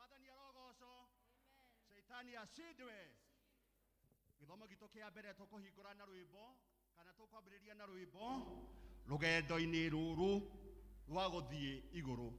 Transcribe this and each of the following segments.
Mwathani arogocwo. Shaitani acindwe. Gĩthomo gitũ kĩa mbere tũkũhingũra na rwĩmbo kana tũkwambĩrĩria na rwĩmbo rũgendo-inĩ rũrũ rwa gũthiĩ igũrũ.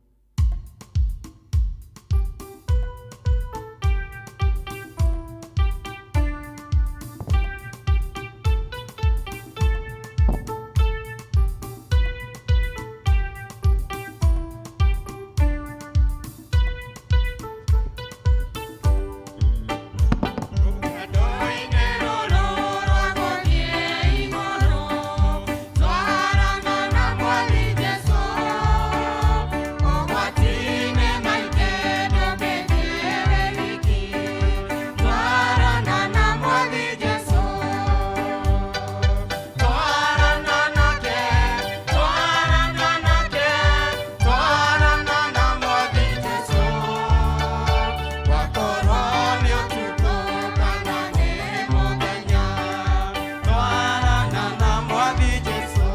Rũgendo-inĩ rũrũ rwa gũthiĩ igũrũ, twarana na Mwathi Jesũ. Ũgwati-inĩ maingĩ ndũngĩthiĩ wĩ wiki, twarana na Mwathi Jesũ. Twarana nake, twarana nake, twarana na Mwathi Jesũ. Gwakorwo nĩ ũtukũ kana nĩ mũthenya, twarana na Mwathi Jesũ.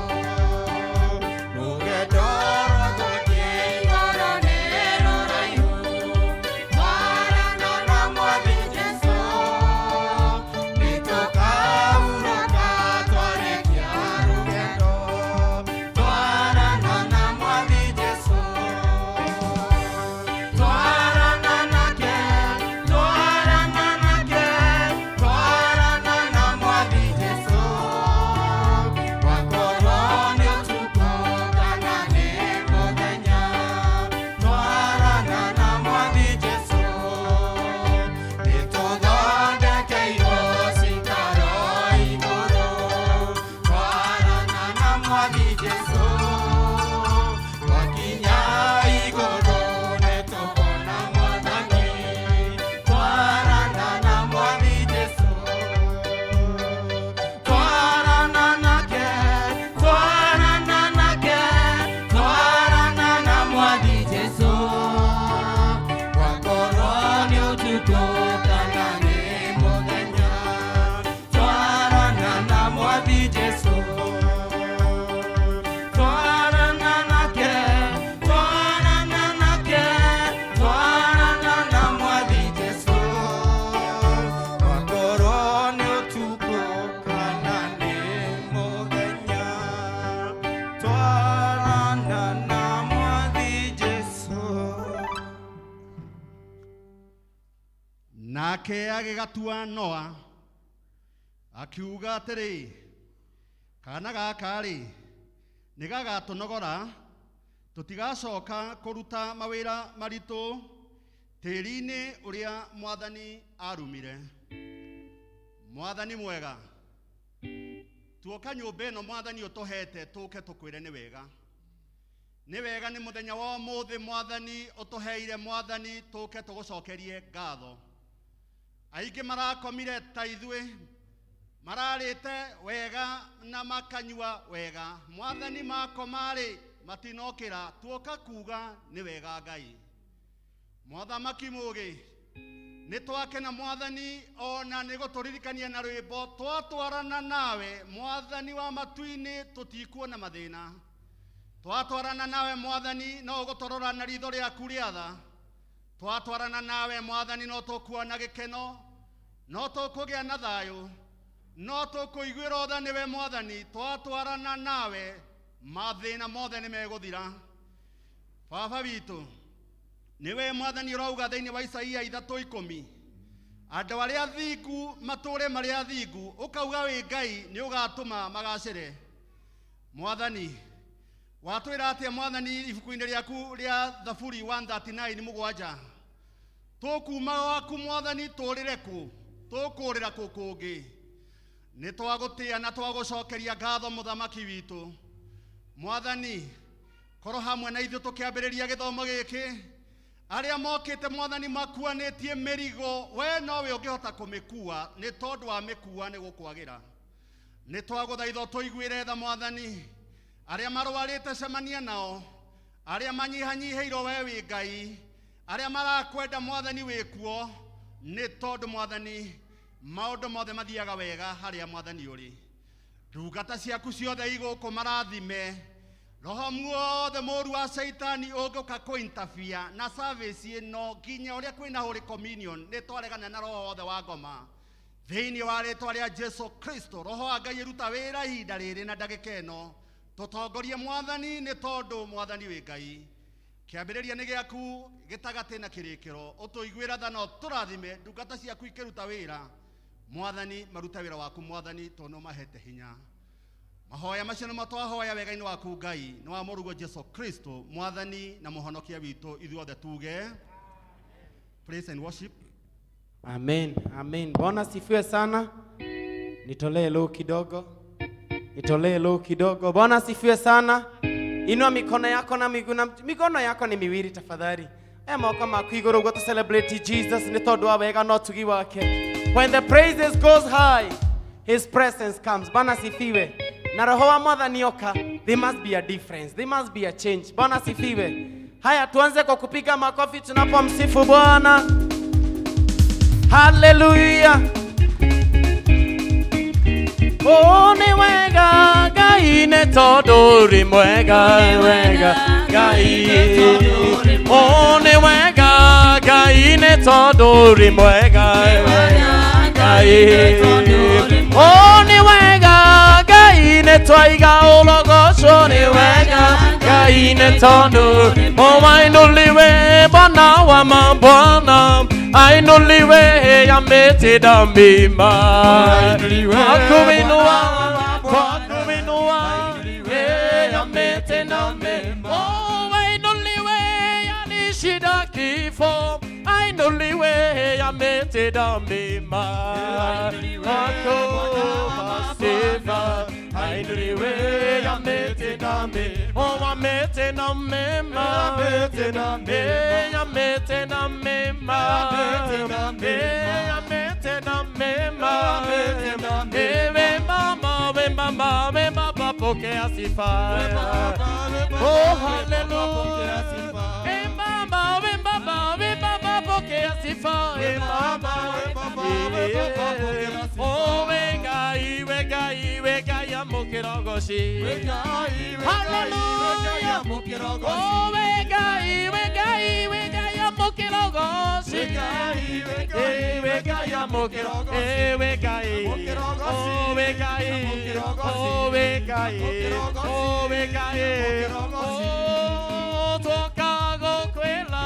Rũgendo rwa gũthiĩ igũrũ nĩ rũraihu, twarana na Mwathi Jesũ. Nĩtũkahurũka twarĩkia rũgendo, twarana na Mwathi Jesũ. Twarana nake, twarana nake, twarana na Mwathi Jesũ. Gwakorwo nĩ ũtukũ kana nĩ mũthenya, twarana na Mwathi Jesũ. Nĩtũthondekeirwo cikaro igũrũ, twarana na Mwathi Jesũ. Twakinya igũrũ nĩtũkona Mwathani, twarana na Mwathi Jesũ. Twarana nake, twarana nake, twarana na Mwathi Jesũ. Gwakorwo nĩ ũtukũ kana nĩ mũthenya, twarana na Mwathi Jesũ. Twarana nake, twarana nake, twarana na Mwathi Jesũ. Gwakorwo nĩ ũtukũ kana nĩ mũthenya, twarana na Mwathi Jesũ. Nake agĩgatua Noa akiuga atĩrĩ, kana gaka-rĩ nĩ gagatũnogora, tũtigacoka kũruta mawĩra maritũ tĩri-inĩ ũrĩa Mwathani arumire. Mwathani mwega, tuoka nyũmba ĩno Mwathani ũtũhete tũke tũkwĩre nĩ wega. Nĩ wega nĩ mũthenya wa ũmũthĩ Mwathani ũtũheire, Mwathani tũke tũgũcokerie ngatho. Aingĩ marakomire ta ithuĩ, mararĩte wega na makanyua wega. Mwathani makoma-rĩ matinokĩra, tuoka kuga nĩ wega Ngai. Mwathamaki mũũgĩ, nĩ twakena Mwathani ona nĩ gũtũririkania na rwĩmbo twatwarana nawe Mwathani wa matu-inĩ tũtikuona mathĩna. Twatwarana nawe Mwathani no ũgũtũrora na ritho rĩaku rĩa tha. Twatwarana nawe Mwathani no tũkuona gĩkeno, no tũkũgĩa na thayũ, no tũkũiguĩra tha nĩwe Mwathani. Twatwarana nawe mathĩna mothe nĩ megũthira. Baba witũ, nĩwe Mwathani ũrauga thĩinĩ wa Isaia 3:10, andũ arĩa athingu matũre marĩ athingu, ũkauga wĩ Ngai nĩ ũgatũma magacĩre. Mwathani watwĩra atĩa Mwathani ibuku-inĩ rĩaku rĩa Thaburi 139:7, tũkuma gwaku Mwathani tũrĩre kũ, tũkũrĩra kũ kũngĩ? Nĩ twagũtĩa na twagũcokeria ngatho mũthamaki witũ. Mwathani korwo hamwe na ithuĩ tũkĩambĩrĩria gĩthomo gĩkĩ, arĩa mokĩte Mwathani makuanĩtie mĩrigo, we nowe ũngĩhota kũmĩkua, nĩ tondũ wa mĩkua nĩ gũkwagĩra. Nĩ twagũthaitha ũtũiguĩre tha Mwathani, arĩa marwarĩte cemania nao, arĩa manyihanyihĩirwo we wĩ Ngai, arĩa marakwenda Mwathani wĩ kuo, nĩ tondũ Mwathani maũndũ mothe mathiaga wega harĩa Mwathani ũrĩ. Ndungata ciaku ciothe igũkũ marathime, Roho muothe mũru wa Caitani ũngĩũka kũinterfere na service ĩno nginya ũrĩa kwĩna Holy Communion, nĩ twaregana na roho wothe wa ngoma thĩinĩ wa rĩtwa rĩa Jesu Kristo. Roho wa Ngai ĩruta wĩra ihinda rĩrĩ na ndagĩka ĩno, tũtongorie Mwathani, nĩ tondũ Mwathani wĩ Ngai. Kĩambĩrĩria nĩ gĩaku, gĩtagatĩ na kĩrĩkĩro. Ũtũiguĩra tha na ũtũrathime ndungata ciaku ikĩruta wĩra. Mwathani, maruta wĩra waku Mwathani, tondũ nĩ ũmahete hinya. Mahoya macio nĩmo twahoya wega-inĩ waku Ngai, nĩ wa mũrugo Jesu Kristo, Mwathani na mũhonokia witũ. Ithuothe tuge praise and worship. Amen, amen. Bwana asifiwe sana. Nitolee low kidogo, nitolee low kidogo. Bwana asifiwe sana. Inua mikono yako na miguu na mikono yako ni miwili tafadhali. Aya moko maku igũrũ ũguo tu celebrate Jesus nĩ tondũ wa wega na ũtugi wake. When the praises goes high, his presence comes. Bwana asifiwe. Na roho wa Mwathani oka, there must be a difference. There must be a change. Bwana asifiwe. Haya, tuanze kwa kupiga makofi tunapomsifu Bwana. Hallelujah. Oh, nĩ wega Ngai, nĩ tondũ ũrĩ mwega, wega Ngai. Oh, nĩ wega Ngai, nĩ tondũ ũrĩ mwega, wega Ngai. Oh, nĩ wega Ngai, nĩ twaiga ũrogocwo, nĩ wega Ngai, nĩ tondũ. Oh, ainuliwe Bwana wa mabwana, ainuliwe ametenda mema, twakuinua, twakuinua, ametenda mema. Oh, ainuliwe alishinda kifo, ainuliwe ametenda mema, twakupa sifa, ainuliwe ametenda mema. Oh, ametenda mema, ametenda mema, ametenda mema. We mama, we mama, we baba, pokea sifa. Oh, hallelujah. We mama, we baba, we baba, pokea sifa. We mama, we baba, we baba, pokea sifa. Oh, we Ngai, we Ngai, we Ngai, amũkĩra ũgoci. Hallelujah. Oh, we Ngai, we Ngai, we Ngai, amũkĩra ũgoci. We Ngai, amũkĩra, we Ngai. Oh, we Ngai, oh, we Ngai, oh, we Ngai. Oh, twoka gũkwĩra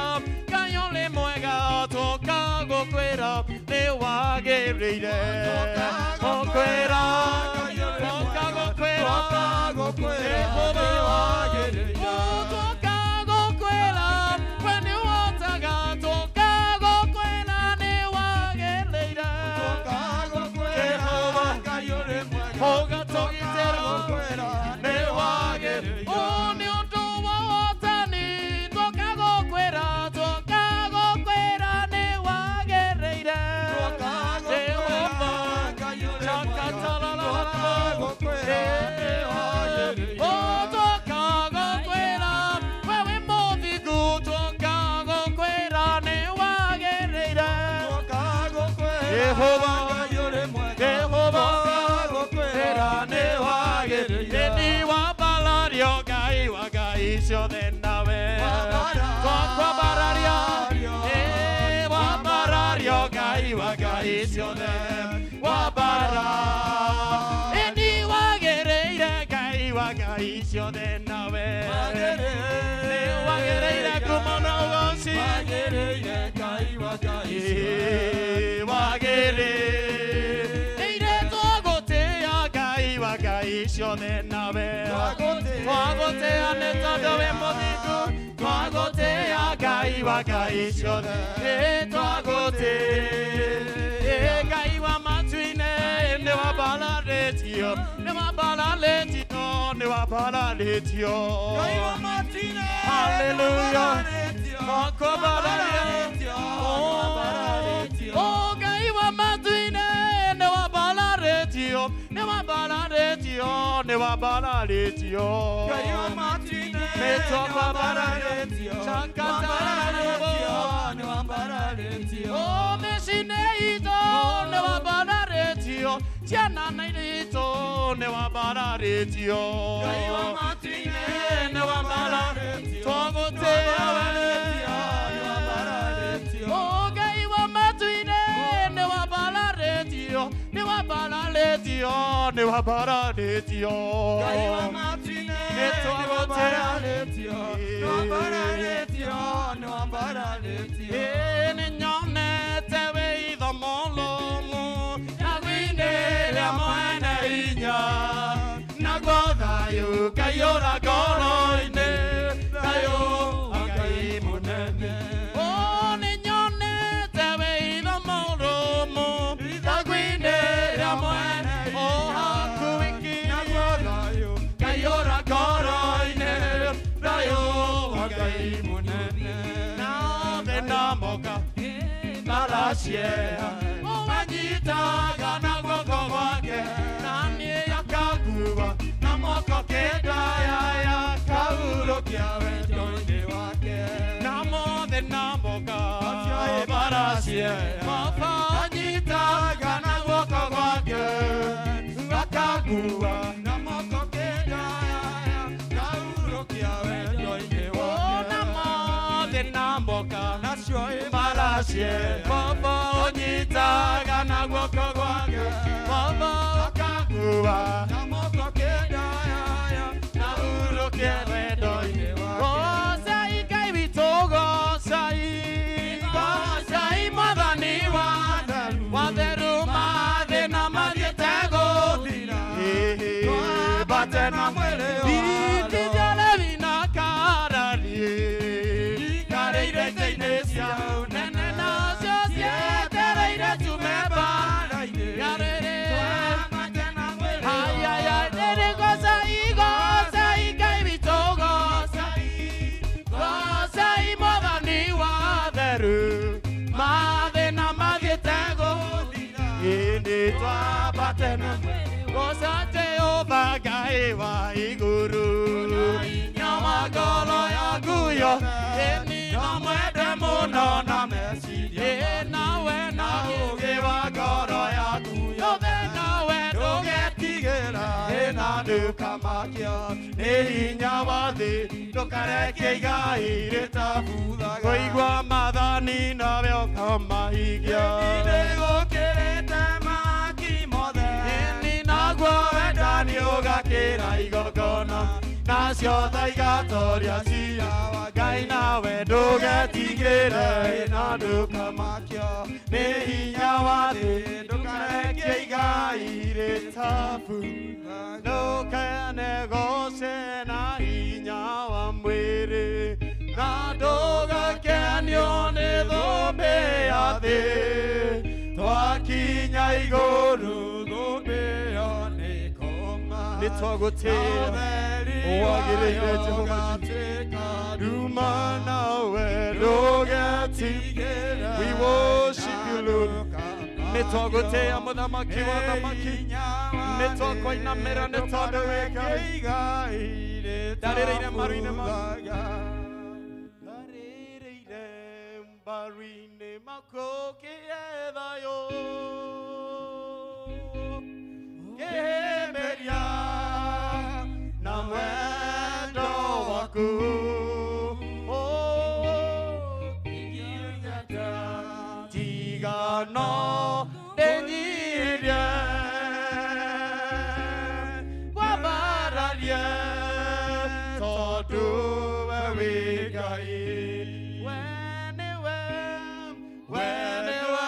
Ngai ũrĩ mwega, twoka gũkwĩra nĩ wagĩrĩire. Gũkwĩra, twoka gũkwĩra Jehova. Oh, twoka gũkwĩra we nĩ ũhotaga, twoka gũkwĩra nĩ wagĩrĩire. Jehova, ũgatũgitĩra nĩ wagĩrĩire. Oh, nĩ ũndũ wa ũhotani, twoka gũkwĩra, twoka gũkwĩra nĩ wagĩrĩire. Jehova, chakatalala. Oh, twoka gũkwĩra we wĩ mũthingu, twoka gũkwĩra nĩ wagĩrĩire. Jehova, Jehova, kwĩra nĩ wagĩrĩire. Nĩ wambarario Ngai wa ngai ciothe nawe. Twakwambararia, wambarario Ngai wa ngai ciothe. Wambara. Nĩ wagĩrĩire Ngai wa ngai ciothe nawe. Nĩ wagĩrĩire ngumo na ũgoci. Wagĩrĩire twagũtĩĩa Ngai wa ngai ciothe nawe. Twagũtĩĩa nĩ tondũ wĩ mũthingu, twagũtĩĩa Ngai wa ngai ciothe. Twagũtĩĩa Ngai wa matu-inĩ, nĩ wambararĩtio, nĩ wambararĩtio, nĩ wambararĩtio. Hallelujah. Twakwambararia. Oh, Ngai wa matu-inĩ, nĩ wambararĩtio, nĩ wambararĩtio, nĩ wambararĩtio. Nĩ twakwambararia. Chakatararabo. Oh, mĩciĩ-inĩ itũ nĩ wambararĩtio, ciana na itũ nĩ wambararĩtio. Nĩ wambararĩtio twagũtĩĩa we. O Ngai wa matu-inĩ, nĩ wambararĩtio, nĩ wambararĩtio, nĩ wambararĩtio. Ngai wa matu-inĩ, Nĩ twagũtĩĩa. nĩ wambararĩtio, nĩ wambararĩtio. Ĩ, nĩ nyonete wĩitho mũlũmu ragũ-inĩ rĩa mwene hinya, naguo thayũ kaiyũra ngoro-inĩ, thayũ wa Ngai mũnene. O, nĩ nyonete wĩitho mũlũmu ragũ-inĩ rĩa mwene, o hakuhĩ Naguo thayũ kaiyũra ngoro-inĩ, thayũ wa Ngai mũnene. Naothe namoka maraciea anyitaga na guoko gwake, na niĩ akangua na moko kĩndayaya Kahurũkia wendo-inĩ wake. Na mothe namoka Maraciea baba anyitaga na guoko gwake akangua na moko kĩndayaya kahurũkia wendo-inĩ wake. Na mothe namoka Nacio maracie baba ũnyitaga na guoko gwake, baba akangua na moko kĩndayaya na urukie wendo-inĩ wake. Gocai Ngai witũ, gocai, gocai Mwathani wa theru, mathĩna mathiĩte gũthira. Twambate na mwĩrĩ Itindia Lewi na Karari ikarĩire itĩ-inĩ cia ũnene, nacio cietereire tume mbaara-inĩ. Yarĩrĩ. Twambate na mwĩrĩ. Ayaya, gocai, gocai Ngai witũ, gocai, gocai Mwathani wa theru, mathĩna mathiĩte gũthira. Ĩndĩ twambate na goca Jehova Ngai wa igũrũ, nyama ngoro yaku yothe, ĩni no mwende mũno na meciria, ĩ nawe na ũũgĩ wa ngoro yaku yothe, nawe ndũgetigĩra, ĩna ndũkamakio nĩ hinya wa thĩ, ndũkareke igai rĩtabuthaga, kũigua maathani nawe ũkamahingia. Nĩgũkĩrĩte maki mothe. Ĩni naguo wendani ũgakĩra igongona, nacio tha igatoria cira wa Ngai, nawe ndũgetigĩre, na ndũkamakio nĩ hinya wa thĩ, ndũkareke igai rĩtabuthaga, ndũkane goce na hinya wa mwĩrĩ, na ndũgakenio nĩ thũmbĩ ya thĩ, twakinya igũrũ Thũmbĩ ĩyo nĩ kũma. Nĩ twagũtĩĩa. Ũtheri Wagĩrĩire wayo Jehova. ũgatuĩka Nduma, nawe ndũgetigĩre. We worship you, Lord. Nĩ twagũtĩĩa mũthamaki wa thamaki, nĩ twakũinamĩra nĩ tondũ wĩ Ngai. Ndarĩrĩire maru-inĩ maku. Ndarĩrĩire mbaru-inĩ maku kĩethayo kĩhĩmbĩria na mwendo waku. Oh, tiga no ndĩnyirie kwambararie tondũ we wĩ Ngai. We nĩwe, we nĩwe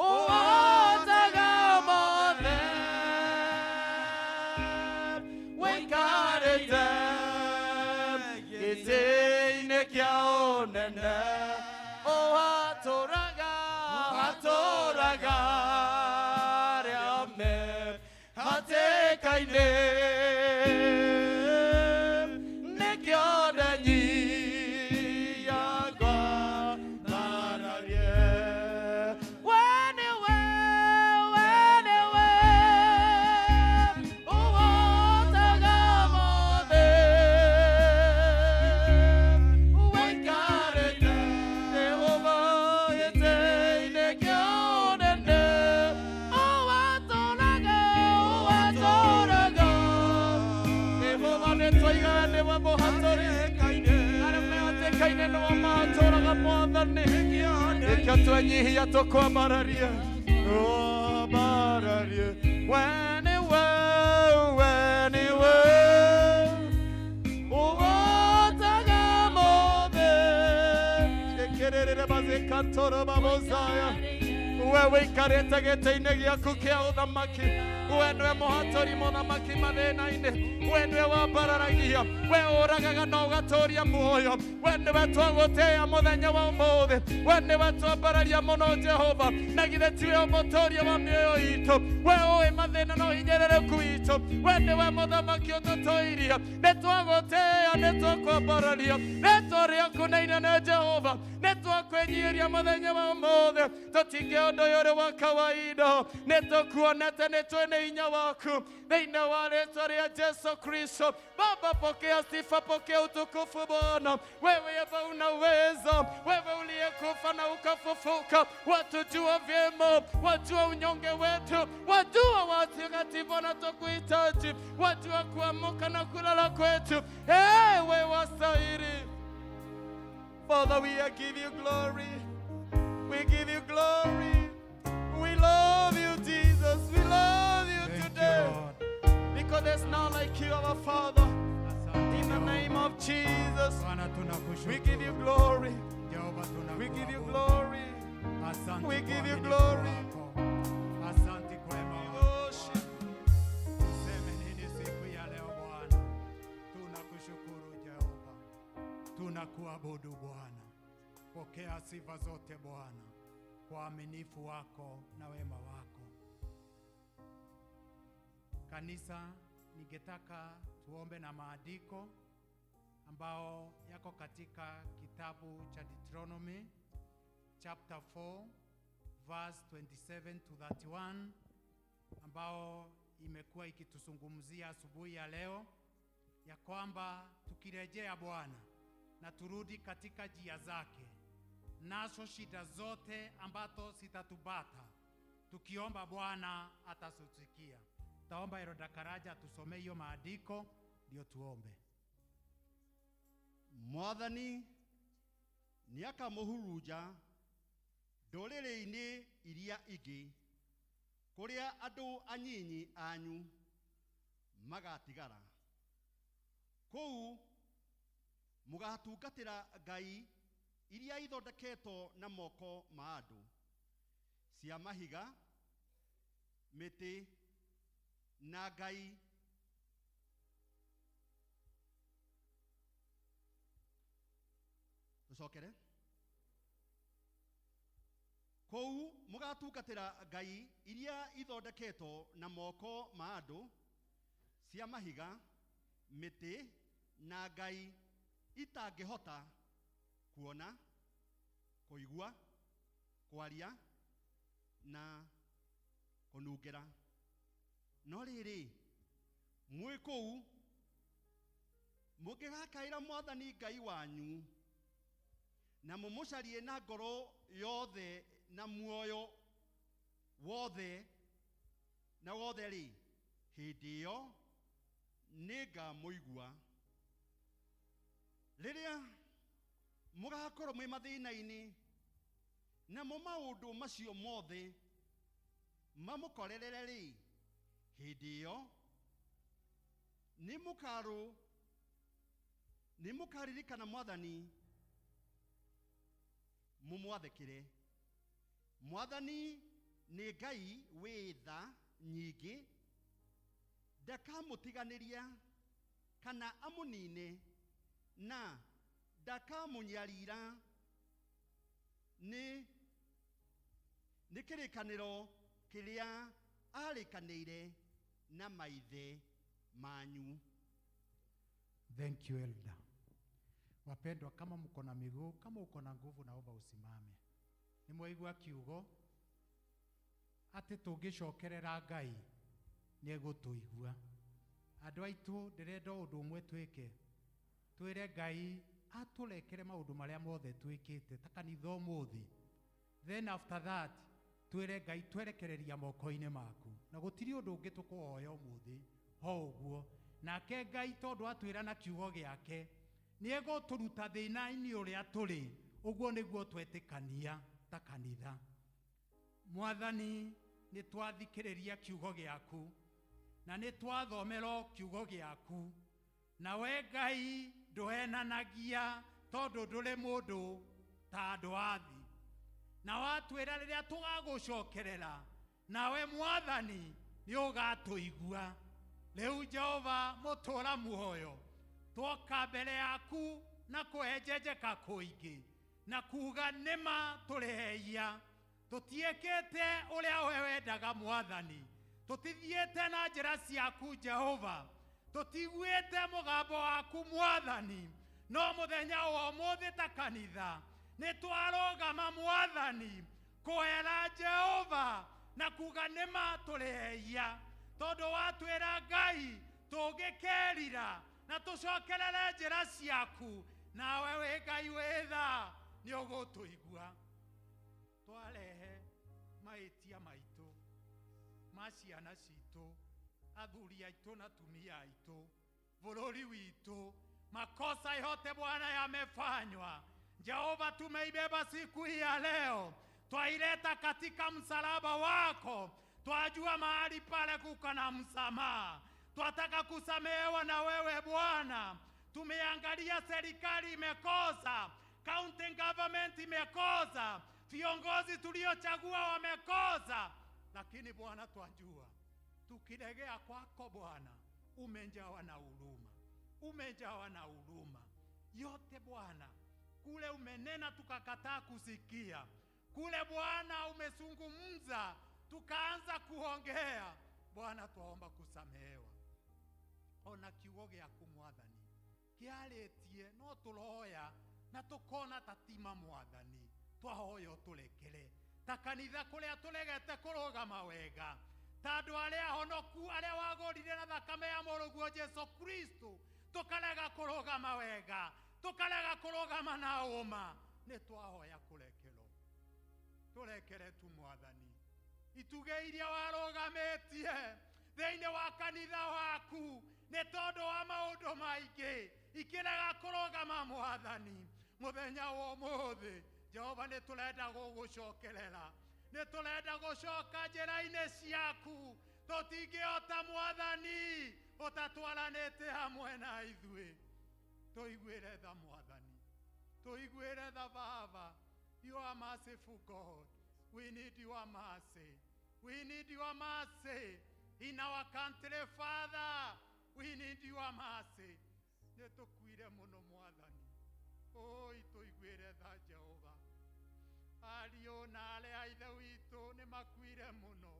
ũhotaga mothe, wĩikarĩte gĩtĩ-inĩ kĩa ũnene, ũhatũraga, hatũraga arĩa me hatĩka-inĩ, nĩkĩo ndenyiaga mbararie. We nĩwe, we nĩwe ũhotaga mothe, wĩikarĩte Jehova gĩtĩ-inĩ kĩa ũnene, ũwatũraga, ũwatũraga. Gĩthaka-inĩ nĩwe matũraga Mwathani. Nĩkĩo twenyihia tũkwambararie, wambararie. We nĩwe, we nĩwe ũhotaga mothe. Ĩkĩrĩrĩre mazikantoro mabozaya. We wĩikarĩte gĩtĩ-inĩ gĩaku kĩa ũthamaki, we nĩwe mũhatũri mũthamaki mathĩna-inĩ, we nĩwe wambararagia, we ũragaga na ũgatũria muoyo, we nĩwe twagũtĩĩa mũthenya wa ũmũthĩ, we nĩwe twambararia mũno Jehova, na githĩ tiwe mũtũria wa mĩoyo itũ, we ũĩ mathĩna na ũhinyĩrĩrĩku witũ, we nĩwe mũthamaki ũtũtũirie, nĩ twagũtĩĩa, nĩ twakwambararia, rĩtwa rĩaku nĩ inene Jehova, nĩ twakwĩnyiihĩria mũthenya wa ũmũthĩ, tũtingĩ ũndũ ũyũ ũrĩ wa kawaida, nĩ tũkuonete, nĩ twĩ nĩ hinya waku, thĩinĩ wa rĩtwa rĩa Jesu Kristo. Baba, pokea sifa, pokea utukufu Bwana. Wewe Yehova unaweza, wewe uliyekufa na ukafufuka, watujua vyema, wajua unyonge wetu, wajua wakati Bwana tukuhitaji, wajua kuamuka na kulala kwetu. Hey, wewe wastahili. Father, we give you glory. We give you glory. We love you, Jesus. We love you Thank you, today. Lord. Because there's none like you, our Father. Asante In the Jehova. name of Jesus, Bwana tunakushukuru. we give you glory. Jehova We give you tunakuabudu. glory. Asante We kwa give you uaminifu glory. wako. Asante kwa wema We wako. worship. Tuseme nini siku ya leo Bwana? Tunakushukuru Jehova, tunakuabudu Bwana. Pokea sifa zote Bwana kwa uaminifu wako na wema wako. Kanisa, ningetaka tuombe na maandiko ambao yako katika kitabu cha Deuteronomy chapter 4 verse 27 to 31 ambao imekuwa ikituzungumzia asubuhi ya leo ya kwamba tukirejea Bwana na turudi katika njia zake, nazo shida zote ambazo zitatupata tukiomba Bwana atatusikia. Taomba Elder Karaja atusomee hiyo maandiko ndio tuombe. Mwathani nĩ akamũhurunja ndũrĩrĩ-inĩ iria ingĩ kũrĩa andũ anyinyi anyu magatigara, kũu mũgatungatĩra ngai iria ithondeketwo na moko ma andũ, cia mahiga, mĩtĩ na ngai tũcokere. Kũu mũgatungatĩra ngai iria ithondeketwo na moko ma andũ, cia mahiga, mĩtĩ na ngai itangĩhota kuona, kũigua, kwaria na kũnungĩra. No rĩrĩ, mwĩ kũu mũngĩgakaĩra Mwathani Ngai wanyu na mũmũcarie na ngoro yothe na muoyo wothe na wothe-rĩ, hĩndĩ ĩyo nĩngamũigua. Rĩrĩa mũgakorwo mwĩ mathĩna-inĩ, namo maũndũ macio mothe mamũkorerere-rĩ, hĩndĩ ĩyo nĩmũkaririkana Mwathani mũmwathĩkĩre. Mwathani nĩ Ngai wĩ tha nyingĩ, ndakamũtiganĩria kana amũnine, na ndakamũnyarira nĩ kĩrĩkanĩro kĩrĩa arĩkanĩire na maithe manyu. Thank you, Elder. Wapendwa, kama mko na miguu, kama uko na nguvu, naomba usimame. Nĩ mwaigua kiugo atĩ tũngĩcokerera Ngai nĩ egũtũigua. Andũ aitũ, ndĩrenda ũndũ ũmwe twĩke, twĩre Ngai atũrekere maũndũ marĩa mothe twĩkĩte ta kanitha ũmũthĩ. Then after that twĩre Ngai twerekereria moko-inĩ maku, na gũtirĩ ũndũ ũngĩ tũkũhoya ũmũthĩ ho ũguo. Nake Ngai tondũ atwĩra na kiugo gĩake Nĩ egũtũruta thĩna-inĩ ũrĩa tũrĩ. Ũguo nĩguo twetĩkania ta kanitha. Mwathani, nĩ twathikĩrĩria kiugo gĩaku na nĩ twathomerwo kiugo gĩaku, nawe Ngai ndũhenanagia tondũ ndũrĩ mũndũ ta andũ a thĩ, na watwĩra rĩrĩa tũgagũcokerera nawe Mwathani nĩ ũgatũigua. Rĩu Jehova mũtũra muoyo, twoka mbere yaku na kũhenjenjeka kũingĩ na kuga nĩma tũrĩ ehia, tũtiĩkĩte ũrĩa we wendaga Mwathani, tũtithiĩte na njĩra ciaku Jehova, tũtiguĩte mũgambo waku Mwathani, no mũthenya wa ũmũthĩ ta kanitha nĩ twarũgama Mwathani kũhera Jehova na kuga nĩma tũrĩ ehia, tondũ watwĩra Ngai tũngĩkerira na tũcokerere njĩra ciaku, nawe wĩ Ngai wĩ tha nĩ ũgũtũigua. Twarehe mahĩtia maitũ ma ciana citũ, athuri aitũ na tumia aitũ, bũrũri witũ, makosa yote Bwana yamefanywa. Jehova, tumeibeba siku hii ya leo, twaileta katika msalaba wako. Twajua mahali pale kuko na msamaha, twataka kusamehewa na wewe Bwana. Tumeangalia serikali imekosa, county government imekosa, viongozi tuliochagua wamekosa, lakini Bwana twajua tukilegea kwako Bwana, umejawa na huruma, umejawa na huruma yote Bwana. Kule umenena tukakataa kusikia, kule Bwana umezungumza tukaanza kuongea. Bwana, twaomba kusamehewa. Ona kiugo gĩaku Mwathani kĩarĩtie no tũroya na tũkona ta tima Mwathani, twahoya ũtũrekere ta kanitha kũrĩa tũregete kũrũgama wega, ta andũ arĩa honoku arĩa wagũrire na thakame ya mũrũguo Jesu Kristo, tũkarega kũrũgama wega, tũkarega kũrũgama na ũma, nĩ twahoya kũrekerwo. Tũrekere tu Mwathani itugĩ iria warũgamĩtie thĩinĩ wa kanitha waku nĩ tondũ wa maũndũ maingĩ ikĩrega kũrũgama Mwathani. Mũthenya wa ũmũthĩ Jehova nĩ tũrenda gũgũcokerera, nĩ tũrenda gũcoka njĩra-inĩ ciaku, tũtingĩhota Mwathani ũtatwaranĩte hamwe na ithuĩ. Tũiguĩre tha Mwathani, tũiguĩre tha Baba. You are merciful God. We need your mercy. We need your mercy in our country, Father. We need your mercy. Nĩ tũkuire mũno Mwathani. Oi, tũiguĩre tha Jehova. Ariũ na arĩa a ithe witũ nĩ makuire mũno.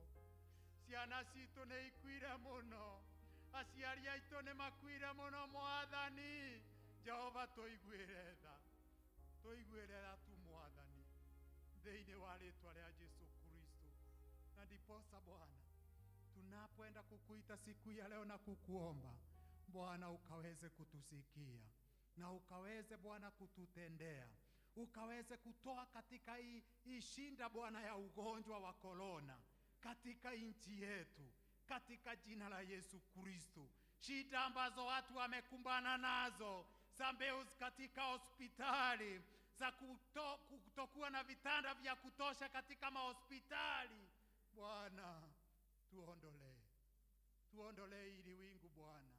Ciana citũ nĩ ikuire mũno. Aciari aitũ nĩ makuire mũno Mwathani. Jehova, tũiguĩre tha. Tũiguĩre tha tu Mwathani, thĩinĩ wa rĩtwa rĩa Jesu Kristo. Na ndiposa Bwana, tunapoenda kukuita siku ya leo na kukuomba Bwana, ukaweze kutusikia na ukaweze Bwana kututendea, ukaweze kutoa katika hii shinda Bwana ya ugonjwa wa korona katika nchi yetu, katika jina la Yesu Kristo. Shida ambazo watu wamekumbana nazo za mbeu katika hospitali, za kutokuwa na vitanda vya kutosha katika mahospitali, Bwana tuondolee, tuondolee ili wingu Bwana,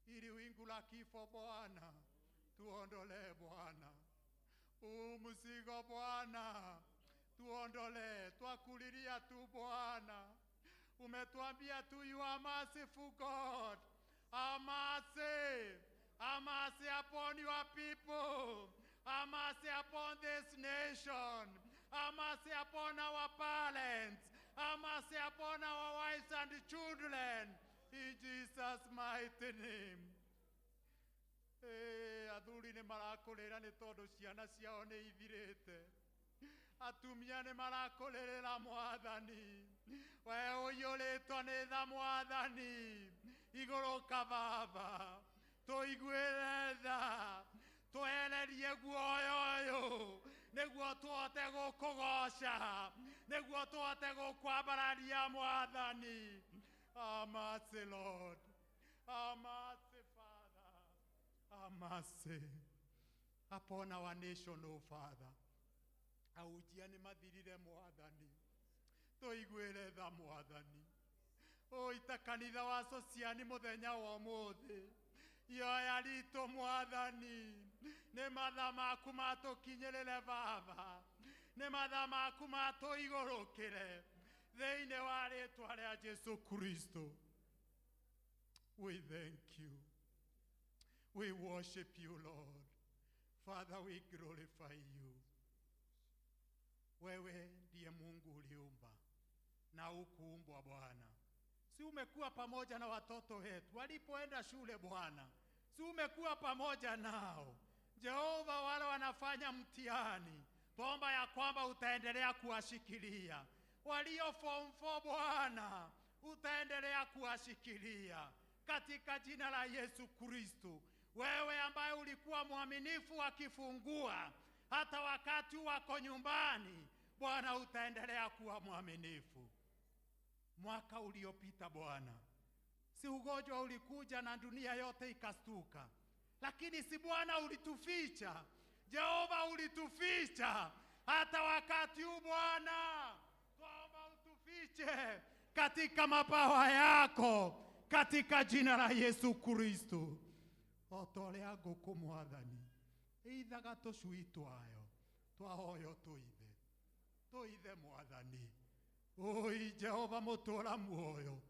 ili wingu la kifo Bwana, tuondolee Bwana, huu mzigo Bwana tuondolee, twakulilia tu Bwana. Umetuambia tu you are merciful God. Have mercy, have mercy upon your people. Have mercy upon this nation. Have mercy upon our parents. Have mercy upon our wives and children. In Jesus' mighty name. Athuri nĩ marakũrĩra nĩ tondũ ciana ciao nĩ ithirĩte. Atumia nĩ marakũrĩrĩra Mwathani. We ũiyũrĩtwo nĩ tha Mwathani. Igũrũka Baba, tũiguĩre tha, twehererie guoya ũyũ nĩguo tũhote gũkũgoca, nĩguo tũhote gũkwambararia Mwathani. Have mercy, Lord. Have mercy, Father. Have mercy. Upon our nation, O Father. Ahunjia nĩ mathirire Mwathani, tũiguĩre tha Mwathani. Ũita kanitha wa Sociani mũthenya wa ũmũthĩ, ioya ritũ Mwathani, nĩ mathaa maku matũkinyĩrĩre Baba, nĩ mathaa maku matũigũrũkĩre thĩinĩ wa rĩtwa rĩa Jesu Kristo. We thank you. We worship you, Lord. Father, we glorify you. Wewe ndiye Mungu uliumba na ukuumbwa Bwana. Si umekuwa pamoja na watoto wetu walipoenda shule Bwana, si umekuwa pamoja nao Jehova, wale wanafanya mtihani, tuomba ya kwamba utaendelea kuwashikilia. Walio form 4 Bwana, utaendelea kuwashikilia katika jina la Yesu Kristo. Wewe ambaye ulikuwa mwaminifu akifungua hata wakati wako nyumbani, Bwana utaendelea kuwa mwaminifu. Mwaka uliopita Bwana, si ugonjwa ulikuja na dunia yote ikastuka, lakini si Bwana ulituficha. Jehova ulituficha hata wakati huu Bwana, twaomba utufiche katika mabawa yako katika jina la Yesu Kristo. O ta ũrĩa ngũkũ Mwathani ĩithaga tũcui twayo, twahoyo tũithe tũithe Mwathani. Oi Jehova mũtũra muoyo,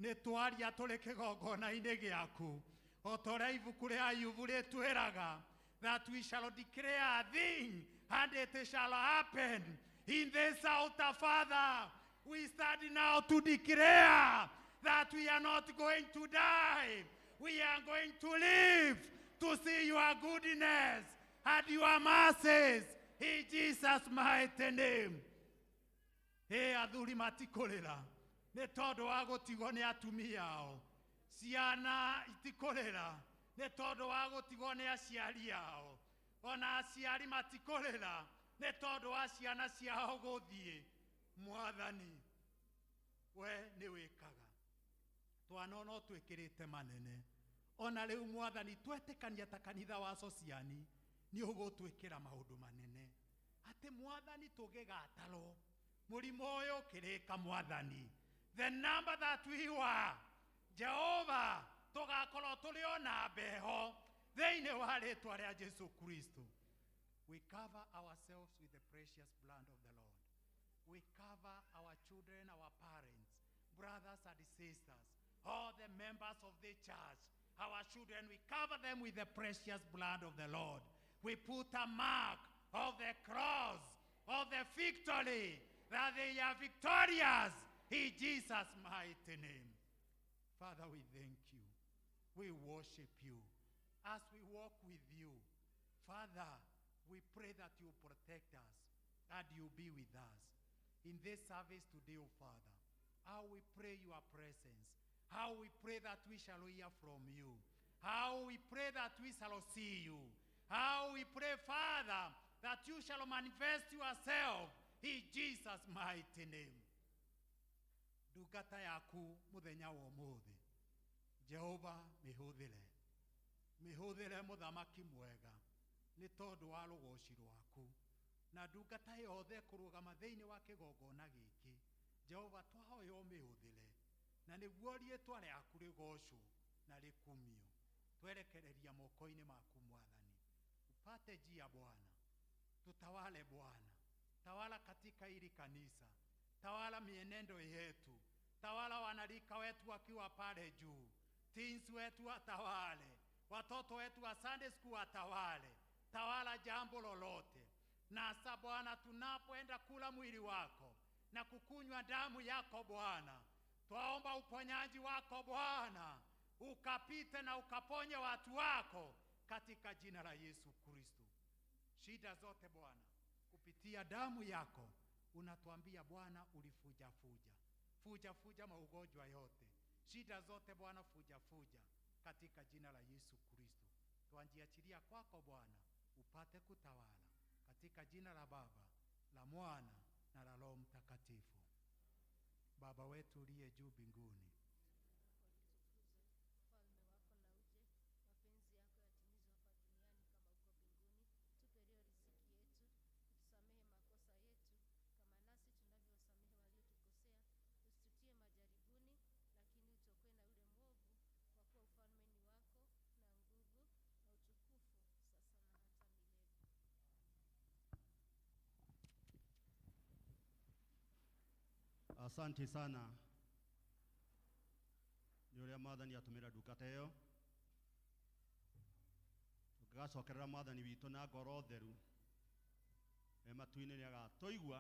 nĩ twaria tũrĩ kĩgongona-inĩ gĩaku, o ta ũrĩa ibuku rĩa Ayubu rĩtwĩraga, that we shall declare a thing and it shall happen. In this altar, Father, we stand now to declare that we are not going to die. We are going to live to see your goodness and your mercies in Jesus' mighty name. Hey, athuri matikũrĩra nĩ tondũ wa gũtigwo nĩ atumia ao, ciana itikũrĩra nĩ tondũ wa gũtigwo nĩ aciari ao, ona aciari matikũrĩra nĩ tondũ wa ciana ciao gũthiĩ. Mwathani, we nĩ wĩkaga twana no twĩkĩrĩte manene, ona rĩu Mwathani twetĩkania ta kanitha wa Sociani nĩ ũgũtwĩkĩra maũndũ manene, atĩ Mwathani tũgĩgatarwo mũrimũ ũyũ ũkĩrĩka Mwathani, the number that we were, Jehova tũgakorwo tũrĩ o namba ĩho thĩinĩ wa rĩtwa rĩa Jesu Kristo. We cover ourselves with the precious blood of the Lord. We cover our children, our parents, brothers and sisters, all the members of the church, our children, we cover them with the precious blood of the Lord. We put a mark of the cross, of the victory, that they are victorious in Jesus' mighty name. Father, we thank you. We worship you. As we walk with you, Father, we pray that you protect us and you be with us. In this service today, oh Father, how we pray your presence, how we pray that we shall hear from you, how we pray that we shall see you, how we pray, Father, that you shall manifest yourself in Jesus' mighty name. Ndungata yaku muthenya wa ũmũthĩ, Jehova mĩhũthĩre, mĩhũthĩre mũthamaki mwega, nĩ tondũ wa rũgoci rwaku, na ndungata yothe kũrũgama thĩinĩ wa kĩgongona gĩkĩ, Jehova twahoya ũmĩhũthĩre, na nĩguo rĩĩtwa rĩaku rĩgocwo na rĩkumio. Twerekereria moko-inĩ maku Mwathani, upate njia Bwana, tutawale Bwana, tawala katika hili kanisa, tawala mienendo yetu, tawala wanarika wetu wakiwa pale juu, teens wetu watawale, watoto wetu wa Sunday school watawale, tawala jambo lolote. Na sasa Bwana, tunapoenda kula mwili wako na kukunywa damu yako Bwana, twaomba uponyaji wako Bwana ukapite na ukaponye watu wako katika jina la Yesu Kristo. Shida zote Bwana, kupitia damu yako unatuambia Bwana ulifuja fuja fuja fuja maugonjwa yote, shida zote Bwana fuja fuja katika jina la Yesu Kristo. Twanjiachilia kwako Bwana upate kutawala katika jina la Baba, la Mwana na la Roho Mtakatifu. Baba wetu uliye juu mbinguni, Ufalme wako na uje, mapenzi yako yatimizwe hapa duniani kama huko mbinguni. Asante sana nĩ ũrĩa mwathani atũmĩra ndungata ĩyo. Tũngĩgacokerera mwathani witũ na ngoro theru, e matu-inĩ nĩ agatũigua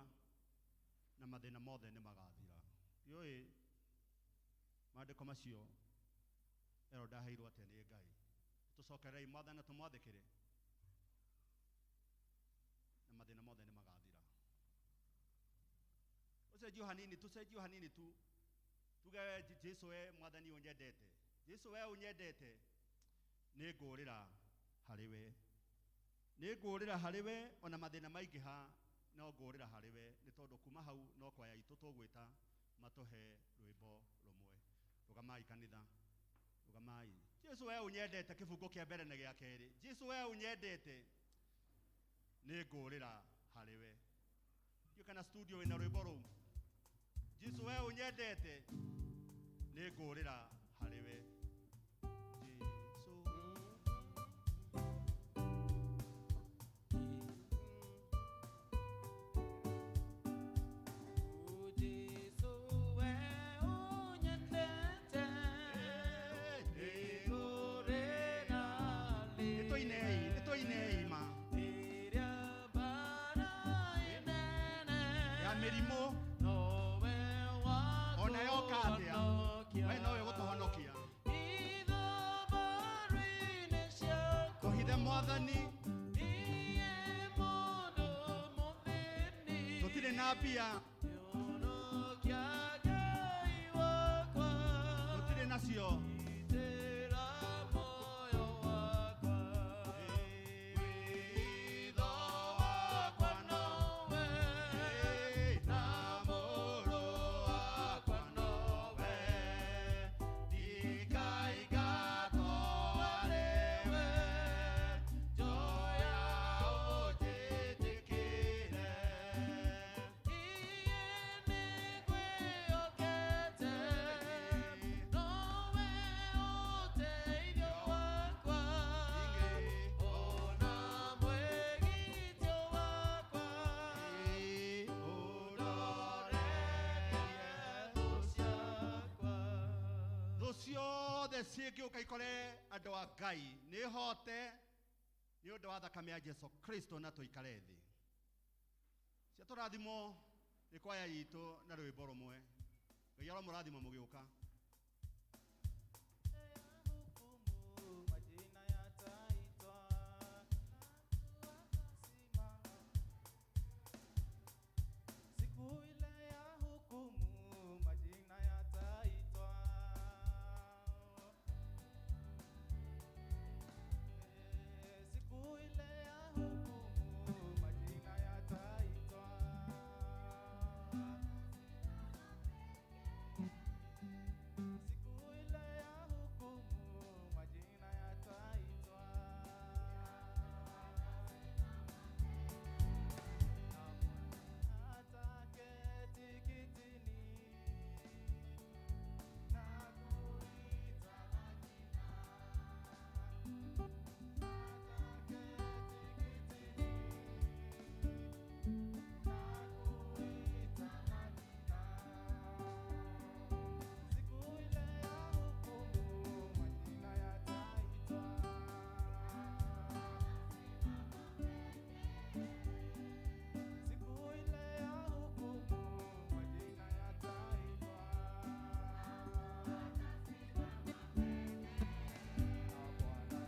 na mathĩna mothe nĩ magathira. Ndiũĩ maandĩko macio ero ndaheirwo atĩa nĩ Ngai. Tũcokererei mwathani na tũmwathĩkĩre na mathĩna mothe nĩ magathira. Ũcenjio hanini, tũcenjio hanini tu. Tuge Jesu we mwathani ũnyendete. Jesu we ũnyendete, nĩ ngũrĩra harĩ we. Nĩ ngũrĩra harĩ we ona mathĩna maingĩha no ngũrĩra harĩ we, nĩ tondũ kuma hau no kwaya itũ tũgwĩta matũhe rwĩmbo rũmwe. Rũgamai kanitha, rũgamai. Jesu we ũnyendete, kĩbungo kĩa mbere na gĩa kerĩ. Jesu we ũnyendete, nĩ ngũrĩra harĩ we. Ndiũĩ kana studio ĩna rwĩmbo rũu. Jesu we ũnyendete, nĩ ngũrĩra harĩ we. Jesu. Jesu we ũnyendete, nĩngũrĩra Nĩ tũinei, nĩ tũinei ma. Rĩrĩa mbara ĩnene Ya mĩrimũ nowe wa ona yoka atĩa, kũhonokia. we nowe ũgũtũhonokia. Ithabarĩ-inĩ ciaku Tũhithe mwathani, niĩ mũndũ mũthĩni, tũtirĩ na mbia, Honokia Ngai wakwa, tũtirĩ nacio. Gitĩra muoyo wakwa. Witho wakwa nowe, na mũrũ wakwa nowe, ndikaingatwo harĩ we, njoya ũnjĩtĩkĩre. Iye nĩngwĩhokete, nowe ũteithio wakwa, ona mwĩgitio wakwa, ũndorerie thũ ciakwa. Thũ ciothe cingĩũka ikore andũ a Ngai nĩ hote nĩ ũndũ wa thakame ya Jesu Kristo na tũikare thĩ. Cia tũrathimwo nĩ kwaya itũ na rwĩmbo rũmwe. Ngai aromũrathima mũgĩũka. Hukumu majina yataitwa, simama. Siku ile ya hukumu majina yataitwa. Siku ile ya hukumu majina yataitwa. Siku ile ya hukumu majina yataitwa. Ataketi kitini na kuita majina. Ataketi kitini na kuita majina. Siku ile ya hukumu majina yataitwa. Siku ile ya hukumu majina yataitwa. Na Bwana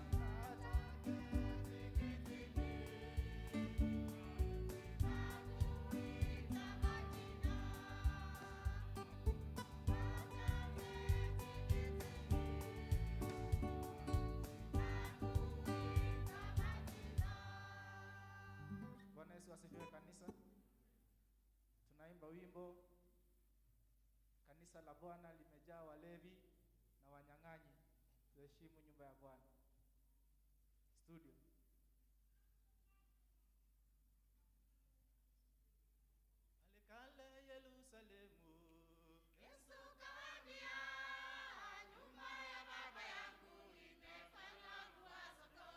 ataketi kitini Bwana Yesu asifiwe kanisa. Tunaimba wimbo kanisa la Bwana limejaa walevi na wanyang'anyi. Tuheshimu nyumba ya Bwana. Studio. Alikale Yerusalemu. Yesu kawaambia, nyumba ya baba yangu imefanywa kuwa soko.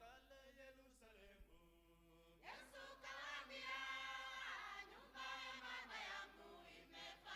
Alikale Yerusalemu. Yesu kawaambia, nyumba ya baba yangu imefanywa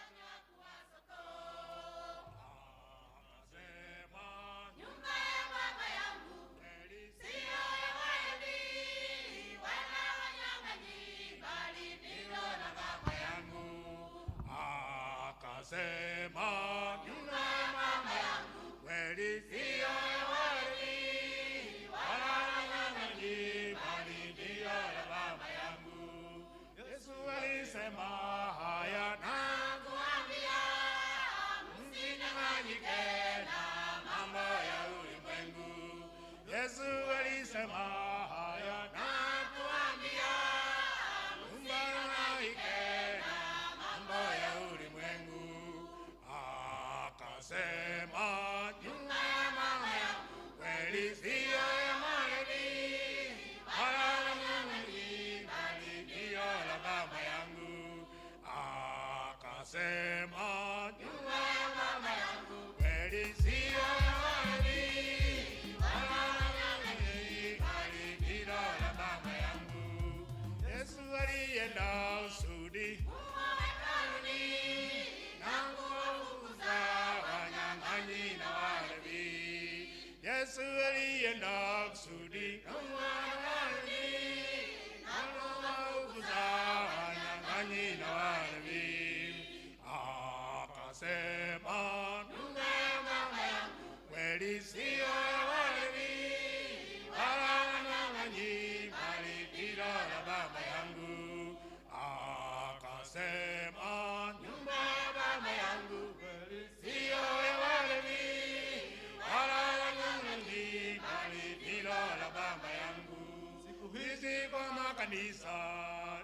makanisa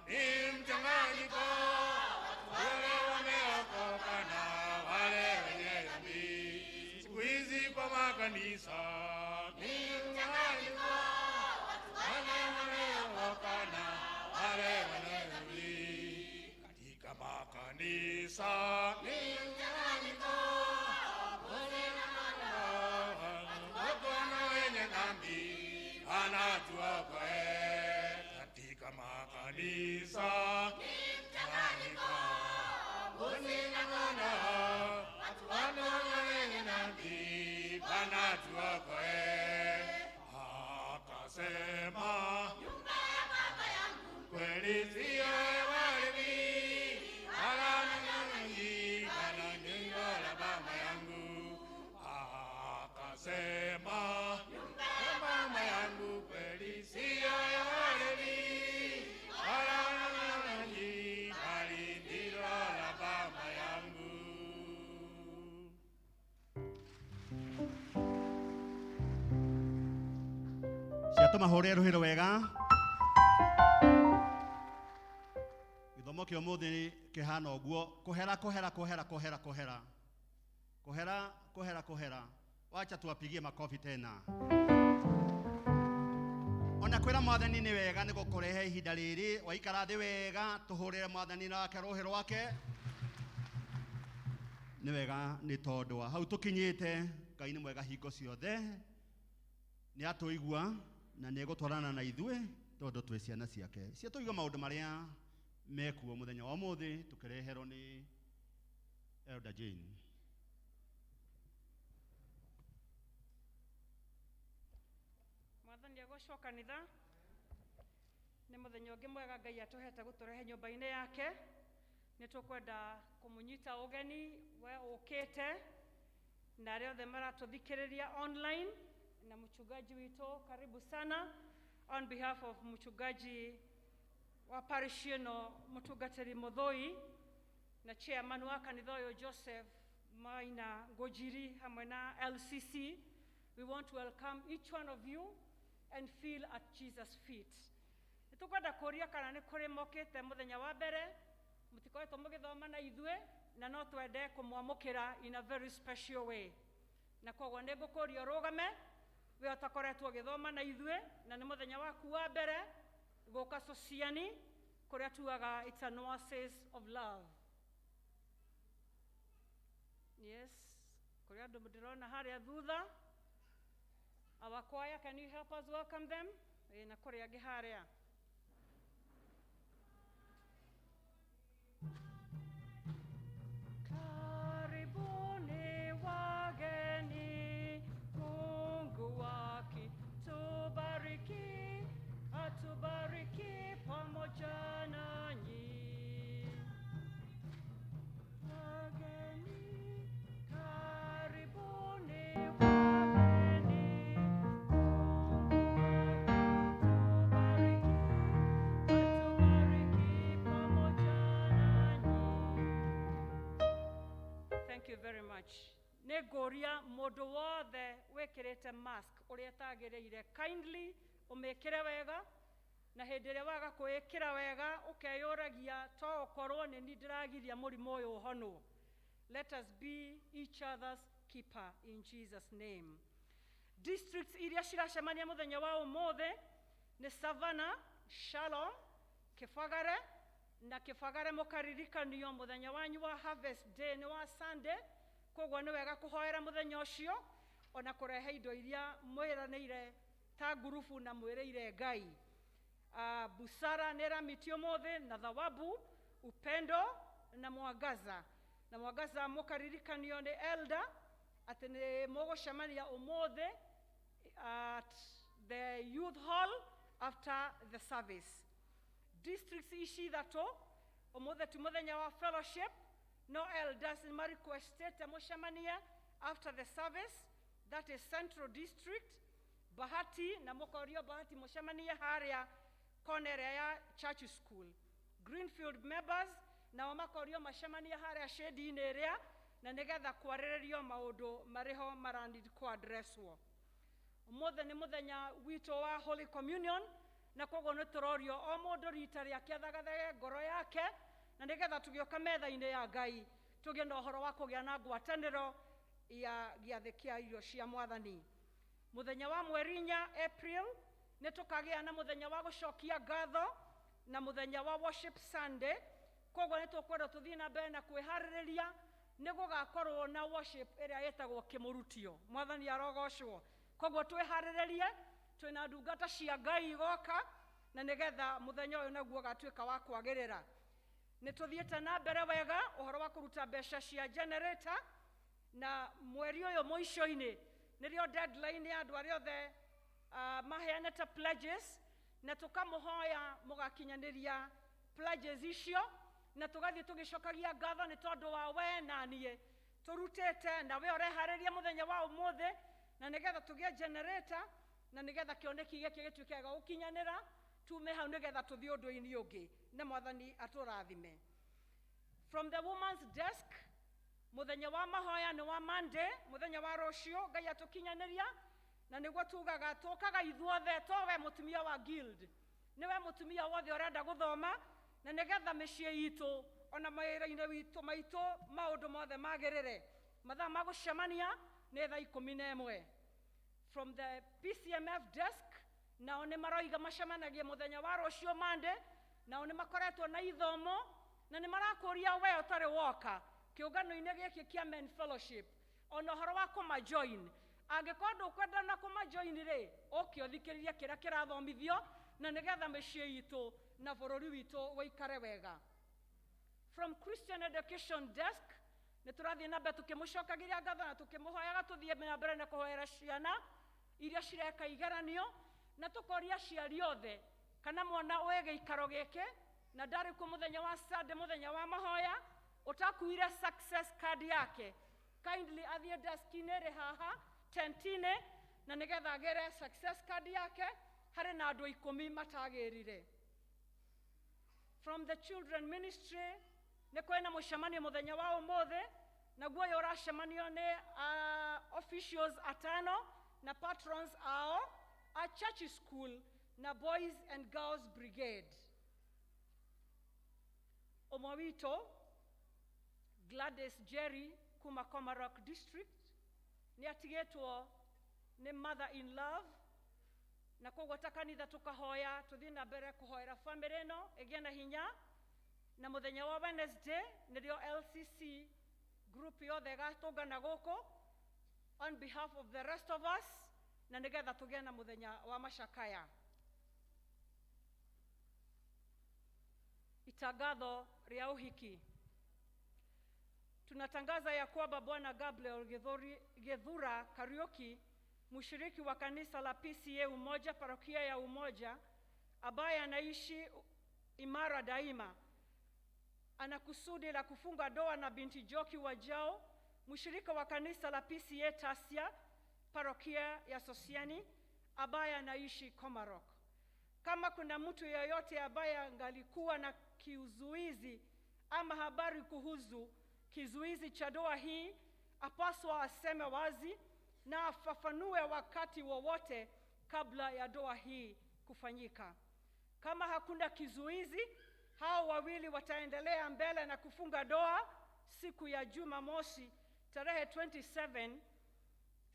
ni mchanganyiko, wale wameokoka na wale wenye dhambi. Siku hizi kwa makanisa ni mchanganyiko, wale wameokoka na wale wenye dhambi. Katika makanisa ni mchanganyiko, wale wenye dhambi anatuokoe. Katika makanisa ni mchanganyiko, mbuzi na kondoo, watu wenye dhambi anatuokoe. Akasema nyumba ya baba yangu kweli siyo ya walevi, wala wanyang'anyi, wala nyumba la baba yangu. Akasema nyumba ya baba yangu kweli siyo ya walevi, wala wanyang'anyi, bali ndilo la baba yangu. Cia tũmahũrĩre rũhĩ wega. Gĩthomo kĩa ũmũthĩ kĩhana ũguo, kũhera kũhera kũhera kũhera kũhera kũhera kũhera kũhera. Wacha tuwapigie makofi tena. Ona kwĩra mwathani nĩ wega nĩ gũkũrehe ihinda rĩrĩ, waikara thĩ wega tũhũrĩre mwathani nake rũhĩ rwake. Nĩ wega nĩ tondũ wa hau tũkinyĩte, Ngai nĩ mwega hingo ciothe, nĩ atũigua na nĩ egũtwarana na ithuĩ tondũ twĩ ciana ciake. Cia tũigua maũndũ marĩa mekuo mũthenya wa ũmũthĩ tũkĩreherwo nĩ Elder Jane. Mwathani agocwo kanitha. Nĩ mũthenya ũngĩ mwega Ngai atũhete gũtũrehe nyũmba-inĩ yake. Nĩ tũkwenda kũmũnyita ũgeni we ũkĩte na arĩa othe maratũthikĩrĩria online, na mchungaji witũ karibu sana. On behalf of mchungaji wa parish ĩno mũtungatĩri Mũthũi na chairman wa kanitha ũyũ Joseph Maina Ngũnjiri hamwe na LCC, we want to welcome each one of you and feel at Jesus' feet. Nĩ tũkwenda kũũria kana nĩ kũrĩ mokĩte mũthenya wa mbere mũtikoretwo mũgĩthoma na ithuĩ, na no twende kũmwamũkĩra in a very special way. Na koguo nĩ ngũkũria ũrũgame we ũtakoretwo ũgĩthoma na ithuĩ na nĩ mũthenya waku wa mbere gũka Sociani kũrĩa tugaga it's an oasis of love. Yes, kũrĩa andũ ndĩrona harĩa thutha. Our choir, can you help us welcome them? Na kũrĩa angĩ harĩa. Karibuni wageni, Mungu akitubariki, atubariki pamoja nanyi. Wageni, karibuni wageni, Mungu atubariki, atubariki pamoja nanyi. Thank you very much. Nĩ ngũria mũndũ wothe wĩkĩrĩte mask ũrĩa tagĩrĩire, kindly ũmĩkĩre wega, na hĩndĩ ĩrĩa waga kwĩĩkĩra wega ũkeyũragia to ũkorwo nĩ niĩ ndĩragiria mũrimũ ũyũ ũhonwo. Let us be each other's keeper in Jesus' name. Districts iria ciracemania mũthenya wa ũmũthĩ nĩ Savannah, Shalom, Kĩbagare, na Kĩbagare mũkaririkanio mũthenya wanyu wa Harvest Day nĩ wa Sunday, koguo nĩ wega kũhoera mũthenya ũcio ona kũrehe indo iria mwĩranĩire ta ngurubu na mwĩrĩire Ngai. Busara nĩ ĩramiti ũmũthĩ na thawabu, upendo na mwangaza. Na mwangaza mũkaririkanio nĩ elder atĩ nĩ mũgũcemania ũmũthĩ at the youth hall after the service. Districts ici ithatũ ũmũthĩ ti mũthenya wa fellowship, no elders nĩ marequestĩte mũcemanie after the service. That is Central District, Bahati, na mũkorio Bahati mũcemanie harĩa kona ĩrĩa ya Church School. Greenfield members nao makorio macemanie harĩa shade-inĩ ĩrĩa, na nĩgetha kwarĩrĩrio maũndũ marĩho maranid kũaddresswo. Ũmũthĩ nĩ mũthenya witũ wa Holy Communion, Na koguo nĩ tũrorio o mũndũ rita rĩake athagathage ngoro yake, na nĩgetha tũgĩũka metha-inĩ ya Ngai tũgĩe na ũhoro wa kũgĩa na ngwatanĩro ya gĩathĩ kĩa irio cia Mwathani. Mũthenya wa mweri 4 April nĩ tũkagĩa na mũthenya wa gũcokia ngatho na mũthenya wa worship Sunday. Koguo nĩ tũkwenda tũthiĩ na mbere na kwĩharĩrĩria nĩ gũgakorwo na worship ĩrĩa ĩtagwo kĩmũrutio. Mwathani arogocwo. Koguo twĩharĩrĩrie, twĩna ndungata cia Ngai igoka, na nĩgetha mũthenya ũyũ naguo ũgatuĩka wa kwagĩrĩra. Nĩ tũthiĩte na mbere wega ũhoro wa kũruta mbeca cia generator, na mweri ũyũ mũico-inĩ nĩrĩo deadline ya andũ arĩa othe maheanĩte pledges, na tũkamũhoya mũgakinyanĩria pledges icio, na tũgathiĩ tũgĩcokagia ngatho nĩ tondũ wa we na niĩ tũrutĩte, na we ũreharĩria mũthenya wa ũmũthĩ, na nĩgetha tũgĩe generator, na nĩgetha kĩoneki gĩkĩ gĩtuĩke gĩa gũkinyanĩra, tume hau nĩgetha tũthiĩ ũndũ-inĩ ũngĩ, na Mwathani atũrathime. From the woman's desk, mũthenya wa mahoya nĩ wa Monday, mũthenya wa rũciũ Ngai atũkinyanĩria, na nĩguo tugaga tũkaga ithuothe, to we mũtumia wa guild, nĩwe mũtumia wothe ũrenda gũthoma, na nĩgetha mĩciĩ itũ ona mawĩra-inĩ witũ maitũ maũndũ mothe magĩrĩre. Mathaa ma gũcemania nĩ thaa 11. From the PCMF desk, nao nĩ maroiga macemanagie mũthenya wa rũciũ Monday, nao nĩ makoretwo na ithomo, na nĩ marakũria we ũtarĩ woka kĩũngano-inĩ gĩkĩ kĩa Men Fellowship, ona ũhoro wa kũmajoin. Angĩkorwo ndũkwenda na kũmajoin rĩ, ũke ũthikĩrĩrie kĩrĩa kĩrathomithio, na nĩgetha mĩciĩ itũ na bũrũri witũ ũikare wega. From Christian Education desk, nĩ tũrathiĩ na mbere tũkĩmũcokagĩria ngatho na tũkĩmũhoyaga tũthiĩ na mbere na kũhoera ciana iria cireka igeranio, na tũkoria aciari othe kana mwana wĩ gĩikaro gĩkĩ na ndarĩ kuo mũthenya wa Sunday, mũthenya wa mahoya, ũtakuire success card yake, kindly athiĩ desk-inĩ ĩrĩ haha tent-inĩ, na nĩgetha agĩre success card yake. Harĩ na andũ 10 matagĩrire. From the children ministry, nĩ kwĩna mũcemanio mũthenya wa ũmũthĩ, naguo ũyũ ũracemanio nĩ officials 5 na patrons ao a church school na boys and girls brigade. Ũmwe witũ Gladys Jerry kuma Komarock district nĩ atigĩtwo nĩ mother in love, na koguo ta kanitha tũkahoya tũthiĩ na mbere kũhoera family ĩno ĩgĩe na hinya. Na mũthenya wa Wednesday nĩrĩo LCC group yothe ĩgatũngana gũkũ on behalf of the rest of us, na nĩgetha tũgĩe na mũthenya wa macakaya. Itangatho rĩa ũhiki. Tunatangaza ya kwamba Bwana Gabriel Githura Kariuki, mshiriki wa kanisa la PCA Umoja, parokia ya Umoja, ambaye anaishi Imara Daima, ana kusudi la kufunga ndoa na binti Joki Wajao, mshirika wa kanisa la PCA Tasia, parokia ya Sosiani, ambaye anaishi Komarok. Kama kuna mtu yeyote ambaye angalikuwa na kizuizi ama habari kuhusu kizuizi cha ndoa hii, apaswa aseme wazi na afafanue wakati wowote kabla ya ndoa hii kufanyika. Kama hakuna kizuizi, hao wawili wataendelea mbele na kufunga ndoa siku ya Jumamosi tarehe 27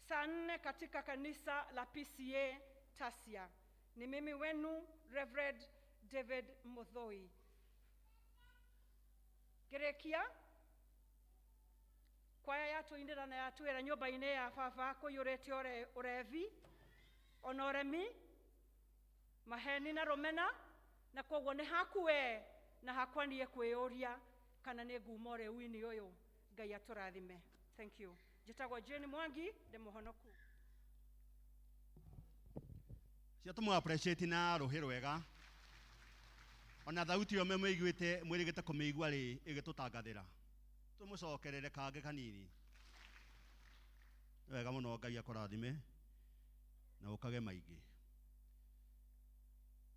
saa 4 katika kanisa la PCA Tasia. Ni mimi wenu Reverend David Muthoi. Gerekia kwaya yatũinĩra na yatwĩra nyũmba-inĩ ya baba kũiyũrĩte ũrevi ona ũremi, maheni na rũmena, na koguo nĩ haku we na hakwa niĩ kwĩyũria kana nĩ nguma ũrĩu-inĩ ũyũ. Ngai atũrathime. Thank you. Njĩtagwo Jane Mwangi, ndĩ mũhonoku. Cia tũmũ appreciate na rũhĩ rwega. Ona thauti ĩyo mũiguĩte, mwĩrĩgĩte kũmĩigua rĩ, ĩgĩtũtangathĩra. Tũmũcokerere kangĩ kanini. Nĩ wega mũno, Ngai akũrathime na ũkage maingĩ.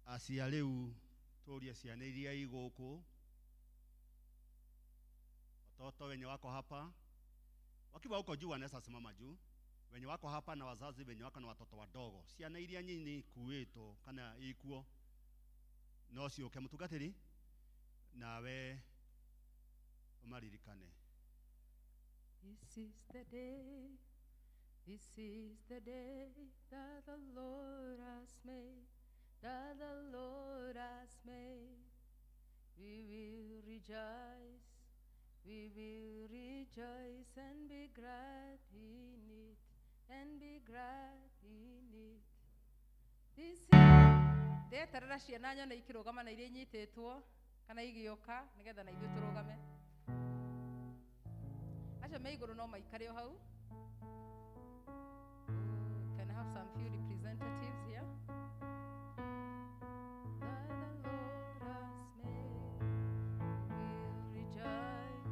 Acia rĩu tũrie ciana iria i gũkũ, watoto wenye wako hapa wakiwa huko juu wanaweza simama juu, wenye wako hapa na wazazi wenye wako na watoto wadogo, ciana iria nyinyi kuĩtwo kana ikuo No ciũke mũtungatĩri nawe ũmaririkane. This is the day, this is the day that the Lord has made, that the Lord has made. We will rejoice, we will rejoice and be glad in it, and be glad in it. This is Ndeterera ciana nyone ikĩrũgama na iria inyitĩtwo kana igĩũka nĩgetha na ithuĩ tũrũgame. Acio me igũrũ no maikare o hau. Can I have some few representatives here? That the Lord has made. We will rejoice,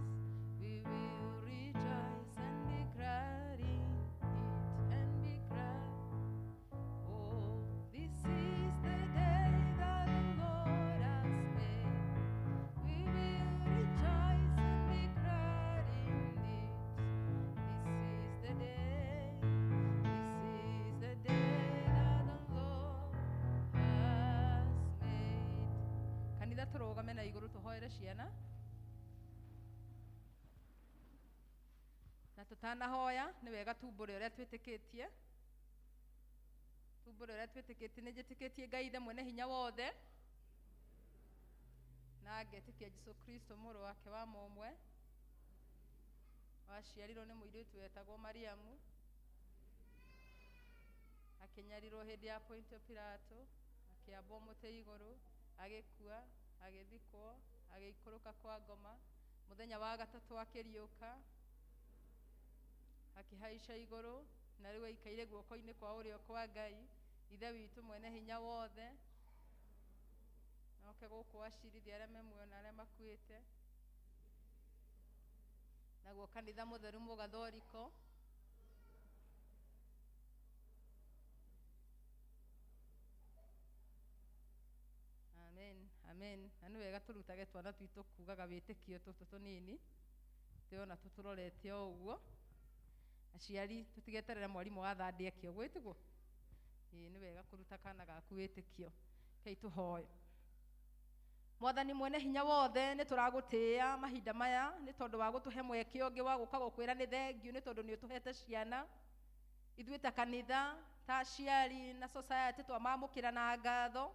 we will rejoice and be glad in it, and be glad. Oh, this is the day that the Lord has made. We will rejoice and be glad in it. This is the day, this is the day that the Lord has made. Kanitha tũrũgame na igũrũ tũhoere ciana. Na tũtanahoya nĩ wega tumbũre ũrĩa twĩtĩkĩtie. Tumbũre ũrĩa twĩtĩkĩtie. Nĩ njĩtĩkĩtie Ngai Ithe mwene hinya wothe na ngetĩkia Jesũ Kristo mũrũ wake wa mũmwe waciarirwo nĩ mũirĩtu wetagwo Mariamu, akĩnyarirwo hĩndĩ ya Pontio Pilato, akĩambwo mũtĩ igũrũ, agĩkua, agĩthikwo, agĩikũrũka kwa ngoma, mũthenya wa gatatũ akĩriũka, akĩhaica igũrũ, na rĩu aikaire guoko-inĩ kwa ũrĩo kwa Ngai Ithe witũ mwene hinya wothe, noke gũkũ acirithie arĩa me muoyo na arĩa makuĩte. Naguo kanitha mũtheru mũgathoriko amen amen. Na nĩ wega tũrutage twana twitũ kugaga wĩtĩkio tũtũ tũnini twĩona tũtũrorete o ũguo. Aciari tũtigeterere mwarimũ wa thandĩ eke ũguo, ĩtiguo? Ĩĩ, nĩ wega kũruta kana gaku wĩtĩkio. Kei tũhoe. Mwathani mwene hinya wothe, nĩ tũragũtĩĩa mahinda maya nĩ tondũ wa gũtũhe mweke ũngĩ wa gũka gũkwĩra nĩ thengiũ nĩ tondũ nĩ ũtũhete ciana. Ithuĩ ta kanitha, ta aciari na society twamamũkĩra na ngatho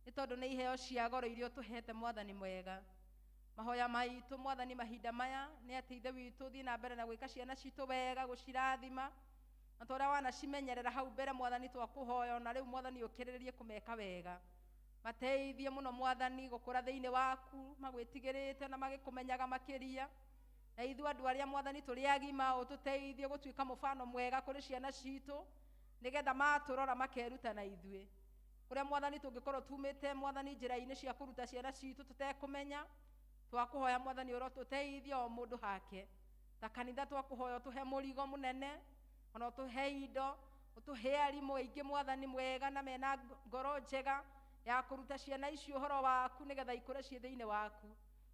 nĩ tondũ nĩ iheo cia goro iria ũtũhete Mwathani mwega. Mahoya maitũ Mwathani mahinda maya nĩ atĩ Ithe witũ ũthiĩ na mbere na gwĩka ciana citũ wega, gũcirathima na ta ũrĩa wanacimenyerera hau mbere Mwathani twakũhoya ona rĩu Mwathani ũkĩrĩrĩrie kũmeka wega. Mateithie mũno Mwathani gũkũra thĩinĩ waku magwĩtigĩrĩte na magĩkũmenyaga makĩria. Na ithuĩ andũ arĩa Mwathani tũrĩ agima ũtũteithie gũtuĩka mũbano mwega kũrĩ ciana citũ nĩgetha matũrora makeruta na ithuĩ. Kũrĩa Mwathani tũngĩkorwo tumĩte Mwathani njĩra-inĩ cia kũruta ciana citũ tũtekũmenya, twakũhoya Mwathani ũrotũteithie o mũndũ hake. Ta kanitha twakũhoya ũtũhe mũrigo mũnene, ona ũtũhe indo, ũtũhe arimũ aingĩ Mwathani mwega na mena ngoro njega ya kũruta ciana ici ũhoro waku nĩgetha ikũre ciĩ thĩinĩ waku.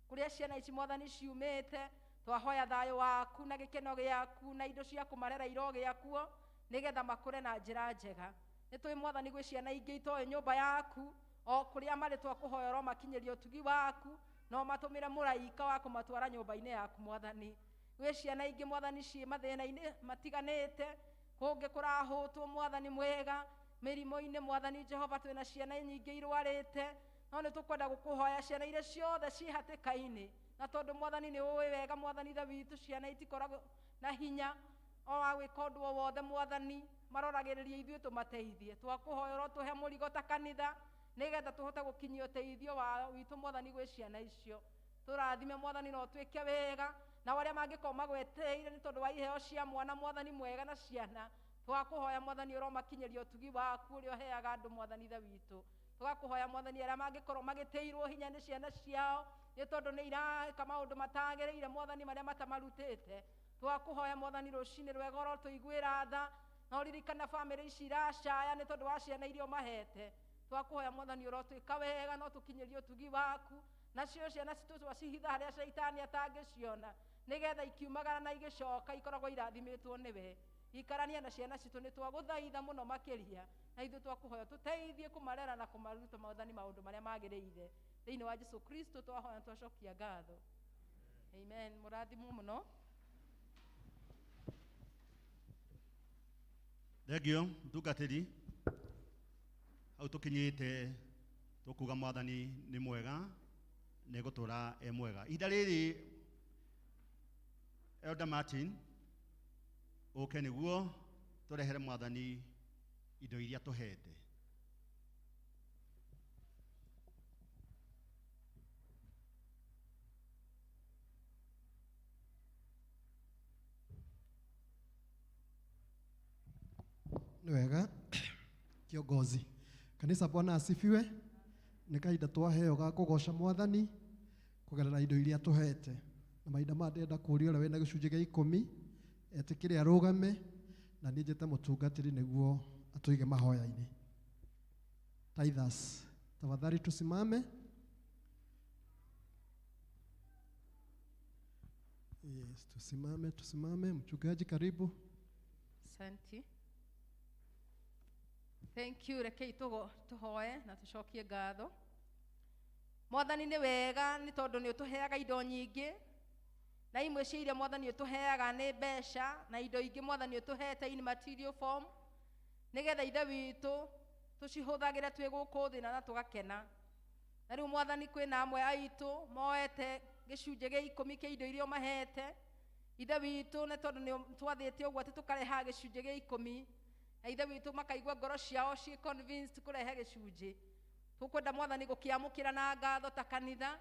Kũrĩa ciana ici Mwathani ciumĩte, twahoya thayũ waku na gĩkeno gĩaku na indo cia kũmarera irogĩa kuo nĩgetha makũre na njĩra njega. Nĩ tũĩ Mwathani gwĩ ciana ingĩ itoĩ nyũmba yaku, o kũrĩa marĩ twakũhoya ũromakinyĩria ũtugi waku no matũmĩre mũraika wa kũmatwara nyũmba-inĩ yaku Mwathani. Gwĩ ciana ingĩ Mwathani ciĩ mathĩna-inĩ matiganĩte, kũngĩ kũrahũtwo Mwathani mwega, mĩrimũ-inĩ Mwathani Jehova twĩna ciana nyingĩ irwarĩte, no nĩ tũkwenda gũkũhoya ciana iria ciothe ciĩ hatĩka-inĩ, na tondũ Mwathani nĩ ũĩ wega Mwathani Ithe witũ ciana itikoragwo na hinya o wa gwĩka ũndũ o wothe Mwathani, maroragĩrĩria ithuĩ tũmateithie. Twakũhoya ũrotũhe mũrigo ta kanitha nĩgetha tũhote gũkinyia ũteithio wa witũ Mwathani gwĩ ciana icio. Tũrathime Mwathani na ũtwĩke wega, na arĩa mangĩkorwo magweteire nĩ tondũ wa iheo cia mwana Mwathani mwega na ciana, twakũhoya Mwathani ũromakinyĩria ũtugi waku ũrĩa ũheaga andũ Mwathani Ithe witũ. Tũgakũhoya Mwathani arĩa mangĩkorwo magĩtĩirwo hinya nĩ ciana ciao nĩ tondũ nĩ ireka maũndũ matagĩrĩire Mwathani marĩa matamarutĩte. Twakũhoya Mwathani rũcinĩ rwega ũrotũiguĩra tha na ũririkana bamĩrĩ ici iracaya nĩ tondũ wa ciana iria ũmahete. Twakũhoya Mwathani ũrotwĩka wega na ũtũkinyĩrie ũtugi waku, nacio ciana citũ twacihitha harĩa caitani atangĩciona nĩgetha ikiumagara na igĩcoka ikoragwo irathimĩtwo nĩwe. Ikarania na ciana citũ, nĩ twagũthaitha mũno makĩria, na ithuĩ twakũhoya tũteithie kũmarera na kũmaruta Mwathani maũndũ marĩa magĩrĩire. Thĩinĩ wa Jesu Kristo twahoya na twacokia ngatho. Amen. Mũrathimwo mũno. Thengio mũtungatĩri, hau tũkinyĩte tũkuga Mwathani nĩ mwega, nĩ gũtũra e mwega. Ihinda rĩrĩ Elder Martin ũke nĩguo tũrehere Mwathani indo iria tũhete. Nĩ wega kiongozi kanitha, Bwana asifiwe. Nĩ kahinda twaheo ga kũgoca Mwathani kũgerera indo iria tũhete, na mahinda maya ndĩrenda kũũria ũrĩa wĩna gĩcunjĩ gĩa 10 etĩkĩre arũgame, na niĩ njĩte mũtungatĩri nĩguo atũige mahoya-inĩ. Tithers, tafadhali tusimame. Yes, tusimame, tusimame. Mchungaji, karibu. Asante. Thank you. Rekei tũhoe na tũcokie ngatho. Mwathani nĩ wega, nĩ tondũ nĩ ũtũheaga indo nyingĩ, na imwe cia iria Mwathani ũtũheaga nĩ mbeca, na indo ingĩ Mwathani ũtũhete in material form, nĩgetha Ithe witũ tũcihũthagĩre twĩ gũkũ thĩ na tũgakena. Na rĩu Mwathani kwĩna amwe aitũ moete gĩcunjĩ gĩa 10 kĩa indo iria ũmahete Ithe witũ, nĩ tondũ nĩ twathĩte ũguo atĩ tũkarehaga gĩcunjĩ gĩa 10, na Ithe witũ makaigua ngoro ciao ciĩ convinced kũrehe gĩcunjĩ. Tũkwenda Mwathani gũkĩamũkĩra na ngatho ta kanitha,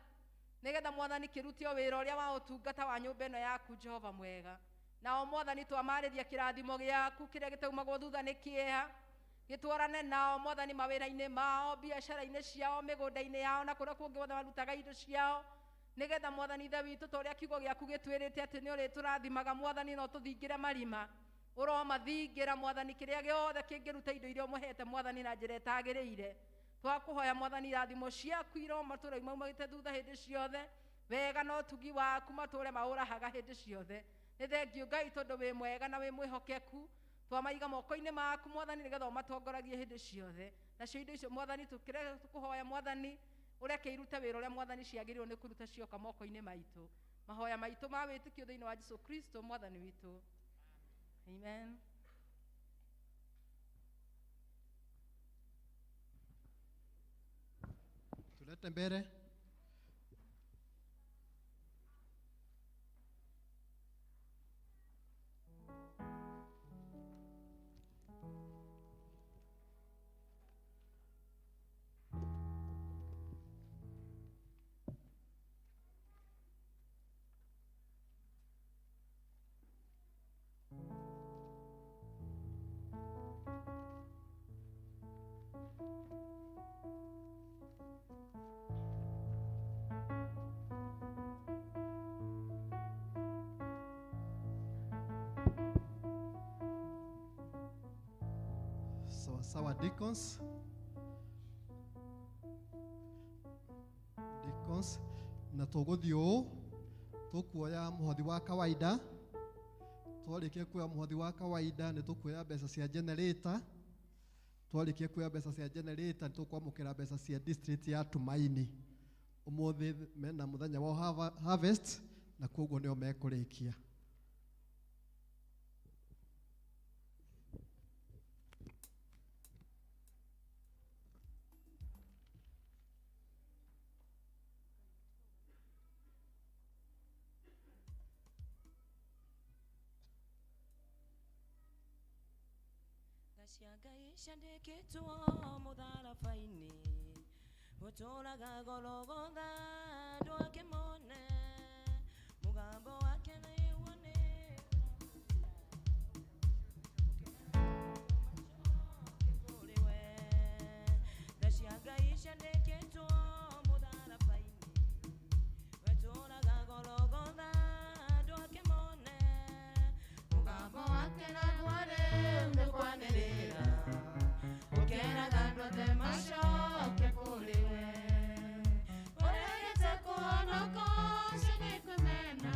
nĩgetha Mwathani kĩrute o wĩra ũrĩa wa ũtungata wa nyũmba ĩno yaku Jehova mwega. Nao Mwathani twamarĩria kĩrathimo gĩaku kĩrĩa gĩtaumagwo thutha nĩ kĩeha, gĩtwarane nao Mwathani mawĩra-inĩ mao, biacara-inĩ ciao, mĩgũnda-inĩ yao, na kũrĩa kũngĩ guothe marutaga indo ciao, nĩgetha Mwathani Ithe witũ ta ũrĩa kiugo gĩaku gĩtwĩrĩte atĩ nĩ ũrĩtũrathimaga Mwathani, no tũthingĩre marima, ũromathingĩra Mwathani kĩrĩa gĩothe kĩngĩruta indo iria ũmũhete Mwathani na njĩra ĩtagĩrĩire. Twakũhoya Mwathani irathimo ciaku iromatũra imaumagĩte thutha hĩndĩ ciothe, wega na ũtugi waku matũre maũrahaga hĩndĩ ciothe. Nĩ thengio Ngai tondũ wĩ mwega na wĩ mwĩhokeku. Twamaiga moko-inĩ maku Mwathani nĩgetha ũmatongoragie hĩndĩ ciothe. Nacio indo icio Mwathani tũkũhoya Mwathani ũreke irute wĩra ũrĩa Mwathani ciagĩrĩirwo nĩ kũruta cioka moko-inĩ maitũ. Mahoya maitũ ma wĩtĩkio thĩinĩ wa Jesu Kristo Mwathani witũ. Amen. Tulete mbele. Sawa sawa, deacons. Deacons, na tũgũthiĩ ũũ, tũkuoya mũhothi wa kawaida. Twarĩkia kuoya mũhothi wa kawaida, nĩ tũkuoya mbeca cia generator. Twarĩkia kuoya mbeca cia generator, nĩ tũkwamũkĩra mbeca cia district ya Tumaini. Ũmũthĩ mena mũthenya wa harvest, na koguo nĩo mekũrĩkia. Cia Ngai ciandĩkĩtwo mũtharaba-inĩ, gũtũũraga Gologotha andũ ake mone, mũgambo wake nĩwone. Kũrĩ we. Tha cia Ngai ciandĩkĩtwo mũtharaba-inĩ, wetũũraga Gologotha andũ ake mone, mũgambo wake naguo rĩu nĩ kwanĩrĩra, ũkeraga andũ othe macoke kũrĩ we. Ũregete kũhonoka ũcio nĩ kwĩmena,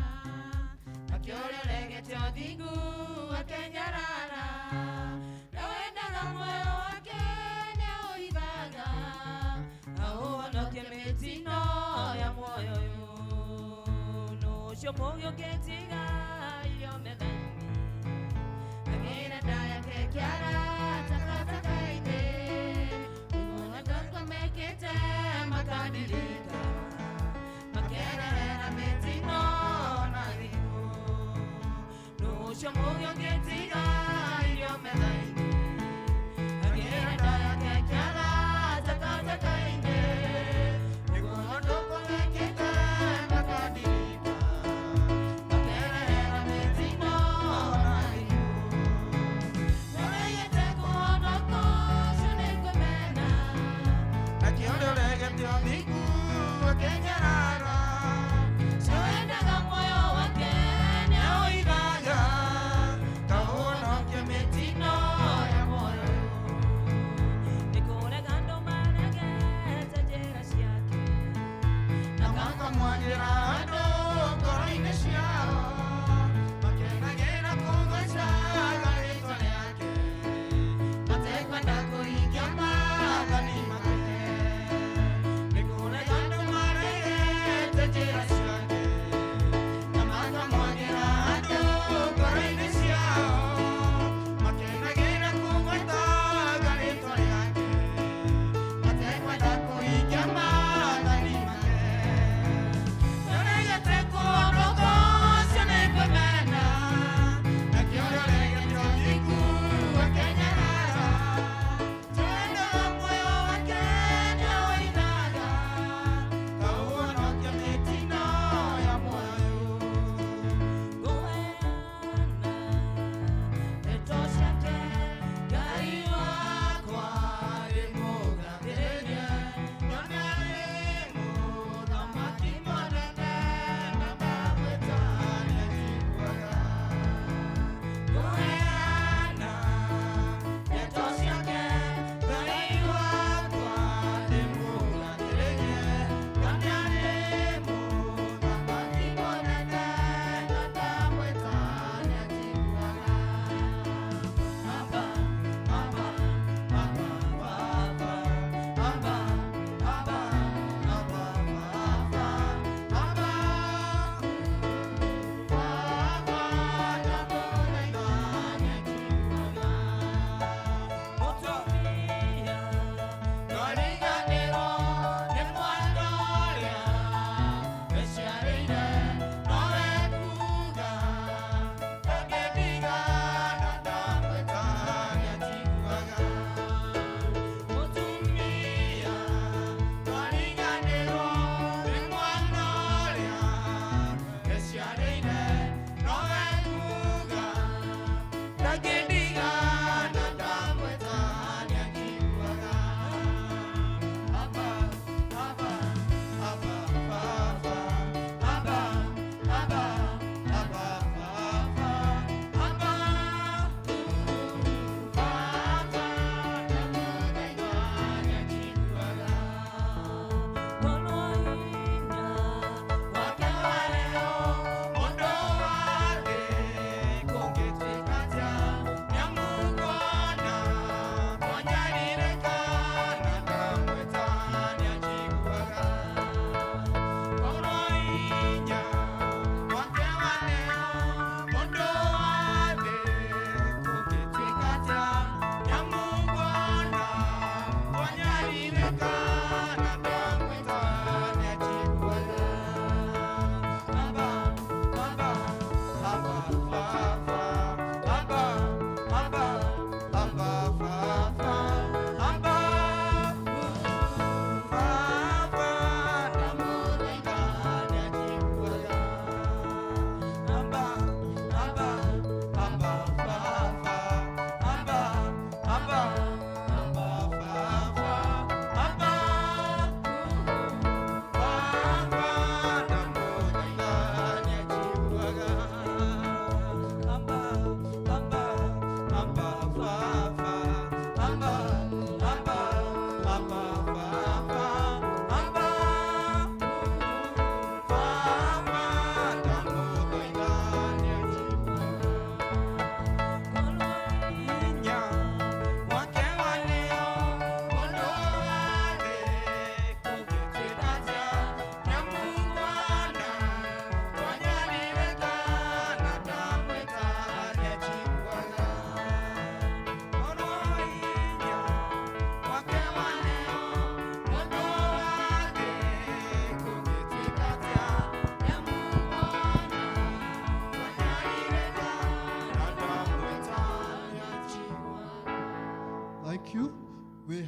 Ũcio mũgĩ ũngĩtiga irio metha-inĩ, agĩra nda yake kĩara takataka-inĩ. Nĩguo andũ mekĩte makandirika, makererera mĩtino na gĩkuũ. Nũ ũcio mũgĩ ũngĩtiga irio metha-inĩ, agĩra nda yake kĩara takataka-inĩ. Nĩguo andũ mekĩte makandirika, makererera mĩtino na gĩkuũ. Ũregete kũhonoka ũcio nĩ kwĩmena. Nakĩo ũregete ũthingu akĩnyarara. Ũcio wendaga muoyo wake nĩaũigaga, kaũhonokie mĩtino ya muoyo. Nĩ kũrega andũ maregete njĩra ciake, na makamwagĩra andũ ngoro-inĩ ciao, makenagĩra kũgocaga rĩtwa rĩake, matekwenda kũhingia maathani make. Nĩ kũrega andũ maregete njĩra ciake, na makamwagĩra andũ ngoro-inĩ ciao, makenagĩra kũgwetaga rĩtwa rĩake, matekwenda kũhingia maathani make. Ũregete kũhonoka ũcio.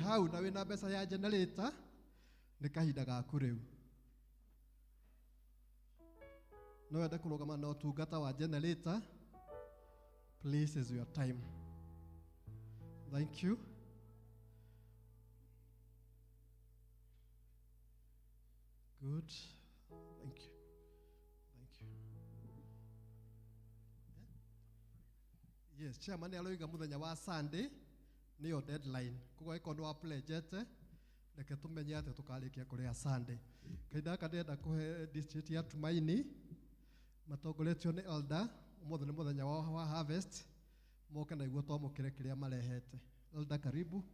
hau na wĩna mbeca ya generator, nĩ kahinda gaku rĩu. No wende kũrũgama na ũtungata wa generator, please is your time. Thank you. Good. Thank you. Thank you. Yes, chairman aroiga muthenya wa Sunday niyo deadline. Koguo ĩkorwo nĩ wa pledgete, reke tũmenye atĩ tũkarĩkia kũrĩa Sunday. Kahinda gaka ndĩrenda kũhe district ya Tumaini matongoretio nĩ elder, ũmũthĩ nĩ mũthenya wao wa harvest, moke na iguo twamũkĩre kĩrĩa marehete. Elder, karibu.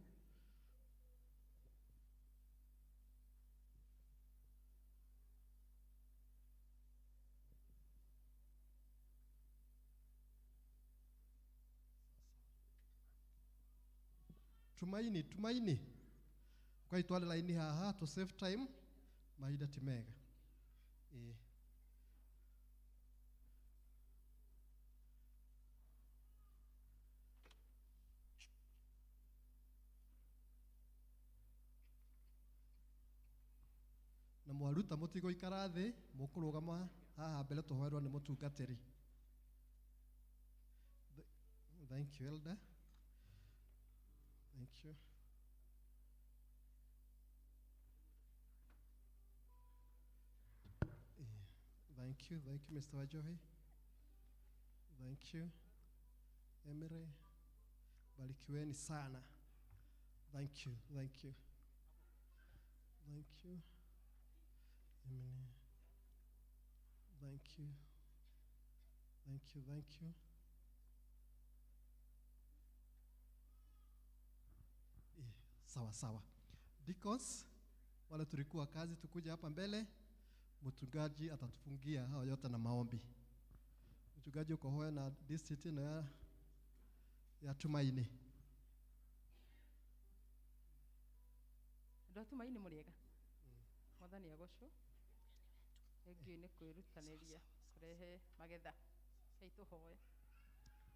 Tumaini, Tumaini. Kwa itwale laini haha to save time, mahinda ti mega. Na mwaruta mũtigũikara thĩ, mũkũrũgama haha mbere tũhoerwo nĩ mũtungatĩri. Thank you, Elder. Thank you. Thank you, thank you, Mr. Wajohi. Thank you. Emere, barikiweni sana. Thank you, thank you. Thank you. Emily. Thank you. Thank you, thank you. Sawa sawa. Deacons, wale tulikuwa kazi tukuja hapa mbele, mchungaji atatufungia hao yote na maombi. Mchungaji uko hoya na district na ya Tumaini. Andũ a Tumaini mũrĩega? Mwathani agocwo. Thengiũ nĩ kwĩrutanĩria kũrehe magetha. Rekei tũhoe.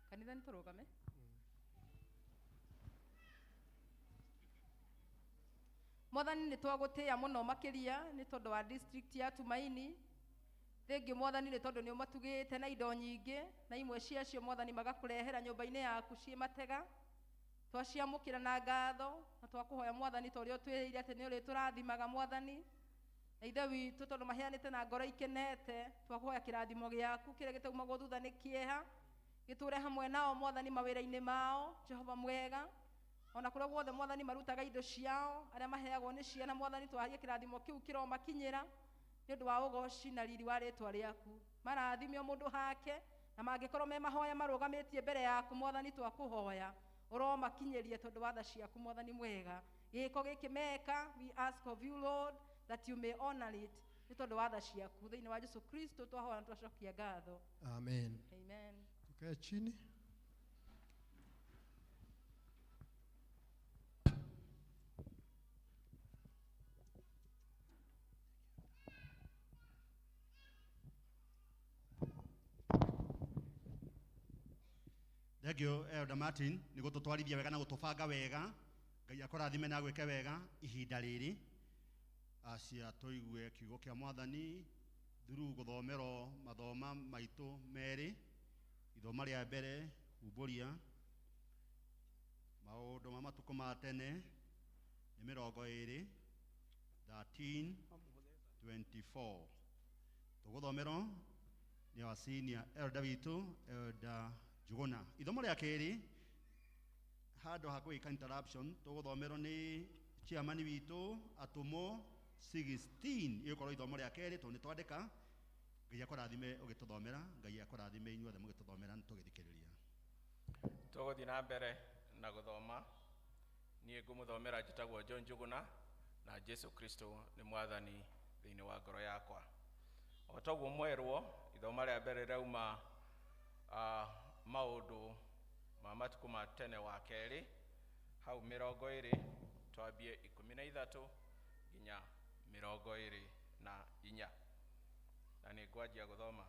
Kanitha nĩ tũrũgame. Mwathani nĩ twagũtĩĩa mũno makĩria nĩ tondũ wa district ya Tumaini. Thengiũ Mwathani nĩ tondũ nĩ ũmatugĩte na indo nyingĩ, na imwe ciacio Mwathani magakũrehera nyũmba-inĩ yaku ciĩ matega. Twaciamũkĩra na ngatho na twakũhoya Mwathani ta ũrĩa ũtwĩrĩire atĩ nĩ ũrĩtũrathimaga Mwathani. Na Ithe witũ tondũ maheanĩte na ngoro ikenete, twakũhoya kĩrathimo gĩaku kĩrĩa gĩtaumagwo thutha nĩ kĩeha, gĩtũre hamwe nao Mwathani mawĩra-inĩ mao. Jehova mwega, ona kũrĩa guothe Mwathani marutaga indo ciao, arĩa maheagwo nĩ ciana Mwathani twaharie kĩrathimo kĩu kĩromakinyĩra nĩ ũndũ wa ũgoci na riri wa rĩtwa rĩaku. Marathime o mũndũ hake, na mangĩkorwo me mahoya marũgamĩtie mbere yaku Mwathani twakũhoya ũromakinyĩrie tondũ wa tha ciaku Mwathani mwega. Gĩko gĩkĩ meka, we ask of you Lord that you may honor it nĩ tondũ wa tha ciaku. Thĩinĩ wa Jesu Kristo twahoya na twacokia ngatho. Amen. Amen. Tukae chini. Thank you, Elder Martin, nĩ gũtũtwarithia wega na gũtũbanga wega. Ngai akũrathime na agwĩke wega ihinda rĩrĩ. Acia tũigue kiugo kĩa Mwathani through gũthomerwo mathoma maitũ merĩ. Ithoma rĩa mbere humbũria maũndũ ma matukũ ma tene nĩ mĩrongo ĩrĩ 13:24. Tũgũthomerwo nĩ wa senior elder witũ, Elder Njuguna. Ithomo rĩa kerĩ handũ ha gwĩka interruption tũgũthomerwo nĩ chairman witũ atũmwo 16. Ĩgũkorwo ithomo rĩa kerĩ tondũ nĩ twandĩka. Ngai akũrathime ũgĩtũthomera, Ngai akũrathime inyuothe mũgĩtũthomera na tũgĩthikĩrĩria. Tũgũthiĩ na mbere na gũthoma. Niĩ ngũmũthomera njĩtagwo John Njuguna na Jesu Kristo nĩ mwathani thĩinĩ wa ngoro yakwa. O toguo mwerwo ithoma rĩa mbere rĩrauma maũndũ ma matukũ ma tene wa kerĩ hau mĩrongo ĩrĩ twambie 13 nginya 24, na nĩ ngwanjia gũthoma.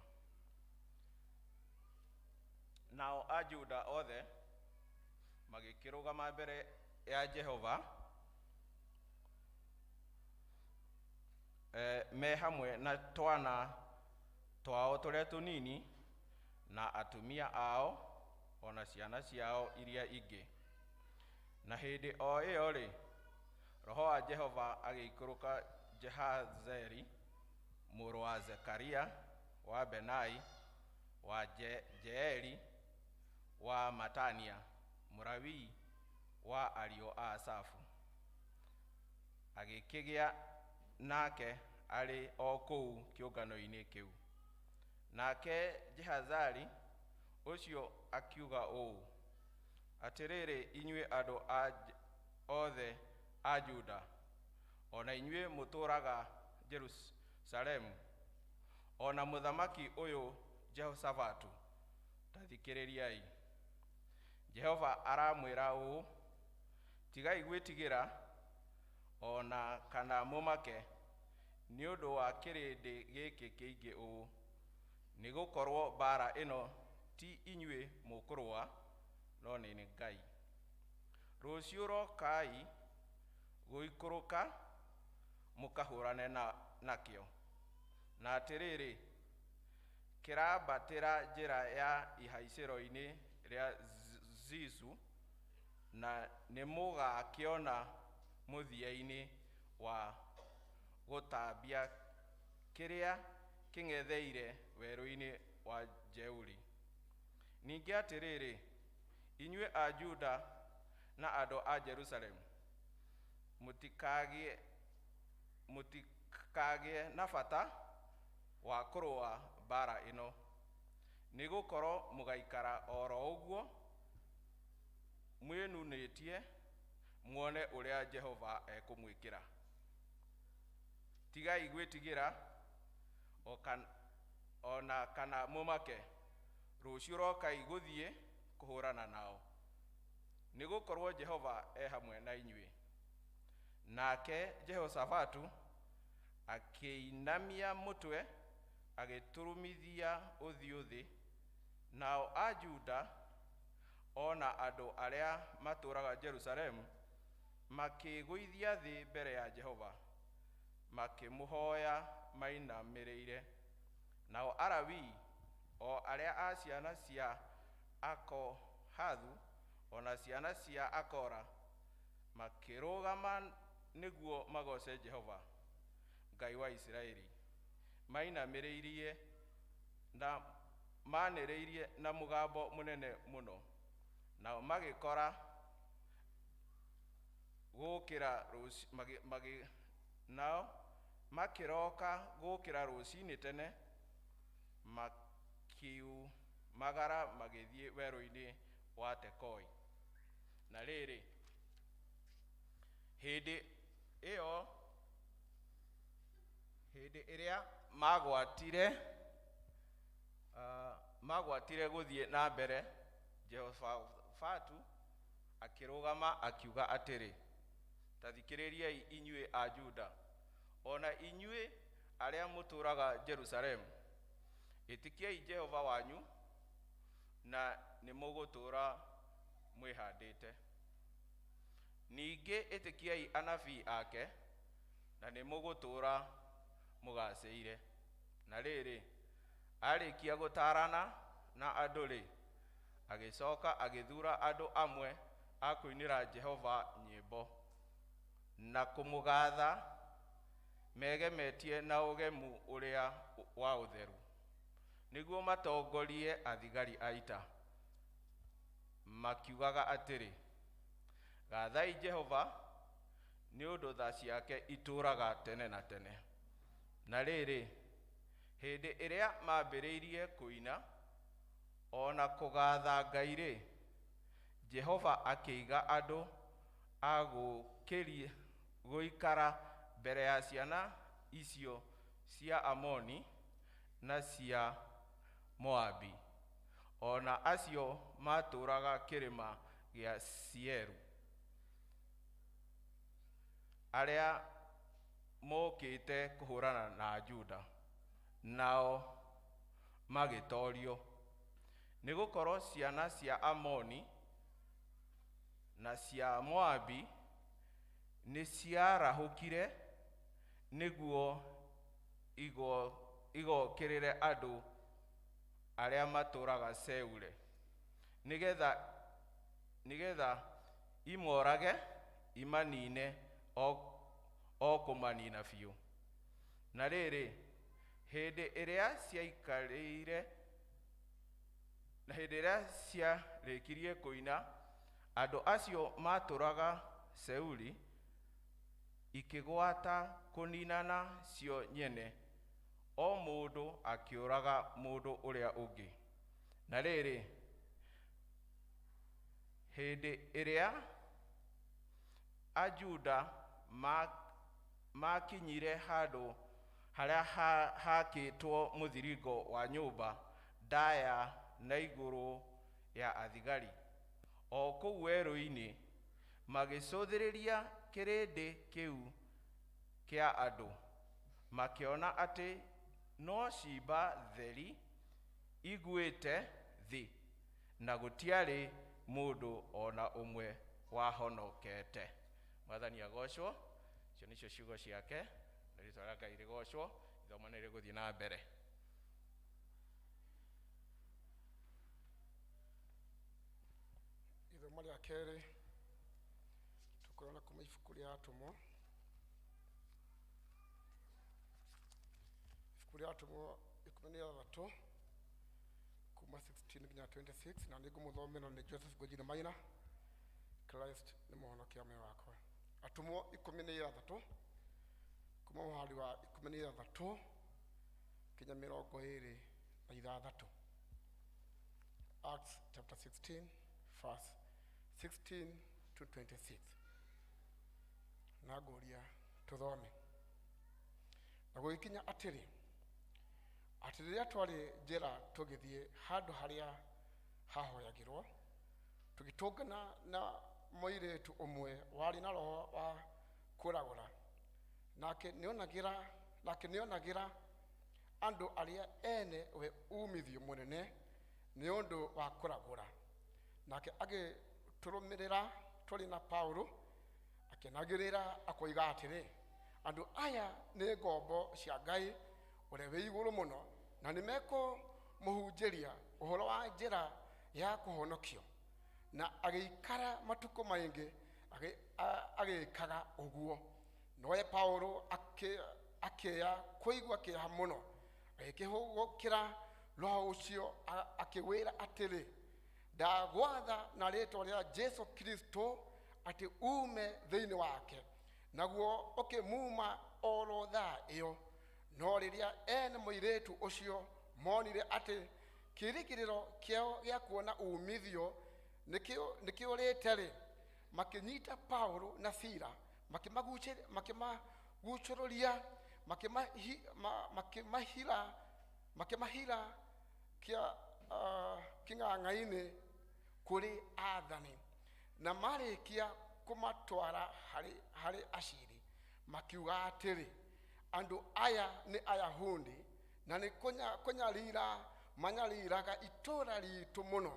Nao Ajuda othe magĩkĩrũgama mbere ya Jehova me hamwe na twana twao tũrĩa tũnini na atumia ao ona ciana ciao iria ingĩ. Na hĩndĩ o ĩyo rĩ, Roho wa Jehova agĩikũrũka Jehazeli mũrũ wa Zekaria wa Benai wa Jeeli wa Matania Mũlawii wa ariũ a Asafu, agĩkĩgĩa nake arĩ o kũu kĩũngano-inĩ kĩu. Nake Jehazali ũcio akiuga ũũ, atĩrĩrĩ inyuĩ andũ othe a Juda, o na inyuĩ mũtũũraga Jerusalemu, o na mũthamaki ũyũ Jehoshafatu, ta thikĩrĩriai. Jehova aramwĩra ũũ, tigai gwĩtigĩra o na kana mũmake nĩ ũndũ wa kĩrĩndĩ gĩkĩ kĩingĩ ũũ, nĩgũkorwo mbaara ĩno ti inyuĩ mũkũrũa, no nĩ Ngai. Rũciũ rokai gũikũrũka mũkahũrane nakĩo. Na atĩrĩrĩ, kĩrambatĩra njĩra ya ihaicĩro-inĩ rĩa Zizu, na nĩmũgakĩona mũthia-inĩ wa gũtambia kĩrĩa kĩng'etheire werũ-inĩ wa Jeuri. Ningĩ atĩrĩrĩ, inyuĩ a Juda na andũ a Jerusalemu, mũtikagĩe na bata wa kũrũa mbaara ĩno, nĩgũkorwo mũgaikara oro ũguo mwĩnunĩtie muone ũrĩa Jehova ekũmwĩkĩra. Tigai gwĩtigĩra o na kana mũmake, rũciũ rokai gũthiĩ kũhũrana nao, nĩgũkorwo Jehova e hamwe na inyuĩ. Nake Jehoshafatu akĩinamia mũtwe agĩturumithia ũthiũ thĩ, nao a Juda o na andũ arĩa matũũraga Jerusalemu makĩĩgũithia thĩ mbere ya Jehova, makĩmũhooya mainamĩrĩire. Nao Alawii o arĩa a ciana cia Akohathu o na ciana cia Akora makĩrũgama nĩguo magooce Jehova Ngai wa Isiraeli, mainamĩrĩirie na manĩrĩirie na mũgambo mũnene mũno. Nao magĩkora gũkĩra rũci, magi, magi, nao makĩroka gũkĩra rũcinĩ tene, makiumagara magĩthiĩ werũ-inĩ wa Tekoi. Na rĩrĩ, hĩndĩ ĩyo, hĩndĩ ĩrĩa magwatire gũthiĩ na mbere, Jehoshafatu akĩrũgama akiuga atĩrĩ, ta thikĩrĩriai inyuĩ a Juda, o na inyuĩ arĩa mũtũũraga Jerusalemu, ĩtĩkiai Jehova wanyu na nĩmũgũtũũra mwĩhandĩte. Ningĩ ĩtĩkiai anabii ake na nĩmũgũtũũra mũgacĩire. Na rĩrĩ, arĩkia gũtarana na andũ-rĩ, agĩcoka agĩthura andũ amwe a kũinĩra Jehova nyĩmbo na kũmũgatha megemetie na ũgemu ũrĩa wa ũtheru, nĩguo matongorie athigari a ita, makiugaga atĩrĩ, gathai Jehova nĩ ũndũ tha ciake itũũraga tene na tene. Na rĩrĩ, hĩndĩ ĩrĩa mambĩrĩirie kũina o na kũgatha Ngai-rĩ, Jehova akĩiga andũ a gũikara mbere ya ciana icio cia Amoni na cia Moabi, o na acio matũũraga kĩrĩma gĩa Seiru, arĩa mokĩte kũhũrana na Juda, nao magĩtoorio. Nĩgũkorwo ciana cia Amoni na cia Moabi nĩciarahũkire nĩguo Igokĩrĩre andũ arĩa matũũraga Seire, nĩgetha imorage imanine o kũmanina biũ. Na rĩrĩ, hĩndĩ ĩrĩa ciaikarĩire na hĩndĩ ĩrĩa ciarĩkirie kũina, andũ acio matũũraga Seiri ikĩgwata kũninana cio nyene, o mũndũ akĩũraga mũndũ ũrĩa ũngĩ. Na rĩrĩ, hĩndĩ ĩrĩa Ajuda makinyire handũ harĩa haakĩtwo mũthiringo wa nyũmba ndaya na igũrũ ya athigari o kũu werũ-inĩ, magĩcũthĩrĩria kĩrĩndĩ kĩu kĩa andũ, makĩona atĩ no ciimba theri iguĩte thĩ, na gũtiarĩ mũndũ o na ũmwe wahonokete. Mwathani agocwo. Icio nĩcio ciugo ciake, na rĩtwa rĩa Ngai rĩgocwo. Ithomo nĩ rĩgũthiĩ na mbere. Ithomo rĩa kerĩ tũkũrona kuma ibuku rĩa Atũmwo, ibuku rĩa Atũmwo 16, kuma 16 nginya 26, na nĩ ngũmũthomera nĩ Joseph Ngũnjiri Maina. Christ nĩ mũhonokia muoyo wakwa. Atũmwo 16, kuma mũhari wa 16 nginya 26. Acts chapter 16 verse 16 to 26. Na ngũria tũthome. Na gũgĩkinya atĩrĩ, atĩ rĩrĩa twarĩ njĩra tũgĩthiĩ handũ harĩa hahoyagĩrwo, tũgĩtũngana na mũirĩtu ũmwe warĩ na roho wa kũragũra, nake nĩonagĩra andũ arĩa ene we umithio mũnene nĩ ũndũ wa kũragũra. Nake agĩtũrũmĩrĩra tũrĩ na Paulo, akĩanagĩrĩra akoiga atĩrĩ, andũ aya nĩ ngombo cia Ngai ũrĩa wĩ igũrũ mũno, na nĩ mekũmũhunjĩria ũhoro wa njĩra ya kũhonokio. Na agĩikara matukũ maingĩ agĩkaga ũguo. Nowe Paulo akĩya kũigua kĩeha mũno, agĩkĩhũgũkĩra roho ũcio akĩwĩra atĩrĩ, ndagwatha na rĩtwa rĩa Jesu Kristo atĩ ume thĩinĩ wake. Naguo ũkĩmuma oro thaa ĩyo. No rĩrĩa ene mũirĩtu ũcio monire atĩ kĩĩrĩgĩrĩro kĩao gĩa kuona umithio nĩkĩũrĩte-rĩ, makĩnyita Paulo na Sila, makĩmagucũrũria, makĩmahira kĩng'ang'a-inĩ kũrĩ aathani. Na marĩkia kũmatwara harĩ aciri, makiuga atĩrĩ, andũ aya nĩ Ayahudi, na nĩ kũnyarira manyariraga itũũra ritũ mũno,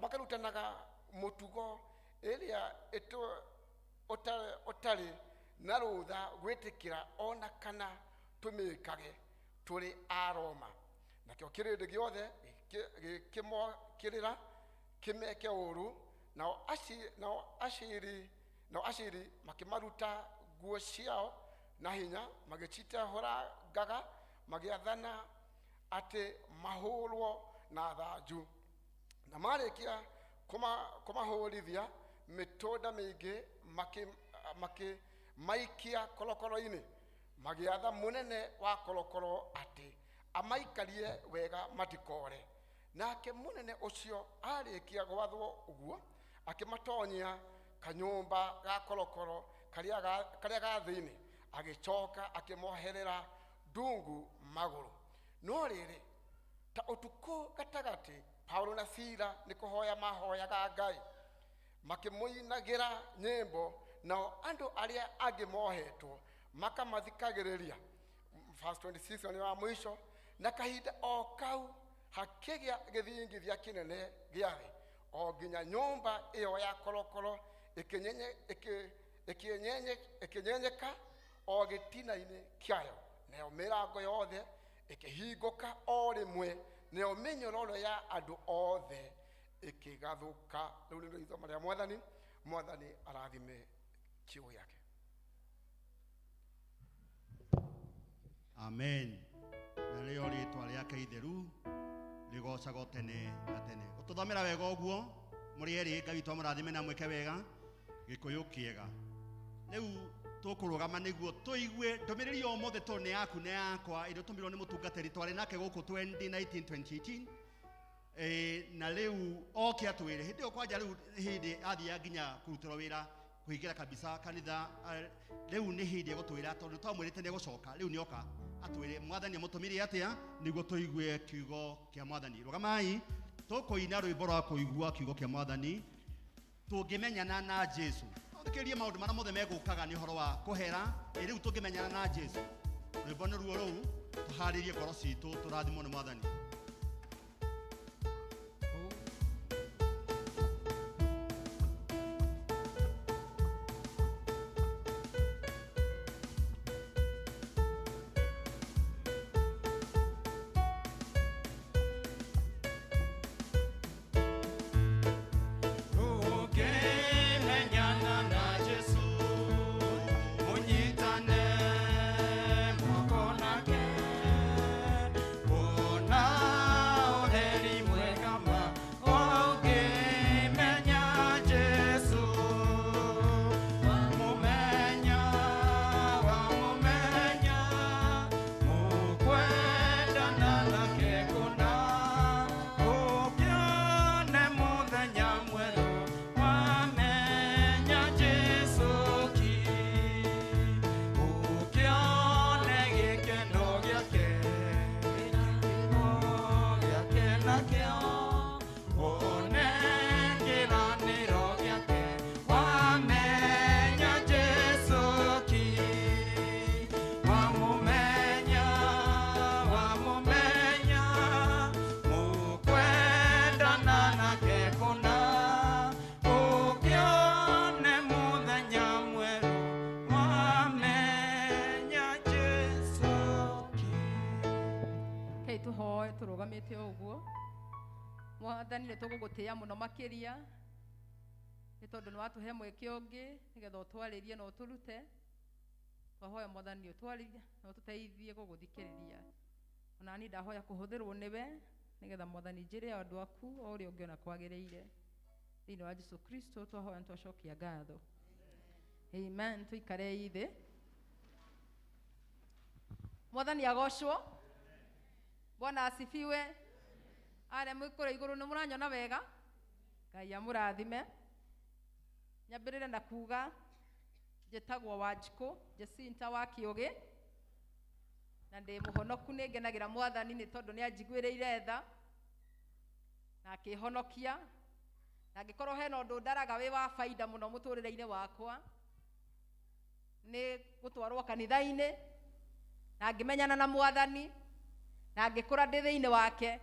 makarutanaga mũtugo ĩrĩa ũtarĩ na rũtha gwĩtĩkĩra ona kana tũmĩkage tũrĩ a Roma. Nakĩo kĩrĩndĩ gĩothe gĩkĩmokĩrĩra kĩmeke ũũru, nao aciri makĩmaruta nguo ciao na hinya, magĩcitehũrangaga, magĩathana atĩ mahũrwo na thanju. Na marĩkia kũmahũrithia mĩtũnda mĩingĩ, makĩmaikia korokoro-inĩ, magĩatha mũnene wa korokoro atĩ amaikarie wega matikore. Nake mũnene ũcio arĩkia gwathwo ũguo, akĩmatonyia kanyũmba ga korokoro karĩa ga thĩinĩ, agĩcoka akĩmoherera ndungu magũrũ. No rĩrĩ, ta ũtukũ gatagatĩ, Paulo na Sila nĩ kũhoya mahoyaga Ngai, makĩmũinagĩra nyĩmbo, nao andũ arĩa angĩ mohetwo makamathikagĩrĩria. Verse 26 nĩ wa mũico. Na kahinda o kau hakĩgĩa gĩthingithia kĩnene gĩa thĩ, o nginya nyũmba ĩyo ya korokoro ĩkĩnyenyeka o gĩtina-inĩ kĩayo, nayo mĩrango yothe ĩkĩhingũka o rĩmwe, nayo mĩnyororo ya andũ othe ĩkĩgathũka. Rĩu nĩrĩo ithoma rĩa Mwathani. Mwathani arathime kiugo gĩake. Amen. Na rĩo rĩtwa rĩake itheru rĩgocagwo tene na tene. Ũtũthomera wega ũguo mũrĩ erĩ, Ngai witũ amũrathime na mwĩke wega, Gĩkũyũ kĩega. Rĩu tũkũrũgama nĩguo tũigue ndũmĩrĩri ya ũmũthĩ, tondũ nĩ yaku na yakwa, ĩrĩa tũmirwo nĩ mũtungatĩri twarĩ nake gũkũ 2019 2018. Na rĩu oke atwĩre hĩndĩ ĩyo kwanja, rĩu hĩndĩ athiaga nginya kũrutĩrwo wĩra kũingĩra kabisa kanitha. Rĩu nĩ hĩndĩ egũtwĩra, tondũ twamwĩrĩte nĩ egũcoka. Rĩu nĩ oka atwĩre Mwathani amũtũmire atĩa nĩguo tũigue kiugo kĩa Mwathani. Rũgamai, tũkũina rwĩmbo rwa kũigua kiugo kĩa Mwathani, tũngĩmenyana na Jesu. Thikĩrĩrie maũndũ marĩa mothe megũkaga nĩ ũhoro wa kũhera. Ĩ rĩu tũngĩmenyana na Jesu, rwĩmbo nĩ ruo rũu, tũharĩrie ngoro citũ tũrathimwo nĩ Mwathani. Ukimenyana na Jesu, munyitane moko nake, ona ũtheri mwega ma. Ũngĩmenya Jesu, wamũmenya, wamũmenya, mũkwendana nake kũna, ũkĩone mũthenya mwerũ wamenya Jesu ki, ũkĩone gĩkeno gĩake, gĩake nakĩo, one kĩĩranĩro gĩake, wamenya Jesu ki, wamũmenya, wamũmenya, mũkwendana nake kũna, ũkĩone mũthenya mwerũ wamenya Jesu ki. Kei tũhoe tũrũgamĩte o ũguo. Mwathani, nĩ tũgũgũtĩĩa mũno makĩria nĩ tondũ nĩ watũhe mweke ũngĩ nĩgetha ũtwarĩrie na ũtũrute. Twahoya Mwathani ũtwarĩrie na ũtũteithie gũgũthikĩrĩria. Ona niĩ ndahoya kũhũthĩrwo nĩwe nĩgetha Mwathani njĩre andũ aku o ũrĩa ũngĩona kwagĩrĩire. Thĩinĩ wa Jesu Kristo twahoya, nĩtwacokia ngatho. Amen. Tũikarei thĩ. Mwathani agocwo. Bwana asifiwe. Arĩa mwĩ kũrĩa igũrũ nĩ mũranyona wega? Ngai amũrathime. Nyambĩrĩre na kuga njĩtagwo Wanjikũ Jacinta wa Kĩũgĩ, na ndĩ mũhonoku. Nĩ ngenagĩra Mwathani nĩ tondũ nĩ anjiguĩrĩire tha na akĩhonokia, na angĩkorwo hena ũndũ ndaraga wĩ wa baida mũno mũtũrĩre-inĩ wakwa nĩ gũtwarwo kanitha-inĩ na ngĩmenyana na Mwathani na ngĩkũra ndĩ thĩinĩ wake.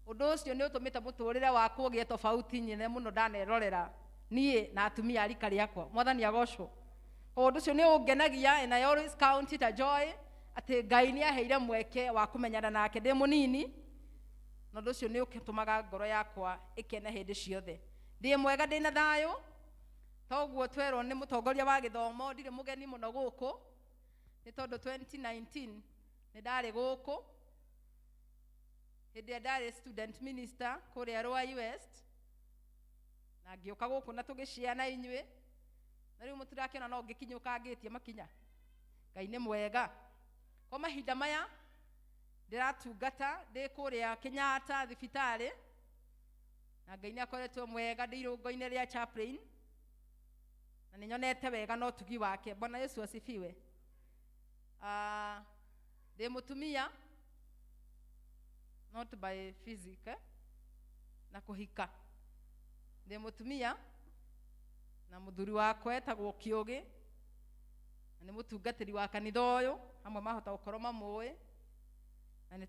Ũndũ ũcio nĩ ũtũmĩte mũtũrĩre wakwa ũgĩe tofauti nyene mũno ndanerorera niĩ na atumia a rika rĩakwa. Mwathani agocwo. Ũndũ ũcio nĩ ũngenagia, and I always count it a joy atĩ Ngai nĩ aheire mweke wa kũmenyana nake ndĩ mũnini, na ũndũ ũcio nĩ ũtũmaga ngoro yakwa ĩkene hĩndĩ ciothe. Ndĩ mwega, ndĩ na thayũ. Toguo twerwo nĩ mũtongoria wa gĩthomo, ndirĩ mũgeni mũno gũkũ nĩ tondũ 2019 nĩ ndarĩ gũkũ hĩndĩ ĩrĩa ndarĩ student minister kũrĩa Ruai West, na ngĩũka gũkũ na tũgĩshare na inyuĩ, na rĩu mũtirakĩona no ngĩkinyũkangĩtie makinya. Ngai nĩ mwega. Kwa mahinda maya ndĩratungata ndĩ kũrĩa Kenyatta thibitarĩ, na Ngai nĩ akoretwo mwega ndĩ irũngo-inĩ rĩa chaplain, na nĩ nyonete wega na ũtugi wake. Bwana Yesu asifiwe. Ndĩ mũtumia, not by physic, eh? Na kũhika ndĩ mũtumia, na mũthuri wakwa etagwo Kĩũgĩ, na nĩ mũtungatĩri wa kanitha ũyũ, amwe mahota gũkorwo mamũĩ, na nĩ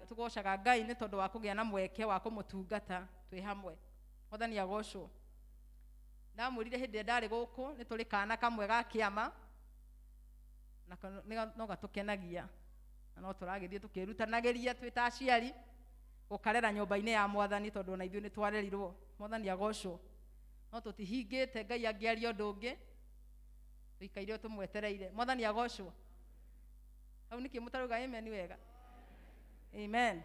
tũgocaga Ngai nĩ tondũ wa kũgĩa na mweke wa kũmũtungata twĩ hamwe. Mwathani agocwo. Ndamwĩrire hĩndĩ ĩrĩa ndarĩ gũkũ nĩ tũrĩ kana kamwe ga kĩama. Nako no gatũkenagia na no tũragĩthiĩ tũkĩrutanagĩria twĩ ta aciari gũkarera nyũmba-inĩ ya mwathani, tondũ ona ithuĩ nĩ twarerirwo. Mwathani agocwo. No tũtihingĩte, Ngai angĩaria ũndũ ũngĩ tũikaire tũmwetereire. Mwathani agocwo. Hau nĩkĩ mũtarauga amen wega? Amen.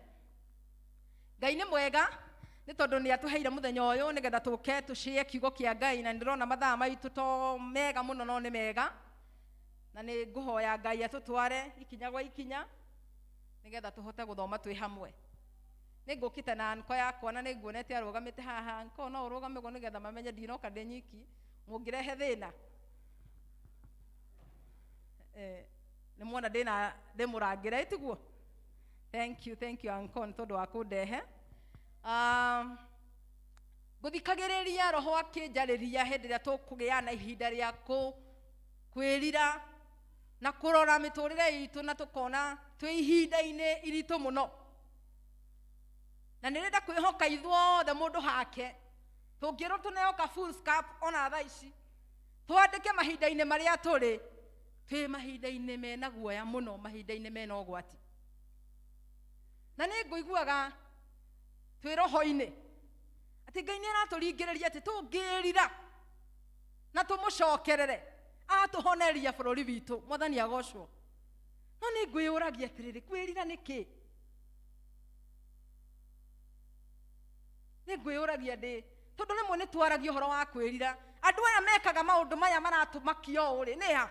Ngai nĩ mwega nĩ tondũ nĩ atũheire mũthenya ũyũ nĩgetha tũke tũcĩe kiugo kĩa Ngai, na nĩndĩrona mathaa maitũ to mega mũno no nĩ mega, na nĩ ngũhoya Ngai atũtware ikinya gwa ikinya nĩgetha tũhote gũthoma twĩ hamwe. Nĩ ngũkĩte na anko yakwa na nĩ nguonete arũgamĩte haha. Anko, no ũrũgame ũguo nĩgetha mamenye ndinoka ndĩ nyiki, mũngĩrehe thĩna. Nĩ muona ndĩna ndĩmũrangĩre, ĩtiguo? Thank you, thank you anko nĩ tondũ wa kũndehe. Ngũthikagĩrĩria roho akĩnjarĩria hĩndĩ ĩrĩa tũkũgĩa na ihinda rĩa kwĩrira na kũrora mĩtũrĩre itũ, na tũkona twĩ ihinda-inĩ iritũ mũno, na nĩrenda kwĩhoka ithuothe mũndũ hake tũngĩrwo tũneo ka foolscap ona thaa ici twandĩke mahinda-inĩ marĩa tũrĩ, twĩ mahinda-inĩ mena guoya mũno, mahinda-inĩ mena ũgwati. Na nĩ ngũiguaga twĩ roho-inĩ atĩ Ngai nĩ aratũringĩrĩria atĩ tũngĩrira na tũmũcokerere atũhoneria bũrũri witũ. Mwathani agocwo. No nĩ ngwĩyũragia atĩrĩrĩ, kwĩrira nĩ kĩ? Nĩ ngwĩyũragia ndĩ tondũ rĩmwe nĩ twaragia ũhoro wa kwĩrira, andũ aya mekaga maũndũ maya maratũmakia ũũ rĩ, nĩ a?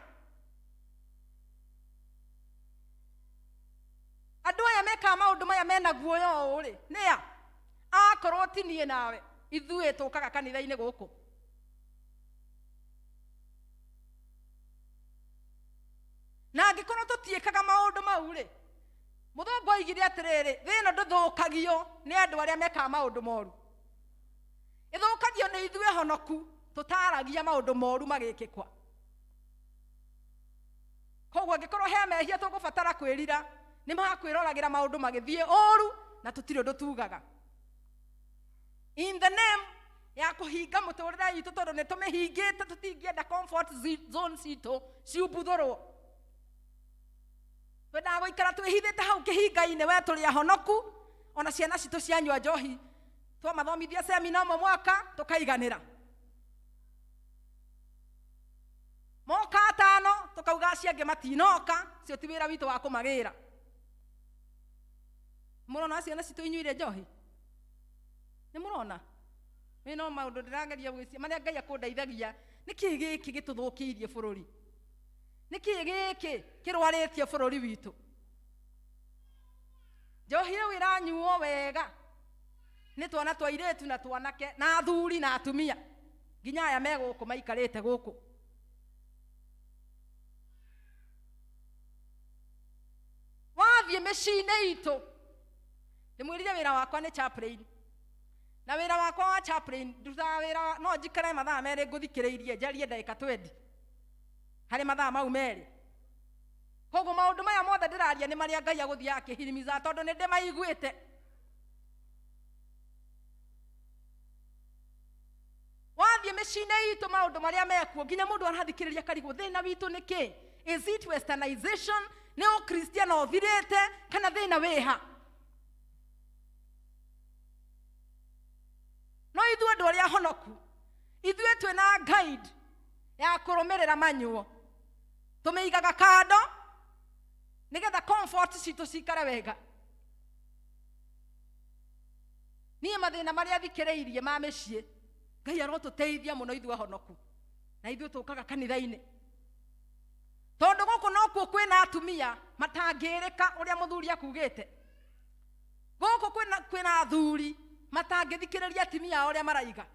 Andũ aya mekaga maũndũ maya mena guoya ũũ rĩ, nĩ a? Akorwo ti niĩ nawe, ithuĩ tũkaga kanitha-inĩ gũkũ. Na angĩkorwo tũtiĩkaga maũndũ mau rĩ, mũthũngũ oigire atĩrĩrĩ, thĩ ĩno ndĩthũkagio nĩ andũ arĩa mekaga maũndũ moru, ĩthũkagio nĩ ithuĩ honoku tũtaragia maũndũ moru magĩkĩkwa. Koguo angĩkorwo he mehia tũgũbatara kwĩrira, nĩ makwĩroragĩra maũndũ magĩthiĩ ũru na tũtirĩ ũndũ tugaga. In the name ya kũhinga mũtũrĩre witũ, tondũ nĩ tũmĩhingĩte, tũtingĩenda comfort zone citũ ciumbuthũrwo. Twendaga gũikara twĩhithĩte hau kĩhinga-inĩ, we tũrĩ ahonoku, ona ciana citũ cianyua njohi twamathomithia semina ũmwe mwaka tũkaiganĩra. Moka atano tũkauga acio angĩ matinoka, cio ti wĩra witũ wa kũmagĩra. Mũrona ciana citũ inyuire njohi? Nĩ mũrona? Nĩ no maũndũ ndĩrageria gwĩciria marĩa Ngai akũndeithagia. Nĩkĩ gĩkĩ gĩtũthũkĩirie bũrũri? Nĩkĩ gĩkĩ kĩrwarĩtie bũrũri witũ? Njohi rĩu ĩranyuo wega nĩ twana twa airĩtu na twanake na athuri na atumia, nginya aya me gũkũ maikarĩte gũkũ. Wathiĩ mĩciĩ-inĩ itũ, ndĩmwĩrire wĩra wakwa nĩ chaplain, na wĩra wakwa wa chaplain ndutaga wĩra no njikare mathaa merĩ ngũthikĩrĩirie njarie ndagĩka 20 harĩ mathaa mau merĩ. Koguo maũndũ maya mothe ndĩraria nĩ marĩa Ngai agũthiaga akĩhirimiza, tondũ nĩ ndĩmaiguĩte. Wathiĩ mĩciĩ-inĩ itũ maũndũ marĩa mekuo, nginya mũndũ arathikĩrĩria karigwo thĩna witũ nĩ kĩ? Is it westernization? Nĩ ũkristiano ũthirĩte kana thĩna wĩha? No ithuĩ andũ arĩa honoku, ithuĩ twĩna guide ya kũrũmĩrĩra manyuo, tũmĩigaga kando nĩgetha comfort citũ cikare wega. Niĩ mathĩna marĩa thikĩrĩirie ma mĩciĩ, Ngai arotũteithia mũno ithuĩ ahonoku na ithuĩ tũkaga kanitha-inĩ, tondũ gũkũ nokuo kwĩna atumia matangĩrĩka ũrĩa mũthuri akugĩte. Gũkũ kwĩna athuri matangĩthikĩrĩria atumia ao ũrĩa maraiga.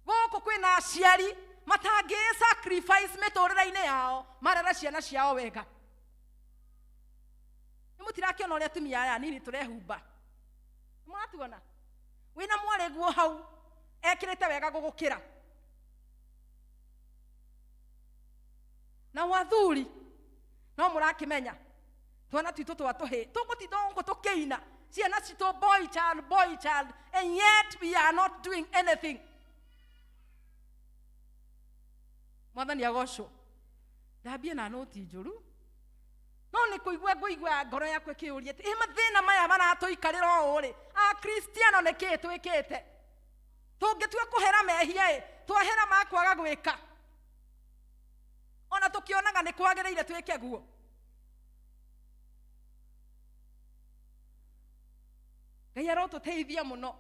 Gũkũ kwĩna aciari matangĩ sacrifice mĩtũrĩre-inĩ yao marere ciana ciao wega. Nĩ mũtirakĩona ũrĩa atumia aya anini tũrehumba? Nĩ mũratuona? Wĩna mwarĩ guo hau ekĩrĩte wega gũgũkĩra. Na wathuri no mũrakĩmenya twana twitũ twa tũhĩ tũgũtinda gũkũ tũkĩina ciana citũ boy child, boy child, and yet we are not doing anything. Mwathani agocwo. Ndambie na noti njũru. No nĩ kũigua ngũigua ngoro yakwa ĩkĩũria atĩ ĩ mathĩna maya maratũikarĩra ũũ rĩ, akristiano nĩ kĩĩ twĩkĩte? Tũngĩtua kũhera mehia ĩ, twahera ma kwaga gwĩka. Ona tũkĩonaga nĩ kwagĩrĩire twĩke guo. Ngai arotũteithia mũno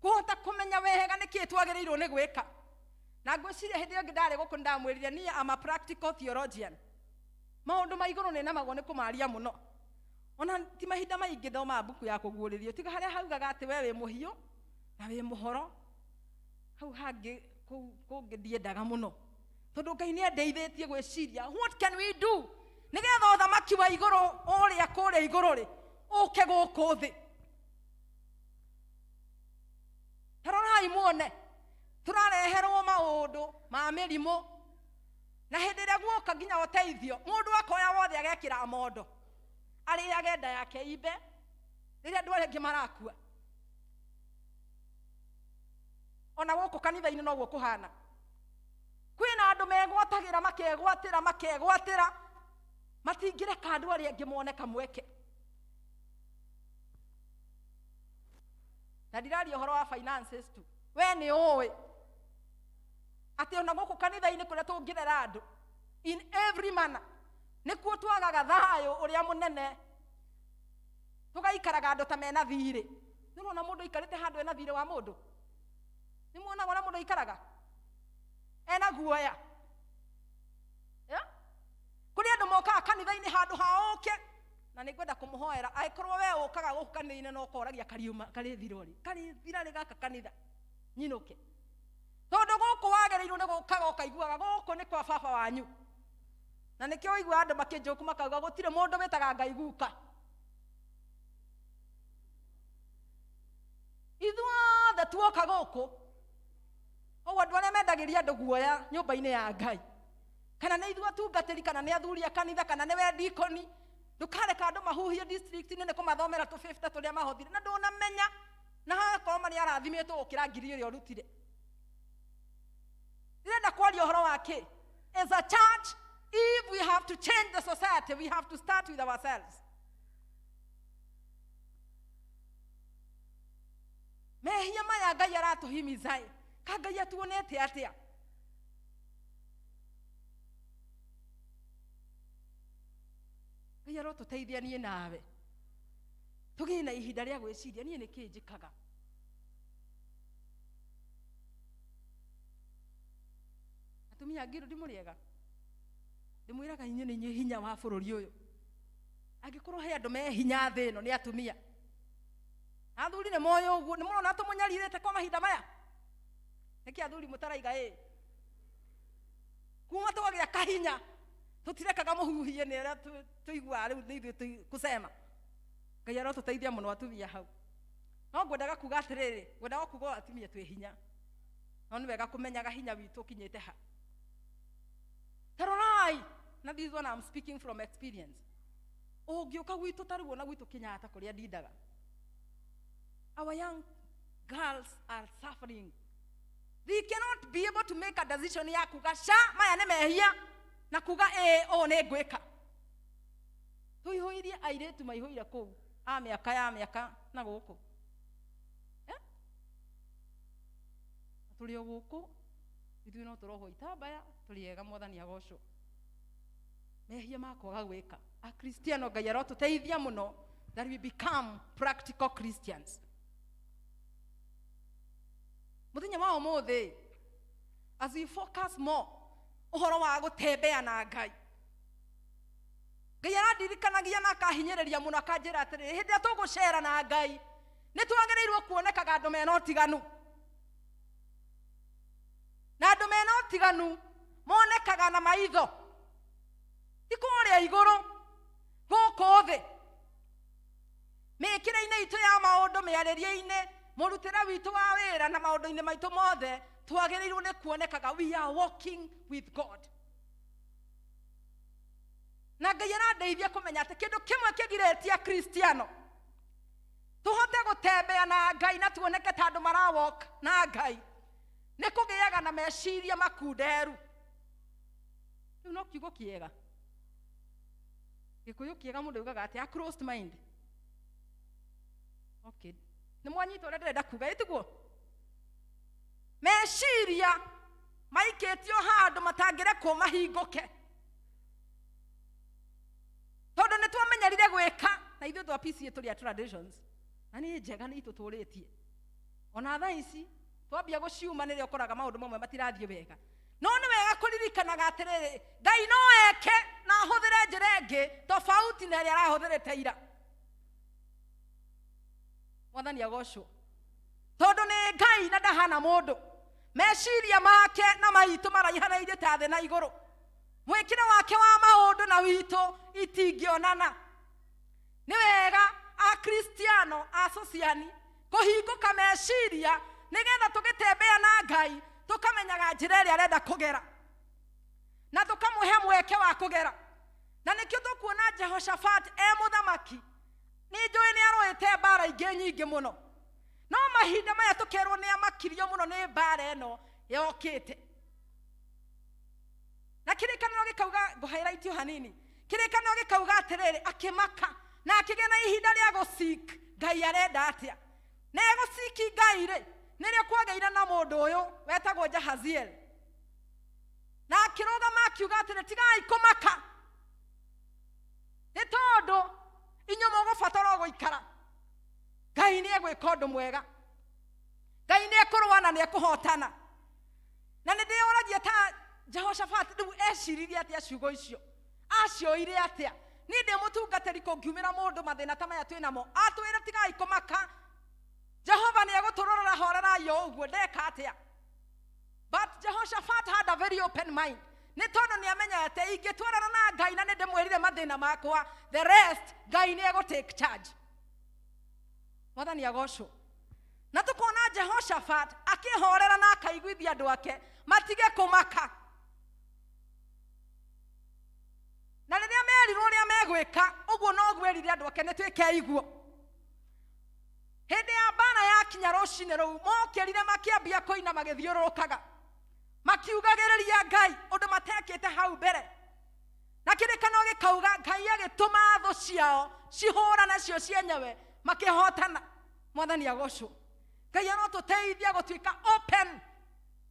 kũhota kũmenya wega nĩ kĩĩ twagĩrĩirwo nĩ gwĩka. Na ngwĩciria hĩndĩ ĩyo ĩngĩ ndarĩ gũkũ nĩndamwĩrire niĩ am a practical theologian. Maũndũ ma igũrũ nĩnamagwo nĩ kũmaria mũno. Ona ti mahinda maingĩ thomaga mbuku ya kũguũrĩrio, tiga harĩa haugaga atĩ we wĩ mũhiũ na wĩ mũhoro. Hau hangĩ kũu kũngĩ ndiendaga mũno, tondũ Ngai nĩ andeithĩtie gwĩciria what can we do nĩgetha ũthamaki wa igũrũ ũrĩa kũrĩa igũrũ rĩ ũke gũkũ thĩ. Ta rorai muone, tũrareherwo maũndũ ma mĩrimũ, na hĩndĩ ĩrĩa guoka nginya ũteithio, mũndũ akoya wothe agekĩra mondo, arĩage nda yake imbe, rĩrĩa andũ arĩa angĩ marakua. Ona gũkũ kanitha-inĩ noguo kũhana. Kwĩna andũ megwatagĩra, makegwatĩra, makegwatĩra, matingĩreka andũ arĩa angĩ mone kamweke. Na ndiraria ũhoro wa finances tu. We nĩ ũĩ atĩ ona gũkũ kanitha-inĩ kũrĩa tũngĩrera andũ in every manner, nĩkuo twagaga thayũ ũrĩa mũnene, tũgaikaraga andũ ta mena thirĩ. Nĩ ũrona mũndũ aikarĩte handũ ena thirĩ wa mũndũ? Nĩ muonaga ũrĩa mũndũ aikaraga ena guoya? Yeah? Kũrĩ andũ mokaga kanitha-inĩ handũ ha ũke, na nĩ ngwenda kũmũhoera, angĩkorwo we ũkaga gũkũ kanitha-inĩ na ũkoragia kariuma karĩthira rĩ, karĩthira rĩ gaka kanitha nyinũke, tondũ gũkũ wagĩrĩirwo nĩ gũkaga ũkaiguaga gũkũ nĩ kwa baba wanyu. Na nĩkĩo ũiguaga andũ makĩnjũku makauga gũtirĩ mũndũ wĩtaga Ngai guka. Ithuothe tuoka gũkũ, ũguo andũ arĩa mendagĩria andũ guoya nyũmba-inĩ ya Ngai, kana nĩ ithuĩ atungatĩri, kana nĩ athuri a kanitha, kana nĩ we dikoni, ndũkareka andũ mahuhie district-inĩ nĩ kũmathomera tũ 50 tũrĩa mahothire, na ndũnamenya, na hagakorwo marĩ arathimĩtwo gũkĩra ngiri ĩrĩa ũrutire. Ndĩrenda kwaria ũhoro wa kĩ? As a church, if we have to change the society, we have to start with ourselves. Mehia maya Ngai aratũhimiza ĩ, ka Ngai atuonete atĩa? Ngai arotũteithia niĩ nawe tũgĩe na ihinda rĩa gwĩciria niĩ nĩkĩ njĩkaga. Atumia a Ngiru ndimũrĩega, ndĩmwĩraga inyuĩ nĩ inyuĩ hinya wa bũrũri ũyũ. Angĩkorwo he andũ me hinya thĩ ĩno nĩ atumia. Athuri nĩ moĩ ũguo, nĩ mũrona tũmũnyarirĩte kwa mahinda maya. Nĩkĩ athuri mũtaraiga ĩ? Kuma twagĩa kahinya tũtirekaga mũhuhie nĩ ũrĩa tũiguaga rĩu nĩ ithuĩ kũcema. Ngai arotũteithia mũno atumia hau. No ngwendaga kuga atĩrĩrĩ, ngwendaga kuga atumia twĩ hinya. No nĩ wega kũmenyaga hinya witũ ũkinyĩte ha. Ta rorai, na this one I'm speaking from experience. Ũngĩũka gwitũ ta rĩu ona gwitũ Kenyatta kũrĩa ndindaga, our young girls are suffering. They cannot be able to make a decision ya kuga ca maya nĩ mehia na kuga ĩ ũũ nĩ ngwĩka. Tũihũirie airĩtu maihũire kũu a mĩaka ya mĩaka na gũkũ. Tũrĩ o gũkũ ithuĩ no tũrohwo itambaya, tũrĩ ega, Mwathani agocwo. Mehia ma kwaga gwĩka. Akristiano Ngai arotũteithia mũno that we become practical Christians. Mũthenya wa ũmũthĩ, as we focus more ũhoro wa gũtembea na Ngai, Ngai arandirikanagia na akahinyĩrĩria mũno akanjĩra atĩrĩrĩ, hĩndĩ ĩrĩa tũgũcera na Ngai nĩ twagĩrĩirwo kuonekaga andũ mena ũtiganu, na andũ mena ũtiganu monekaga na maitho, ti kũrĩa igũrũ, gũkũ thĩ. Mĩkĩre-inĩ itũ ya maũndũ, mĩarĩrie-inĩ, mũrutĩre witũ wa wĩra na maũndũ-inĩ maitũ mothe, twagĩrĩirwo nĩ kuonekaga we are walking with God. Na Ngai arandeithia kũmenya atĩ kĩndũ kĩmwe kĩgirĩtie Akristiano tũhote gũtembea na Ngai na tuoneke ta andũ mara walk na Ngai nĩ kũgĩaga na meciria makunderu. Rĩu no kiugo kĩega, gĩkũyũ kĩega mũndũ augaga atĩ a closed mind. Okay, nĩ mwanyita ũrĩa ndĩrenda kuga, ĩtiguo? Meciria maikĩtio handũ matangĩrekwo mahingũke, tondũ nĩ twamenyerire gwĩka na ithuĩ twa PCA tũrĩ a traditions, na nĩ njega, nĩ itũtũrĩtie. Ona thaa ici twambia gũciuma nĩrĩo ũkoraga maũndũ mamwe matirathiĩ wega. No nĩ wega kũririkanaga atĩrĩrĩ, Ngai no eke na ahũthĩre njĩra ĩngĩ tofauti na ĩrĩa arahũthĩrĩte ira. Mwathani agocwo, tondũ nĩ Ngai na ndahana mũndũ. Meciria make na maitũ maraihanairie ta thĩ na igũrũ. Mwĩkĩre wake wa maũndũ na witũ itingĩonana. Nĩ wega Akristiano acociani kũhingũka meciria, nĩgetha tũgĩtembea na Ngai tũkamenyaga njĩra ĩrĩa arenda kũgera na tũkamũhe mweke wa kũgera. Na nĩkĩo tũkuona Jehoshaphat e mũthamaki, nĩ njũĩ nĩ arũĩte mbara ingĩ nyingĩ mũno, no mahinda maya tũkerwo nĩ amakirio mũno nĩ mbara ĩno yokĩte. Na kĩrĩkanĩro gĩkauga, ngũhighlight hanini, kĩrĩkanĩro gĩkauga atĩrĩrĩ, akĩmaka na akĩgĩa na ihinda rĩa gũseek Ngai arenda atĩa. Na egũseek Ngai rĩ, nĩrĩo kwagĩire na mũndũ ũyũ wetagwo Jahaziel, na akĩrũgama akiuga atĩrĩ, tigai kũmaka, nĩ tondũ inyuĩ mũgũbatara o gũikara. Ngai nĩ egwĩka ũndũ mwega, Ngai nĩ ekũrũa na nĩ ekũhotana. Na nĩ ndĩyũragia ta Jehoshaphat rĩu eciririe atĩa ciugo icio, acioire atĩa? Niĩ ndĩ mũtungatĩri, kũngiumĩra mũndũ mathĩna ta maya twĩ namo atwĩre tigai kũmaka, Jehova nĩ egũtũrorera, horerai o ũguo, ndeka atĩa? But Jehoshaphat had a very open mind, nĩ tondũ nĩ amenyete ingĩtwarana na Ngai na nĩ ndĩmwĩrire mathĩna makwa, the rest Ngai nĩ egũ take charge. Mwathani agocwo. Na tũkona Jehoshaphat akĩhorera na akaiguithia andũ ake matige kũmaka. Na rĩrĩa merirwo ũrĩa megwĩka, ũguo noguo erire andũ ake, nĩ twĩke iguo. Hĩndĩ ya mbara yakinya rũcinĩ rũu, mokĩrire makĩambia kũina magĩthiũrũrũkaga, makiugagĩrĩria Ngai ũndũ matekĩte hau mbere. Na kĩrĩkanĩro gĩkauga Ngai agĩtũma thũ ciao cihũrane cio cienyewe, makĩhotana. Mwathani agocwo. Ngai arotũteithia gũtuĩka open,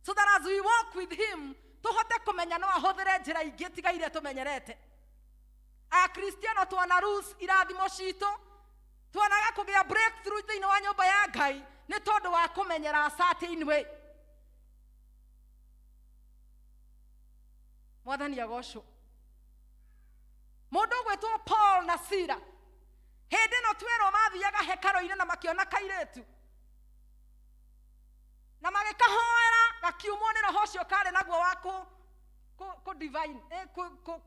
so that as we walk with him tũhote kũmenya no ahũthĩre njĩra ingĩ tiga iria tũmenyerete. Akristiano twana lose irathimo citũ, twanaga kũgĩa breakthrough thĩinĩ wa nyũmba ya Ngai nĩ tondũ wa kũmenyera a certain way. Mwathani agocwo. Mũndũ ũgwĩtwo Paul na Sila, hĩndĩ ĩno twerwo mathiaga hekarũ-inĩ na makĩona kairĩtu na magĩkahoera, gakiumwo nĩ roho ũcio karĩ naguo wa kũ divine,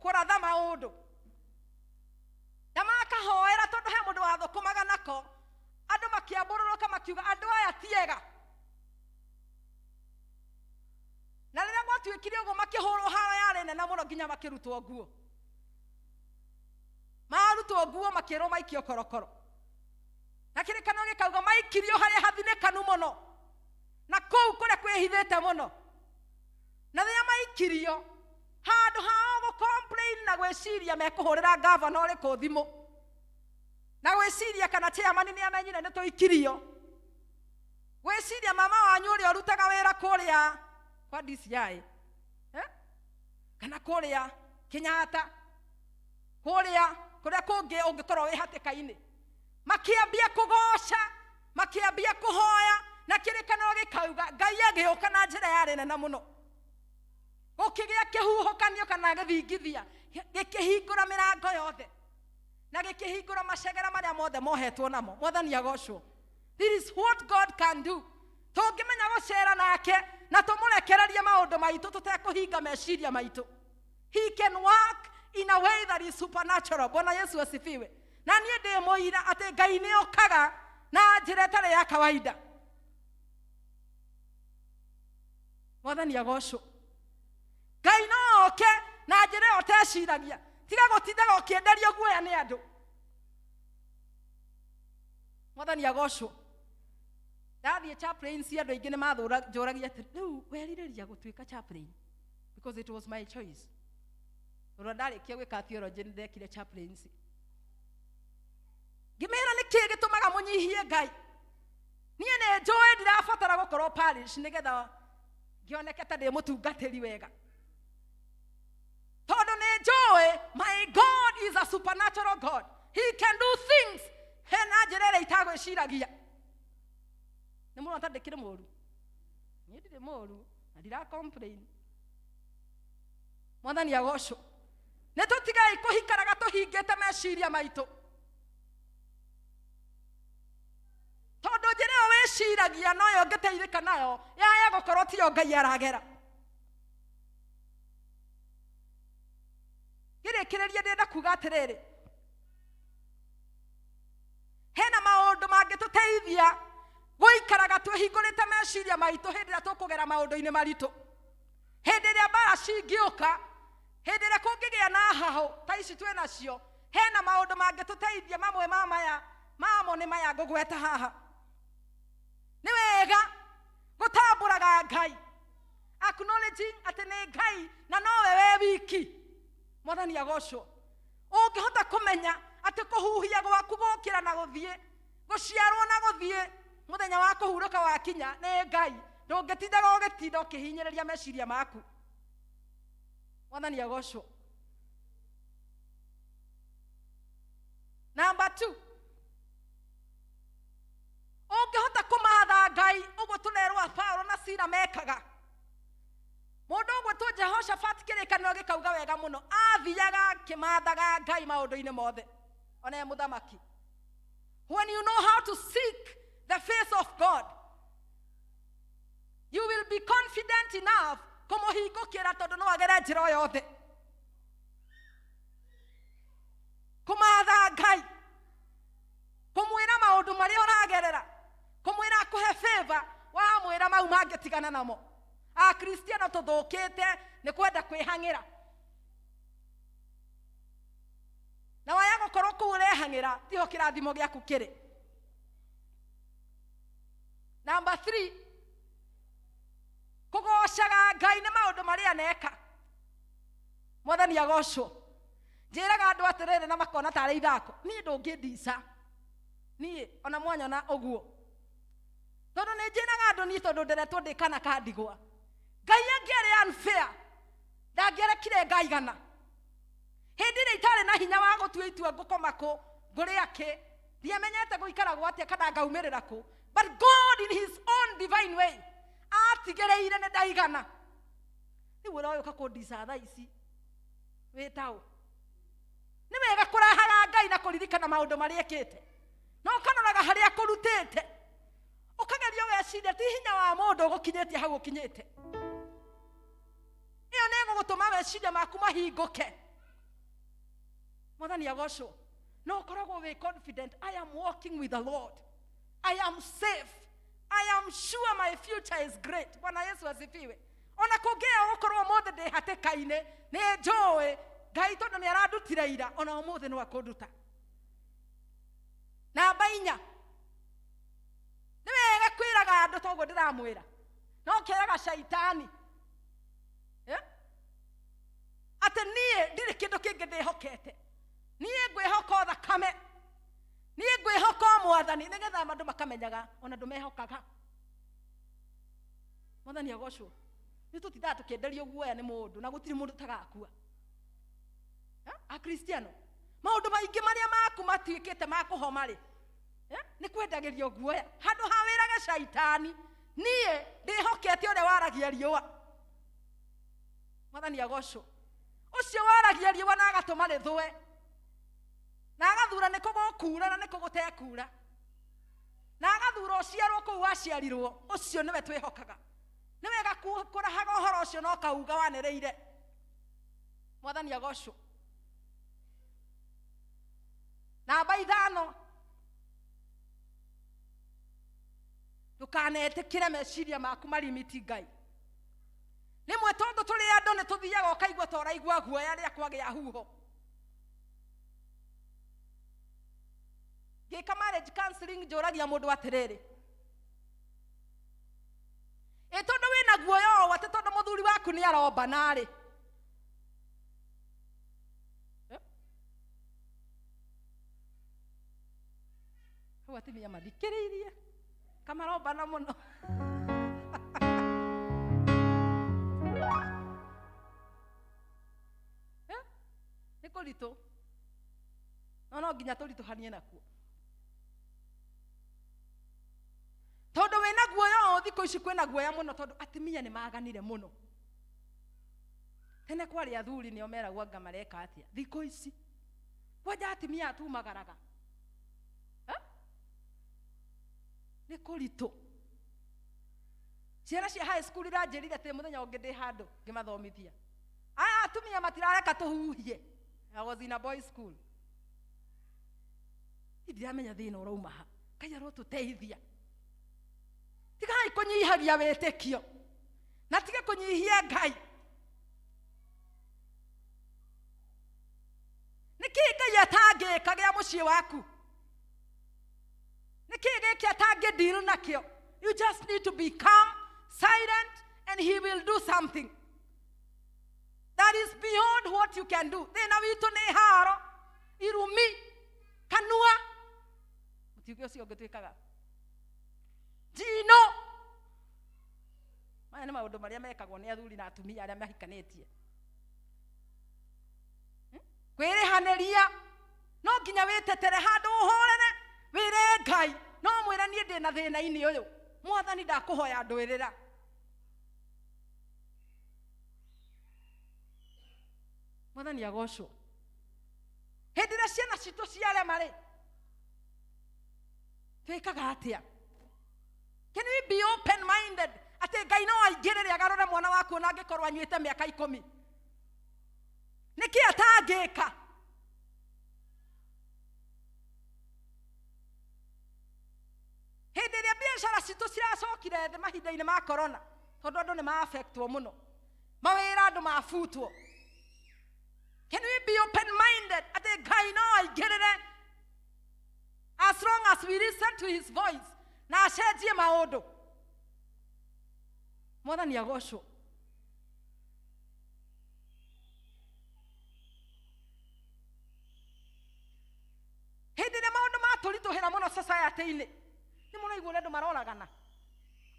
kũratha maũndũ. Na makahoera tondũ he mũndũ wathũkũmaga nako, andũ makĩambũrũrũka makiuga andũ aya ti ega. Na rĩrĩa gwatuĩkire ũguo, makĩhũrwo haro yarĩ nene mũno nginya makĩrutwo nguo. Marutwo nguo makĩrwo maikio korokoro, na kĩrĩkanĩro gĩkauga maikirio harĩa hathinĩkanu mũno na kũu kũrĩa kwĩhithĩte mũno. Na rĩrĩa maikirio, handũ hao gũ-complain na gwĩciria mekũhũrĩra gavana ũrĩkũ thimũ na gwĩciria kana chairman nĩ amenyire nĩ tũikirio, gwĩciria mama wanyu ũrĩa ũrutaga wĩra kũrĩa kwa DCI, kana kũrĩa Kenyatta, kũrĩa kũrĩa kũngĩ ũngĩkorwo wĩ hatĩka-inĩ, makĩambia kũgoca, makĩambia kũhoya. Na kĩrĩkanĩro gĩkauga Ngai agĩũka na njĩra yarĩ nene mũno, gũkĩgĩa kĩhuhũkanio kana gĩthingithia, gĩkĩhingũra mĩrango yothe na gĩkĩhingũra macegera marĩa mothe mohetwo namo. Mwathani agocwo. This is what God can do tũngĩmenya gũcera nake na tũmũrekererie maũndũ maitũ tũtekũhinga meciria maitũ. He can work in a way that is supernatural. Bwana Yesu asifiwe. Na niĩ ndĩ mũira atĩ Ngai nĩ okaga na njĩra ĩtarĩ ya kawaida. Mwathani agocwo. Ngai no oke na njĩra ĩyo ũteciragia. Tiga gũtindaga ũkĩenderio guoya nĩ andũ. Mwathani agocwo. Ndathiĩ chaplains, andũ aingĩ nĩ mathũra njũragia atĩ rĩu werirĩria gũtuĩka chaplain, because it was my choice. Tondũ ndarĩkia gwĩka theology nĩ ndekire chaplaincy. Ngĩmera nĩ kĩĩ gĩtũmaga mũnyihie Ngai? Niĩ nĩ njũĩ ndirabatara gũkorwo parish nĩgetha ngĩoneke ta ndĩ mũtungatĩri wega. Tondũ nĩ njũĩ my God is a supernatural God. He can do things hena njĩra ĩrĩa itagwĩciragia. Nĩ mũrona ta ndĩkĩrĩ mũru? Niĩ ndirĩ mũru na ndira complain. Mwathani agocwo. Nĩ tũtigei kũhikaraga tũhingĩte meciria maitũ. Tondũ njĩra ĩyo wĩciragia noyo ũngĩteithĩka nayo, yaya gũkorwo tiyo Ngai aragera. Ngĩrĩkĩrĩria ndĩrenda kuga atĩrĩrĩ, hena maũndũ mangĩtũteithia gũikaraga twĩhingũrĩte meciria maitũ hĩndĩ ĩrĩa tũkũgera maũndũ-inĩ maritũ. Hĩndĩ ĩrĩa mbara cingĩũka, hĩndĩ ĩrĩa kũngĩgĩa na hahũ ta ici twĩ nacio, hena maũndũ mangĩtũteithia. Mamwe ma maya mamo nĩ maya ngũgweta haha. Nĩ wega gũtambũraga Ngai, acknowledging atĩ nĩ Ngai na nowe we wiki. Mwathani agocwo. Ũngĩhota kũmenya atĩ kũhuhia gwaku gũkĩra na gũthiĩ, gũciarwo na gũthiĩ, mũthenya wa kũhurũka wakinya nĩ Ngai, ndũngĩtindaga ũgĩtinda ũkĩhinyĩrĩria meciria maku. Mwathani agocwo. Number 2, ũngĩhota kũmatha Ngai ũguo tũrerwo Paulo na Sila mekaga. Mũndũ ũgwĩtwo Jehoshaphat kĩrĩkanĩro gĩkauga wega mũno, athiaga akĩmathaga Ngai maũndũ-inĩ mothe, ona e mũthamaki. When you know how to seek the face of God, you will be confident enough kũmũhingũkĩra tondũ no agere njĩra o yothe. Kũmatha Ngai, kũmwĩra maũndũ marĩa ũragerera, kũmwĩra akũhe favor, wamwĩra mau mangĩtigana namo. Akristiano tũthũkĩte nĩ kwenda kwĩhang'ĩra. Na waya gũkorwo kũu ũrehang'ĩra, tiho kĩrathimo gĩaku kĩrĩ. Number 3, kũgocaga Ngai nĩ maũndũ marĩa aneka. Mwathani agocwo. Njĩraga andũ atĩrĩrĩ na makona tarĩ ithako, niĩ ndũngĩndica. Niĩ ona mwanyona ũguo. Tondũ nĩ njĩraga andũ niĩ tondũ nderetwo ndĩ kana ka ndigwa. Ngai angĩarĩ unfair, ndangĩarekire ngaigana. Hĩndĩ ĩrĩa itarĩ na hinya wa gũtua itua ngũkoma kũ, ngũrĩa kĩ, ndiamenyete gũikaragwo atĩa kana ngaumĩrĩra kũ. But God in his own divine way atigĩrĩire nĩ ndaigana. Rĩu ũroyũka kũndica thaa ici wĩ taũ. Nĩ wega kũrahaga Ngai na kũririkana maũndũ marĩa ekĩte, na ũkanoraga harĩa akũrutĩte, ũkageria ũgeciria ti hinya wa mũndũ ũgũkinyĩtie hau ũkinyĩte. Ĩyo nĩ ĩgũgũtũma meciria maku mahingũke. Mwathani agocwo. No ũkoragwo wĩ confident, I am walking with the Lord, I am safe, I am sure my future is great. Bwana Yesu asifiwe. Ona kũngĩaga gũkorwo ũmũthĩ ndĩ hatĩka-inĩ, nĩ njũĩ Ngai tondũ nĩ arandutire ira, ona ũmũthĩ no akũnduta. Namba 4, nĩ wega kwĩraga andũ toguo ndĩramwĩra, no kĩraga caitani atĩ niĩ ndirĩ kĩndũ kĩngĩ ndĩhokete, niĩ ngwĩhoka o thakame, niĩ ngwĩhoka o Mwathani, nĩgetha andũ makamenyaga ona ndũmehokaga. Mwathani agocwo. Nĩ tũtindaga tũkĩenderio guoya nĩ mũndũ, na gũtirĩ mũndũ tagakua. Akristiano, maũndũ maingĩ marĩa maku matuĩkĩte ma kũhoma rĩ, nĩ kwendagĩrio guoya. Handũ ha wĩrage caitani, niĩ ndĩhokete ũrĩa waragia riũa. Mwathani agocwo. Ũcio waragia riũa na agatũma rĩthũe, na agathura nĩ kũ gũkura na nĩ kũ gũtekura, na agathura ũciarwo kũu waciarirwo, ũcio nĩwe twĩhokaga. Nĩ wega kũrahaga ũhoro ũcio na ũkauga wanĩrĩire. Mwathani agocwo. Namba 5, ndũkanetĩkĩre meciria maku marimiti Ngai. Rĩmwe tondũ tũrĩ andũ nĩ tũthiaga ũkaigua ta ũraigua guoya rĩrĩa kwagĩa huho. Ngĩka marriage counseling njũragia mũndũ atĩrĩrĩ, ĩ tondũ wĩna guoya ũũ atĩ tondũ mũthuri waku nĩ aromba narĩ, Hau atumia mathikĩrĩirie kamarombana mũno. Eh? Nĩ kũritũ, no no nginya tũritũhanie nakuo, tondũ wĩna guoya o thikũ ici kwĩna guoya mũno, tondũ atumia nĩ maganire mũno. Tene kwarĩ athuri nĩo meragwo anga mareka atĩa, thikũ ici kwanja atumia atumagaraga. Eh? Nĩ kũritũ. Ciana cia high school iranjĩrire atĩ mũthenya ũngĩ ndĩ handũ ngĩmathomithia, aya atumia matirareka tũhuhie. I was in a boys school. Ndiramenya thĩna ũrauma ha. Ngai arotũteithia. Tigai kũnyihagia wĩtĩkio na tige kũnyihia Ngai. Nĩkĩ Ngai atangĩka gĩa mũciĩ waku? Nĩkĩ gĩkĩ atangĩ deal nakĩo? You just need to be calm, silent, and he will do something that is beyond what you can do. Thĩna witũ nĩ haro, irumi, kanua, mũtiuge ũcio ũngĩ twĩkaga njino. Maya nĩ maũndũ marĩa mekagwo nĩ athuri na atumia arĩa mahikanĩtie. Kwĩrĩhanĩria no nginya wĩtetere handũ ũhorere, wĩre Ngai, no mwĩre niĩ ndĩ na thĩna-inĩ ũyũ, Mwathani ndakũhoya ndwĩrĩra. Mwathani agocwo. Hĩndĩ ĩrĩa ciana citũ ciarema rĩ, twĩkaga atĩa? Can we be open minded atĩ Ngai no aingĩrĩre agarũre mwana waku ona angĩkorwo anyuĩte mĩaka 10? Nĩkĩ atangĩka? Hĩndĩ ĩrĩa biacara citũ ciracokire thĩ mahinda-inĩ ma corona, tondũ andũ nĩ ma-affectwo mũno, mawĩra andũ mabutwo, can we be open minded atĩ Ngai no aingĩrĩre as long as we listen to his voice na acenjie maũndũ? Mwathani agocwo. Hĩndĩ ĩrĩa maũndũ matũritũhĩra mũno society-inĩ, nĩ mũraigua ũrĩa andũ maroragana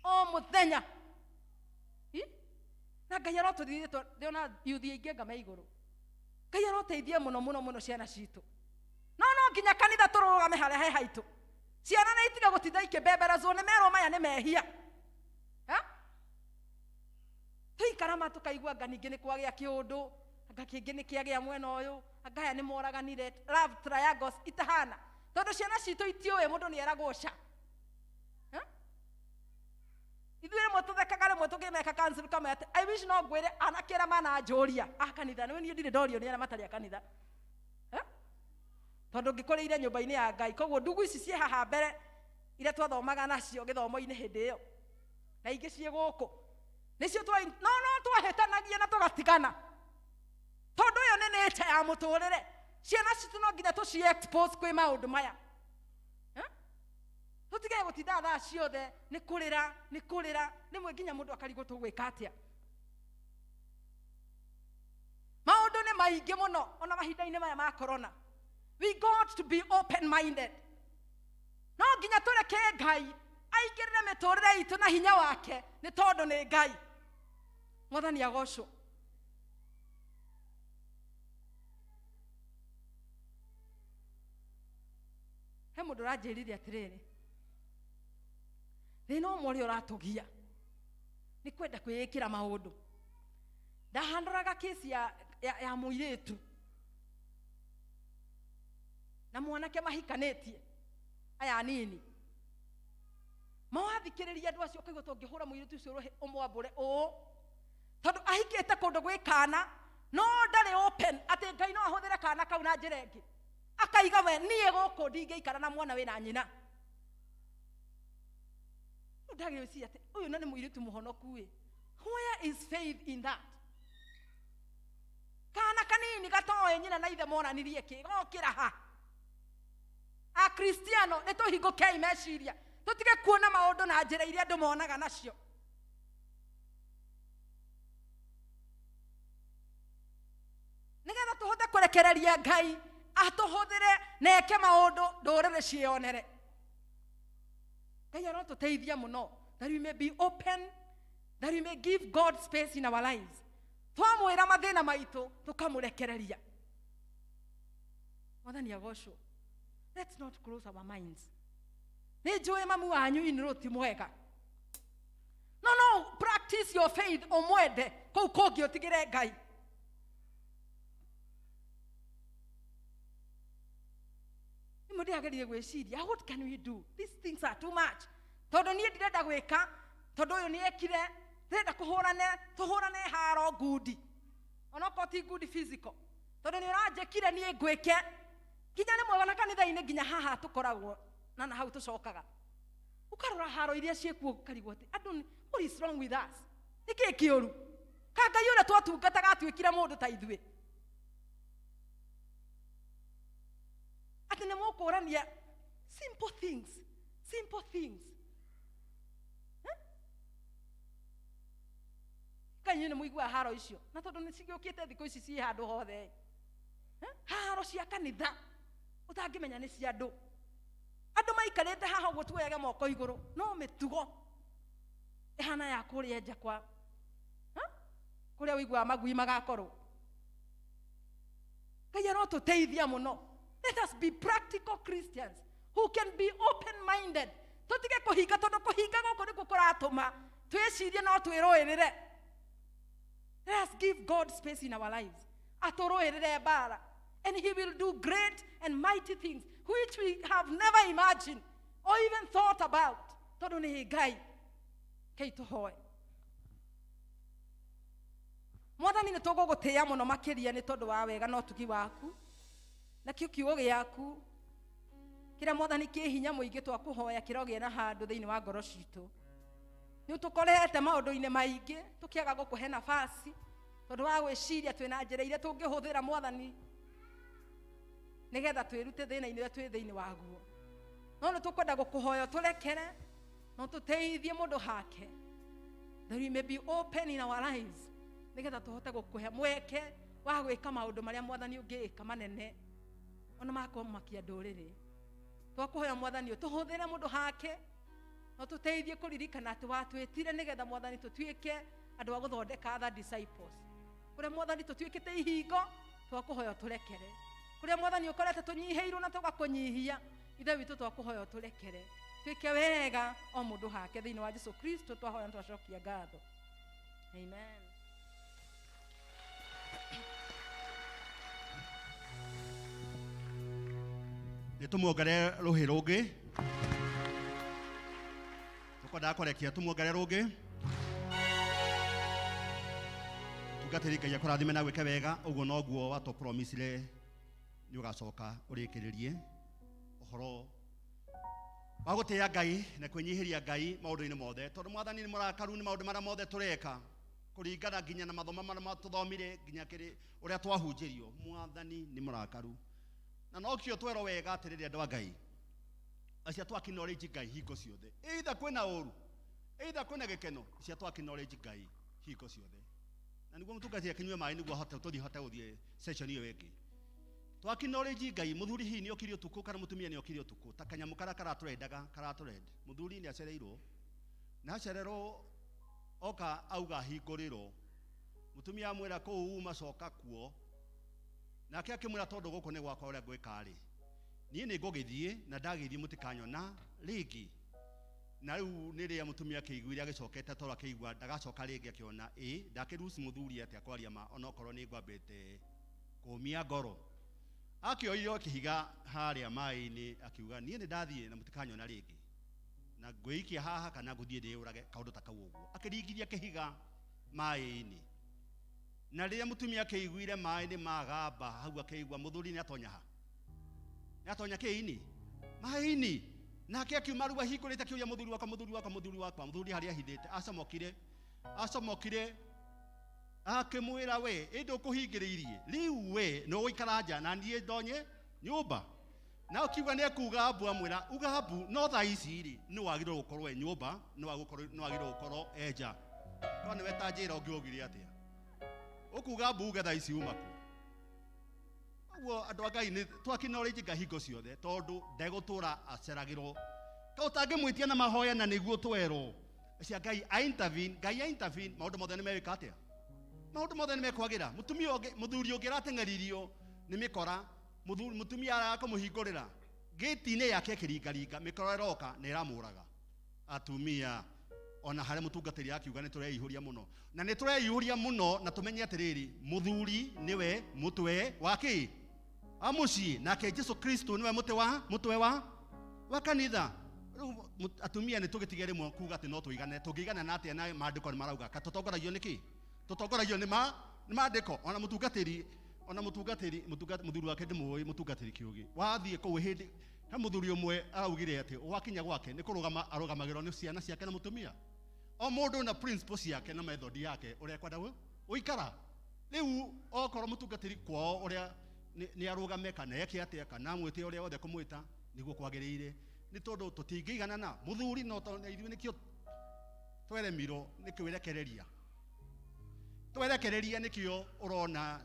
o mũthenya. Ĩ? Na Ngai arotũthithia, ndĩona yuthi aingĩ anga me igũrũ. Ngai aroteithia mũno mũno mũno ciana citũ. No no nginya kanitha tũrũgame harĩa he haitũ. Ciana nĩ itige gũtinda ikĩbemberezwo nĩ merwo maya nĩ mehia. Ha? Tũikara ma tũkaigua anga ningĩ nĩ kwagĩa kĩũndũ, anga kĩngĩ nĩ kĩagĩa mwena ũyũ, anga aya nĩ moraganire, love triangles itahana. Tondũ ciana citũ itiũĩ mũndũ nĩ eragwo ca. Ha? Ithuĩ rĩmwe tũthekaga, rĩmwe tũkĩmeka council kamwe atĩ I wish no ngwĩre anake arĩa mananjũria a kanitha, nĩ niĩ ndirĩ ndorio nĩ arĩa matarĩ a kanitha. Ha? Tondũ ngĩkũrĩire nyũmba-inĩ ya Ngai, koguo ndugu ici ciĩ haha mbere iria twathomaga nacio gĩthomo-inĩ hĩndĩ ĩyo, na ingĩ ciĩ gũkũ, nĩcio no, no twahĩtanagia na tũgatigana, tondũ ĩyo nĩ nature ya mũtũrĩre. Ciana citũ no nginya tũci expose kwĩ maũndũ maya. Ha? Tũtige gũtinda thaa ciothe nĩ kũrĩra, nĩ kũrĩra, rĩmwe nginya mũndũ akarigwo tũgwĩka atĩa. Maũndũ nĩ maingĩ mũno ona mahinda-inĩ maya ma corona. We got to be open minded. No nginya tũreke Ngai aingĩrĩre mĩtũrĩre itũ na hinya wake, nĩ tondũ nĩ Ngai. Mwathani agocwo. He mũndũ ũranjĩrire atĩrĩrĩ, thĩna ũmwe ũrĩa ũratũgia nĩ kwenda kwĩĩkĩra maũndũ. Ndahandoraga kesi ya mũirĩtu na mwanake mahikanĩtie aya anini, mawathikĩrĩria andũ acio ũkaigua tũngĩhũra mũirĩtu ũcio rũhĩ ũmwambũre ũũ, tondũ ahikĩte kũndũ gwĩ kana, no ndarĩ open atĩ Ngai no ahũthĩre kana kau na njĩra ĩngĩ. Akaiga we niĩ gũkũ ndingĩikara na mwana wĩna nyina. Rĩu ndagĩciria atĩ ũyũ na nĩ mũirĩtu mũhonoku ĩ, where is faith in that? Kana kanini gatoĩ nyina na ithe monanirie kĩ, gokĩra ha? Akristiano nĩ tũhingũkei meciria, tũtige kuona maũndũ na njĩra iria andũ monaga nacio. Nĩgetha tũhote kũrekereria Ngai atũhũthĩre na eke maũndũ ndũrĩrĩ ciĩyonere. Ngai arotũteithia mũno that we may be open, that we may give God space in our lives. Twamwĩra mathĩna maitũ tũkamũrekereria. Mwathani agocwo. Let's not close our minds. Nĩ njũĩ mamu wanyu inĩrũ ti mwega. No, no, practice your faith ũmwende kũu kũngĩ ũtigĩre Ngai. Rĩmwe ndĩrageria gwĩciria, what can we do? These things are too much. Tondũ niĩ ndirenda gwĩka, tondũ ũyũ nĩ ekire, ndĩrenda kũhũrane, tũhũrane haro ngundi. Onokorwo ti ngundi physical. Tondũ nĩ ũranjĩkire niĩ ngwĩke. Nginya rĩmwe ona kanitha-inĩ nginya haha tũkoragwo na hau tũcokaga. Ũkarora haro iria ciĩkuo ũkarigwo atĩ andũ nĩ, what is wrong with us? Nĩ kĩĩ kĩũru? Ka Ngai ũrĩa twatungataga atuĩkire mũndũ ta ithuĩ. Atĩ nĩ mũkũrania simple things, simple things. Kaĩ inyuĩ nĩ mũiguaga haro icio? Na tondũ nĩ cigĩũkĩte thikũ ici ciĩ handũ hothe. Haro cia kanitha ũtangĩmenya nĩ cia andũ. Andũ maikarĩte haha ũguo tuoyage moko igũrũ, no mĩtugo ĩhana ya kũrĩa nja kwa, kũrĩa ũiguaga magui magakorwo. Ngai arotũteithia mũno. Let us be practical Christians who can be open-minded. Tũtige kũhinga tondũ kũhinga gũkũ nĩkuo kũratũma twĩcirie no twĩrũĩrĩre. Let us give God space in our lives. Atũrũĩrĩre mbara. And he will do great and mighty things which we have never imagined or even thought about. Tondũ nĩ Ngai. Kei tũhoe. Mwathani nĩ tũgũgũtĩĩa mũno makĩria nĩ tondũ wa wega na ũtugi waku. Nakĩo kiugo gĩaku kĩrĩa Mwathani kĩ hinya mũingĩ twakũhoya kĩrogĩe na handũ thĩinĩ wa ngoro citũ. Nĩ ũtũkorete maũndũ-inĩ maingĩ tũkĩaga gũkũhe nafasi tondũ wa gwĩciria twĩna njĩra iria tũngĩhũthĩra Mwathani nĩgetha twĩrute thĩna-inĩ ũrĩa twĩ thĩinĩ waguo. No nĩ tũkwenda gũkũhoya ũtũrekere na ũtũteithie mũndũ hake, that we may be open in our lives nĩgetha tũhote gũkũhe mweke wa gwĩka maũndũ marĩa Mwathani ũngĩĩka manene ona makũmakia ndũrĩrĩ. Twakũhoya Mwathani ũtũhũthĩre mũndũ hake na ũtũteithie kũririkana atĩ watwĩtire nĩgetha Mwathani tũtuĩke andũ a gũthondeka other disciples. Kũrĩa Mwathani tũtuĩkĩte ihingo, twakũhoya ũtũrekere. Kũrĩa Mwathani ũkorete tũnyihĩirwo na tũgakũnyihia, Ithe witũ twakũhoya ũtũrekere. Twĩke wega o mũndũ hake thĩinĩ wa Jesu Kristo twahoya na twacokia ngatho. Amen. Nĩ tũmuongere rũhĩ rũngĩ. Tũkwendaga kũrekia tũmuongere rũngĩ. Tungatĩri Ngai akũrathime na gwĩke wega, ũguo noguo watũpromisire nĩ ũgacoka ũrĩkĩrĩrie ũhoro wa gũtĩĩa Ngai na kwĩnyihĩria Ngai maũndũ-inĩ mothe, tondũ Mwathani nĩ mũrakaru nĩ maũndũ marĩa mothe tũreka kũringana nginya na mathomo marĩa tũthomire nginya kĩrĩ ũrĩa twahunjĩrio. Mwathani nĩ mũrakaru na nokĩo twerwo wega atĩrĩrĩ andũ a Ngai acio twa acknowledge Ngai hingo ciothe, either kwĩna ũru either kwĩna gĩkeno, acio twa acknowledge Ngai hingo ciothe. Na nĩguo mũtungatĩri akĩnyue maĩ nĩguo ahote tũthiĩ hote gũthiĩ session ĩyo ĩngĩ. Twa acknowledge Ngai, mũthuri hihi nĩ okire ũtukũ kana mũtumia nĩ okire ũtukũ, ta kanyamũ karĩa karatũrendaga karatũrend. Mũthuri nĩ acereirwo na acererwo oka auga hingũrĩrwo, mũtumia amwĩra kũu uma coka kuo, nake akĩmwĩra tondũ gũkũ nĩ gwakwa ũrĩa ngwĩka rĩ, niĩ nĩ ngũgĩthiĩ na ndagĩthiĩ mũtikanyona rĩngĩ. Na rĩu nĩ rĩrĩa mũtumia akĩiguire agĩcokete tondũ akĩigua ndagacoka rĩngĩ akĩona ĩ ndakĩruci mũthuri atĩa kwaria ma onokorwo nĩ ngwambĩte kũmia ngoro. Akĩoire kĩhiga harĩa maĩ-inĩ akiuga niĩ nĩ ndathiĩ na mũtikanyona rĩngĩ, na ngwĩikia haha kana ngũthiĩ ndĩyũrage, kaũndũ ta kau ũguo. Akĩringithia kĩhiga maĩ-inĩ, na rĩrĩa mũtumia akĩiguire maĩ nĩ magamba hau akĩigua mũthuri nĩ atonya ha, nĩ atonya kĩĩ-inĩ maĩ-inĩ. Nake akiuma rĩu ahingũrĩte akĩũria mũthuri wakwa, mũthuri wakwa, mũthuri wakwa, mũthuri harĩa ahithĩte acomokire, acomokire akĩmwĩra we ĩndĩ ũkũhingĩrĩirie rĩu we nĩ ũgũikara nja na niĩ ndonye nyũmba. Na ũkiuga nĩ ekuga mbu, amwĩra uga mbu, no thaa ici rĩ nĩ wagĩrĩirwo gũkorwo e nyũmba, nĩ wagĩrĩirwo gũkorwo e nja. Korwo nĩwe ta njĩra ũngĩaugire atĩa? Ũkuga mbu uge thaa ici uma kũ? Ũguo andũ a Ngai nĩ twa acknowledge Ngai hingo ciothe, tondũ ndegũtũra aceragĩrwo Ka ũtangĩmwĩtia na mahoya na nĩguo twerwo cia Ngai a intervene, Ngai a intervene, maũndũ mothe nĩ megwĩka atĩa? Maũndũ mothe nĩ mekwagĩra. Mũtumia ũngĩ, mũthuri ũngĩ arateng'eririo nĩ mĩkora, mũtumia araga kũmũhingũrĩra gĩti-inĩ yake ĩkĩringaringa, mĩkora ĩroka na ĩramũraga. Atumia ona harĩa mũtungatĩri akiuga nĩ tũreihũria mũno, na nĩ tũreihũria mũno, na tũmenye atĩrĩrĩ, mũthuri nĩwe mũtwe wa kĩ? Wa mũciĩ, nake Jesu Kristo nĩwe mũtĩ wa mũtwe wa kanitha. Rĩu atumia nĩ tũgĩtige rĩmwe kuga atĩ no tũigane, tũngĩigana na atĩa na maandĩko nĩ marauga ka tũtongoragio nĩ kĩ? Tũtongoragio nĩ ma nĩ maandĩko. Ona mũtungatĩri, ona mũtungatĩri, mũthuri wake ndĩmũĩ, mũtungatĩri kĩũgĩ wathiĩ kũu hĩndĩ he mũthuri ũmwe araugire atĩ wakinya gwake nĩ kũrũgama arũgamagĩrwo nĩ ciana ciake na mũtumia. O mũndũ na principle ciake na method yake ũrĩa ekwenda gũikara. Rĩu okorwo mũtungatĩri kwao ũrĩa nĩ arũgame kana eke atĩa kana amwĩte ũrĩa wothe kũmwĩta nĩguo kwagĩrĩire, nĩ tondũ tũtingĩiganana. Mũthuri no tondũ ithuĩ nĩkĩo tweremirwo nĩ kwĩrekereria, twerekereria nĩkĩo ũrona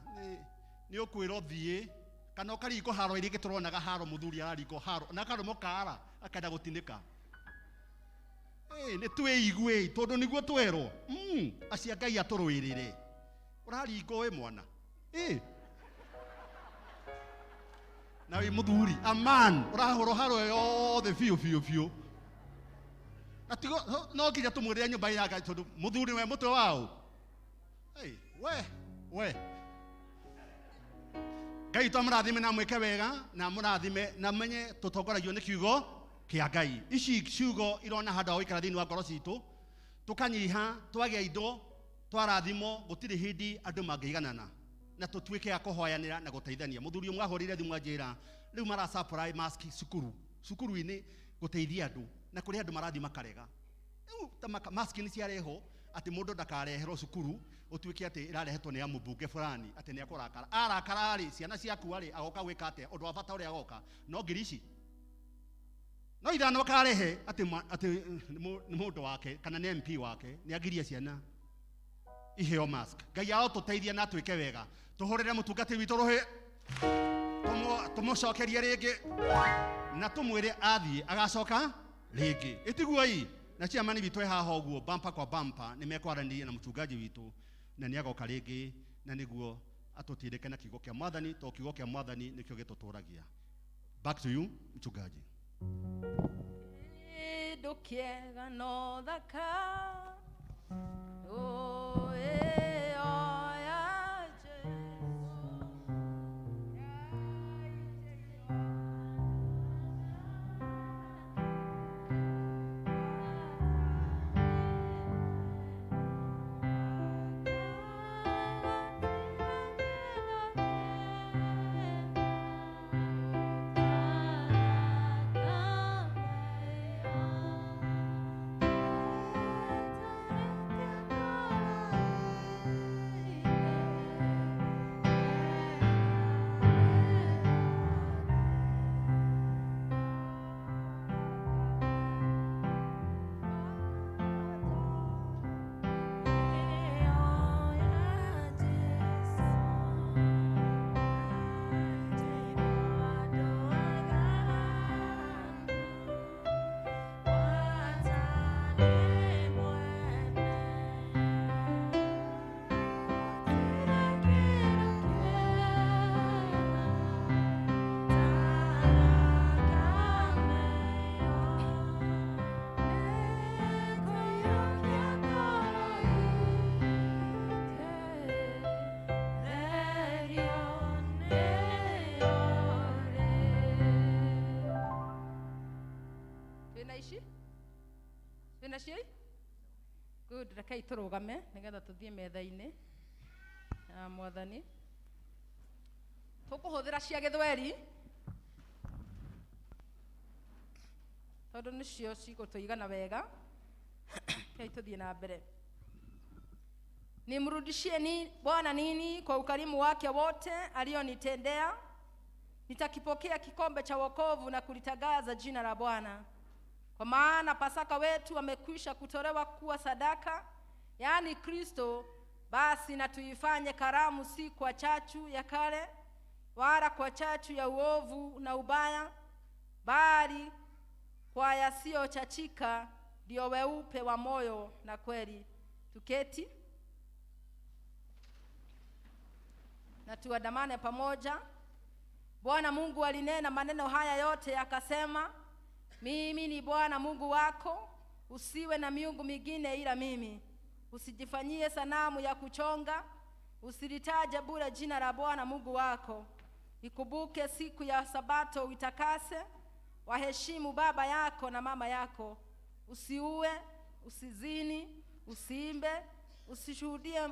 nĩ ũkwĩrwo thiĩ kana ũkaringwo haro iria ingĩ tũronaga haro, mũthuri araringwo haro na akarũmwo kara akenda gũtinĩka. Nĩ twĩigue tondũ nĩguo twerwo. Acia Ngai atũrũĩrĩre. Ũraringwo wĩ mwana. Na wĩ mũthuri, a man, ũrahũrwo haro yothe biũ biũ biũ. Na tigo, no nginya tũmwĩrĩre nyũmba ya Ngai tondũ mũthuri nĩwe mũtwe wao. We. Ngai witũ amũrathime na amwĩke wega, na amũrathime na amenye tũtongoragio nĩ kiugo kĩa Ngai. Ici ciugo irona handũ ha gũikara thĩinĩ wa ngoro citũ, tũkanyiha, twagĩa indo, twarathimwo, gũtirĩ hĩndĩ andũ mangĩiganana, na tũtuĩke a kũhoyanĩra na gũteithania. Mũthuri ũmwe ahũrĩire thimũ anjĩra, rĩu mara supply mask cukuru-inĩ gũteithia andũ, na kũrĩ andũ marathiĩ makarega. Rĩu ta mask nĩ ciarehwo atĩ mũndũ ndakareherwo cukuru ũtuĩke atĩ ĩrarehetwo nĩ ya mũmbunge fulani atĩ nĩ ekũrakara. Arakara rĩ, ciana ciaku rĩ, agoka gwĩka atĩa? Ũndũ wa bata ũrĩa agoka no ngiri ici no ithano akarehe atĩ atĩ nĩ mũndũ wake kana nĩ MP wake, nĩ agirie ciana iheo mask. Ngai arotũteithia na atwĩke wega. Tũhũrĩre mũtungatĩri witũ rũhĩ, tũmũcokerie rĩngĩ na tũmwĩre athiĩ agacoka rĩngĩ. Ĩtiguo ii na chairman witũ e haha ũguo, bampa kwa bampa nĩ mekwaranĩria na mũchungaji witũ na nĩ agoka rĩngĩ, na nĩguo atũtindĩke na kiugo kĩa Mwathani, tondũ kiugo kĩa Mwathani nĩkĩo gĩtũtũragia. Back to you mchungaji. Kĩndũ kĩega no thaka, Good, rekei tũrũgame nĩgetha tũthiĩ metha-inĩ ya Mwathani. Tũkũhũthĩra cia gĩthweri tondũ nĩcio cigũtũigana wega. Rekei tũthiĩ na mbere. Nimrudishie ni Bwana nini kwa ukarimu wake wote alionitendea? Nitakipokea kikombe cha wokovu na kulitangaza jina la Bwana. Kwa maana Pasaka wetu amekwisha kutolewa kuwa sadaka, yaani Kristo. Basi na tuifanye karamu si kwa chachu ya kale, wala kwa chachu ya uovu na ubaya, bali kwa yasiyochachika ndio weupe wa moyo na kweli. Tuketi na tuandamane pamoja. Bwana Mungu alinena maneno haya yote akasema, mimi ni Bwana Mungu wako, usiwe na miungu mingine ila mimi. Usijifanyie sanamu ya kuchonga, usilitaje bure jina la Bwana Mungu wako. Ikumbuke siku ya Sabato uitakase, waheshimu baba yako na mama yako. Usiue, usizini, usiimbe, usishuhudie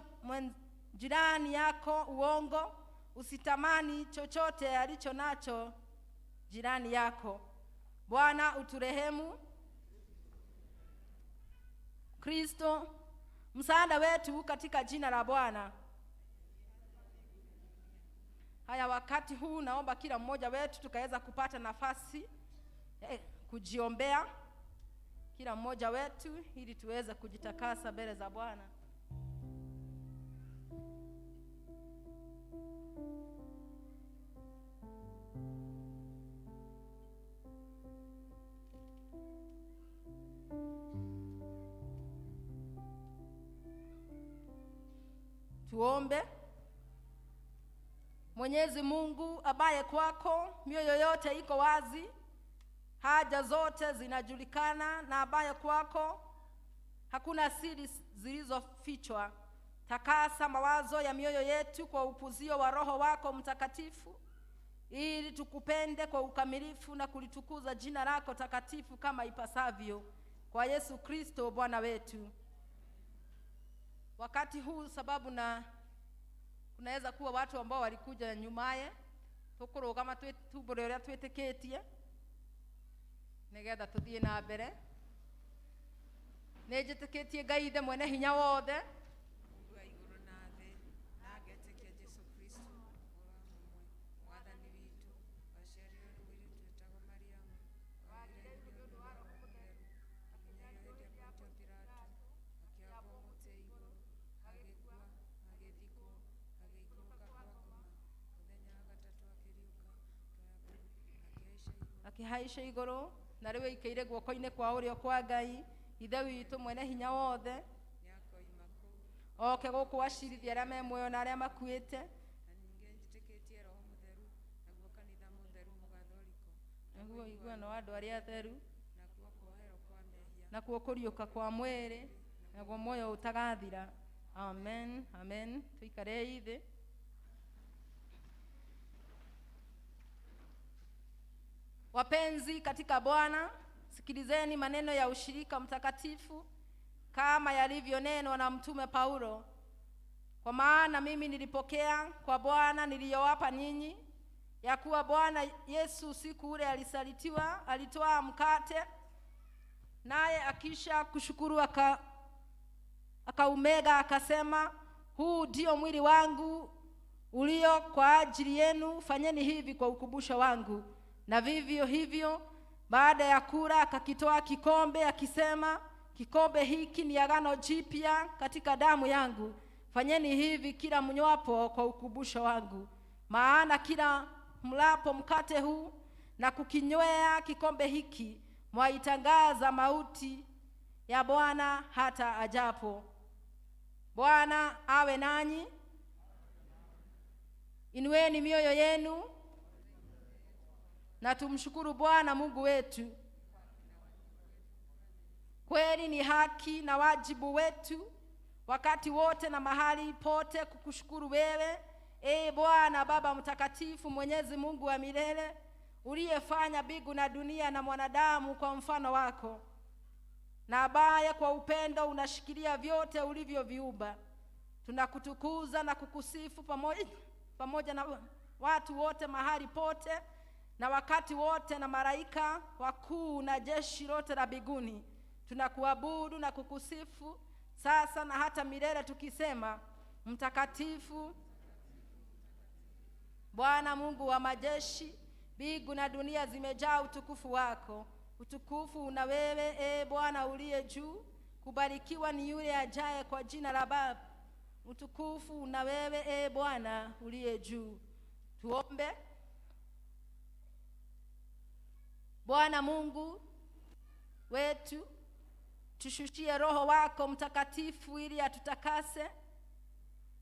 jirani yako uongo, usitamani chochote alicho nacho jirani yako. Bwana uturehemu. Kristo msaada wetu katika jina la Bwana. Haya, wakati huu naomba kila mmoja wetu tukaweza kupata nafasi kujiombea kila mmoja wetu ili tuweze kujitakasa mbele za Bwana. Tuombe. Mwenyezi Mungu ambaye kwako mioyo yote iko wazi, haja zote zinajulikana, na ambaye kwako hakuna siri zilizofichwa, takasa mawazo ya mioyo yetu kwa upuzio wa Roho wako Mtakatifu, ili tukupende kwa ukamilifu na kulitukuza jina lako takatifu kama ipasavyo, kwa Yesu Kristo Bwana wetu. Wakati huu sababu na kunaweza kuwa watu ambao walikuja nyumaye, tukurugama tumbure uria twitikitie nigetha tuthie na mbere. Nĩnjĩtĩkĩtie Ngai Ithe mwene hinya wothe, Mungu wa igũrũ na thĩ, na ngetĩkia Jesũ Kristo mũrũ wa mũmwe, Mwathani witũ, waciarirwo nĩ mũirĩtu wetagwo Mariamu, wagĩire nĩ ũndũ wa Roho Mũtheru, akĩnyarirwo hĩndĩ ya Pontio Pilato, akĩambwo mũtĩ igũrũ, agĩkua, agĩthikwo, agĩikũrũka kwa ngoma, mũthenya wa gatatũ akĩriũka, akĩhaica igũrũ, na rĩu aikaire guoko-inĩ kwa ũrĩo kwa Ngai Ithe witũ mwene hinya wothe, nĩakoima kũu. Oke gũkũ acirithie arĩa me muoyo na arĩa makuĩte. Na ningĩ njĩtĩkĩtie Roho Mũtheru, naguo kanitha mũtheru mũgatholiko, naguo ũiguano wa andũ arĩa atheru, nakuo kuoherwo kwa mehia, nakuo kũriũka kwa mwĩrĩ, naguo muoyo ũtagathira. Amen, amen. Tuikarei thĩ. Wapenzi katika Bwana, sikilizeni maneno ya ushirika mtakatifu kama yalivyonenwa na Mtume Paulo. Kwa maana mimi nilipokea kwa Bwana niliyowapa ninyi, ya kuwa Bwana Yesu usiku ule alisalitiwa, alitoa mkate, naye akisha kushukuru akaumega, akasema, huu ndio mwili wangu ulio kwa ajili yenu, fanyeni hivi kwa ukumbusho wangu. Na vivyo hivyo baada ya kula akakitoa kikombe, akisema, kikombe hiki ni agano jipya katika damu yangu, fanyeni hivi kila mnywapo kwa ukumbusho wangu. Maana kila mlapo mkate huu na kukinywea kikombe hiki, mwaitangaza mauti ya Bwana hata ajapo. Bwana awe nanyi. Inueni mioyo yenu na tumshukuru Bwana Mungu wetu. Kweli ni haki na wajibu wetu wakati wote na mahali pote kukushukuru wewe, ee Bwana Baba Mtakatifu, Mwenyezi Mungu wa milele, uliyefanya mbingu na dunia na mwanadamu kwa mfano wako, na ambaye kwa upendo unashikilia vyote ulivyoviumba. Tunakutukuza na kukusifu pamoja na watu wote mahali pote na wakati wote, na malaika wakuu na jeshi lote la mbinguni. Tunakuabudu na kukusifu sasa na hata milele, tukisema, mtakatifu Bwana Mungu wa majeshi, mbingu na dunia zimejaa utukufu wako. Utukufu una wewe, ee Bwana uliye juu. Kubarikiwa ni yule ajaye kwa jina la Baba. Utukufu una wewe, ee Bwana uliye juu. Tuombe. Bwana Mungu, wetu. Tushushie Roho wako Mtakatifu ili atutakase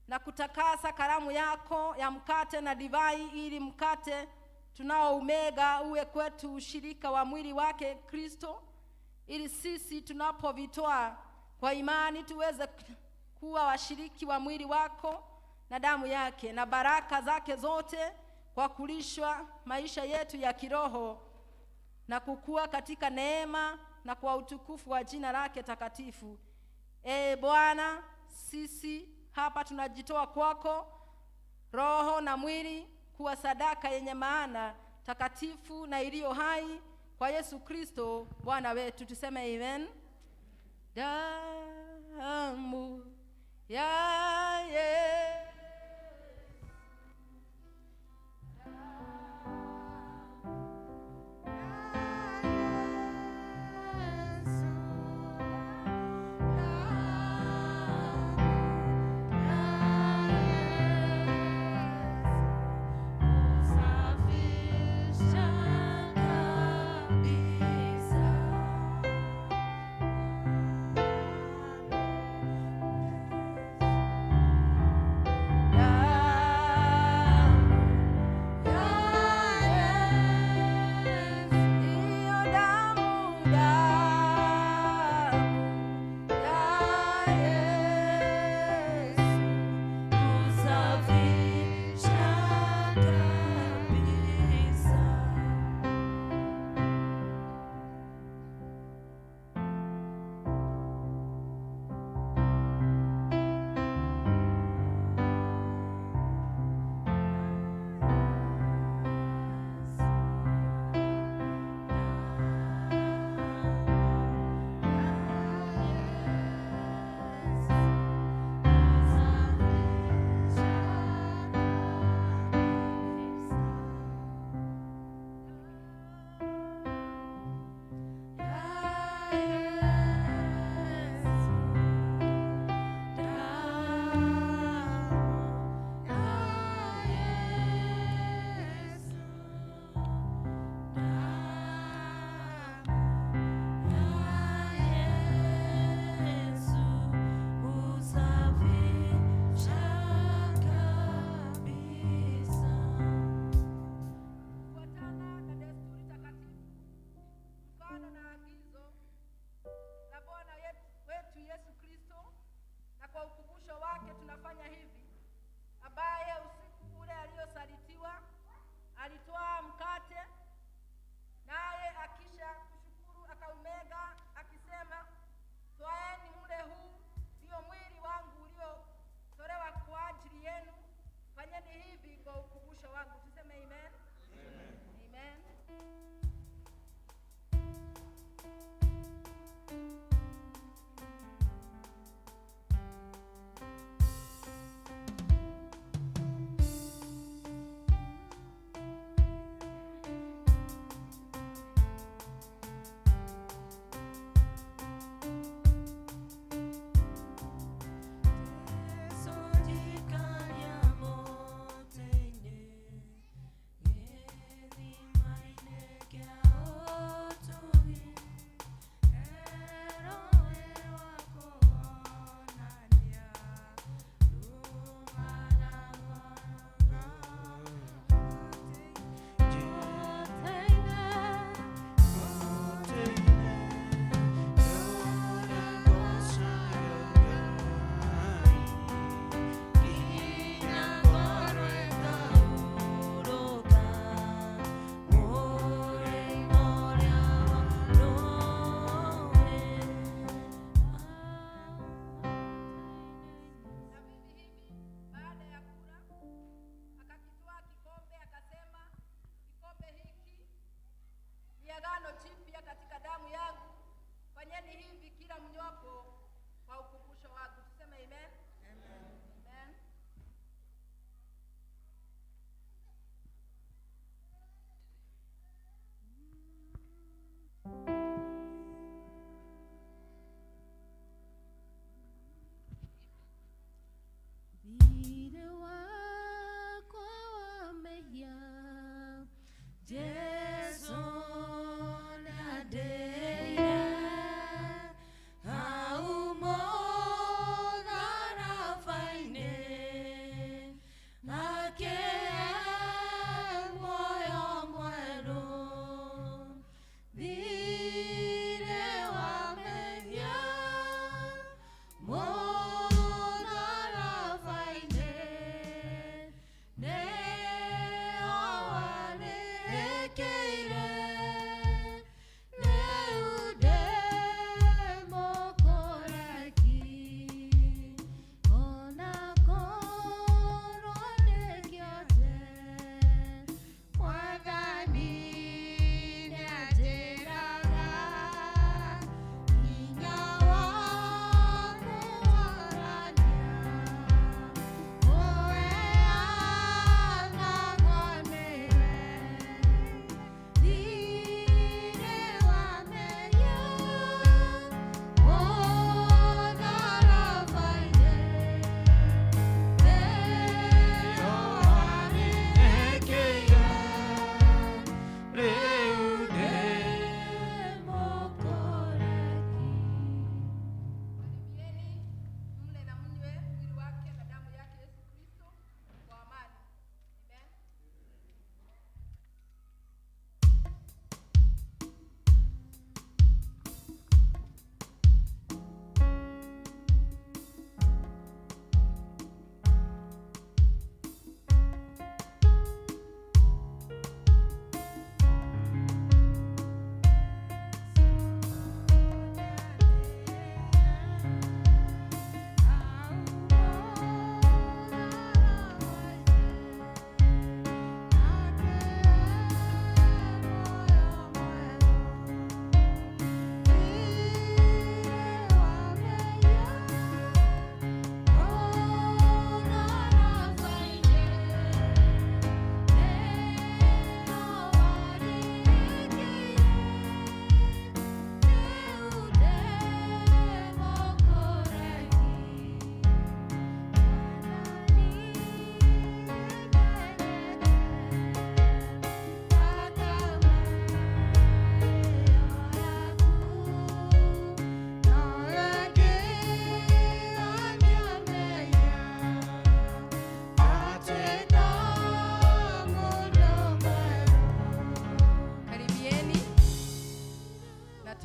na kutakasa karamu yako ya mkate na divai, ili mkate tunaoumega uwe kwetu ushirika wa mwili wake Kristo, ili sisi tunapovitoa kwa imani tuweze kuwa washiriki wa mwili wako na damu yake na baraka zake zote, kwa kulishwa maisha yetu ya kiroho na kukua katika neema na kwa utukufu wa jina lake takatifu. Ee Bwana, sisi hapa tunajitoa kwako roho na mwili kuwa sadaka yenye maana, takatifu na iliyo hai kwa Yesu Kristo Bwana wetu. Tuseme amen. Damu ya Yesu. Safisha kabisa. Jesu na deira.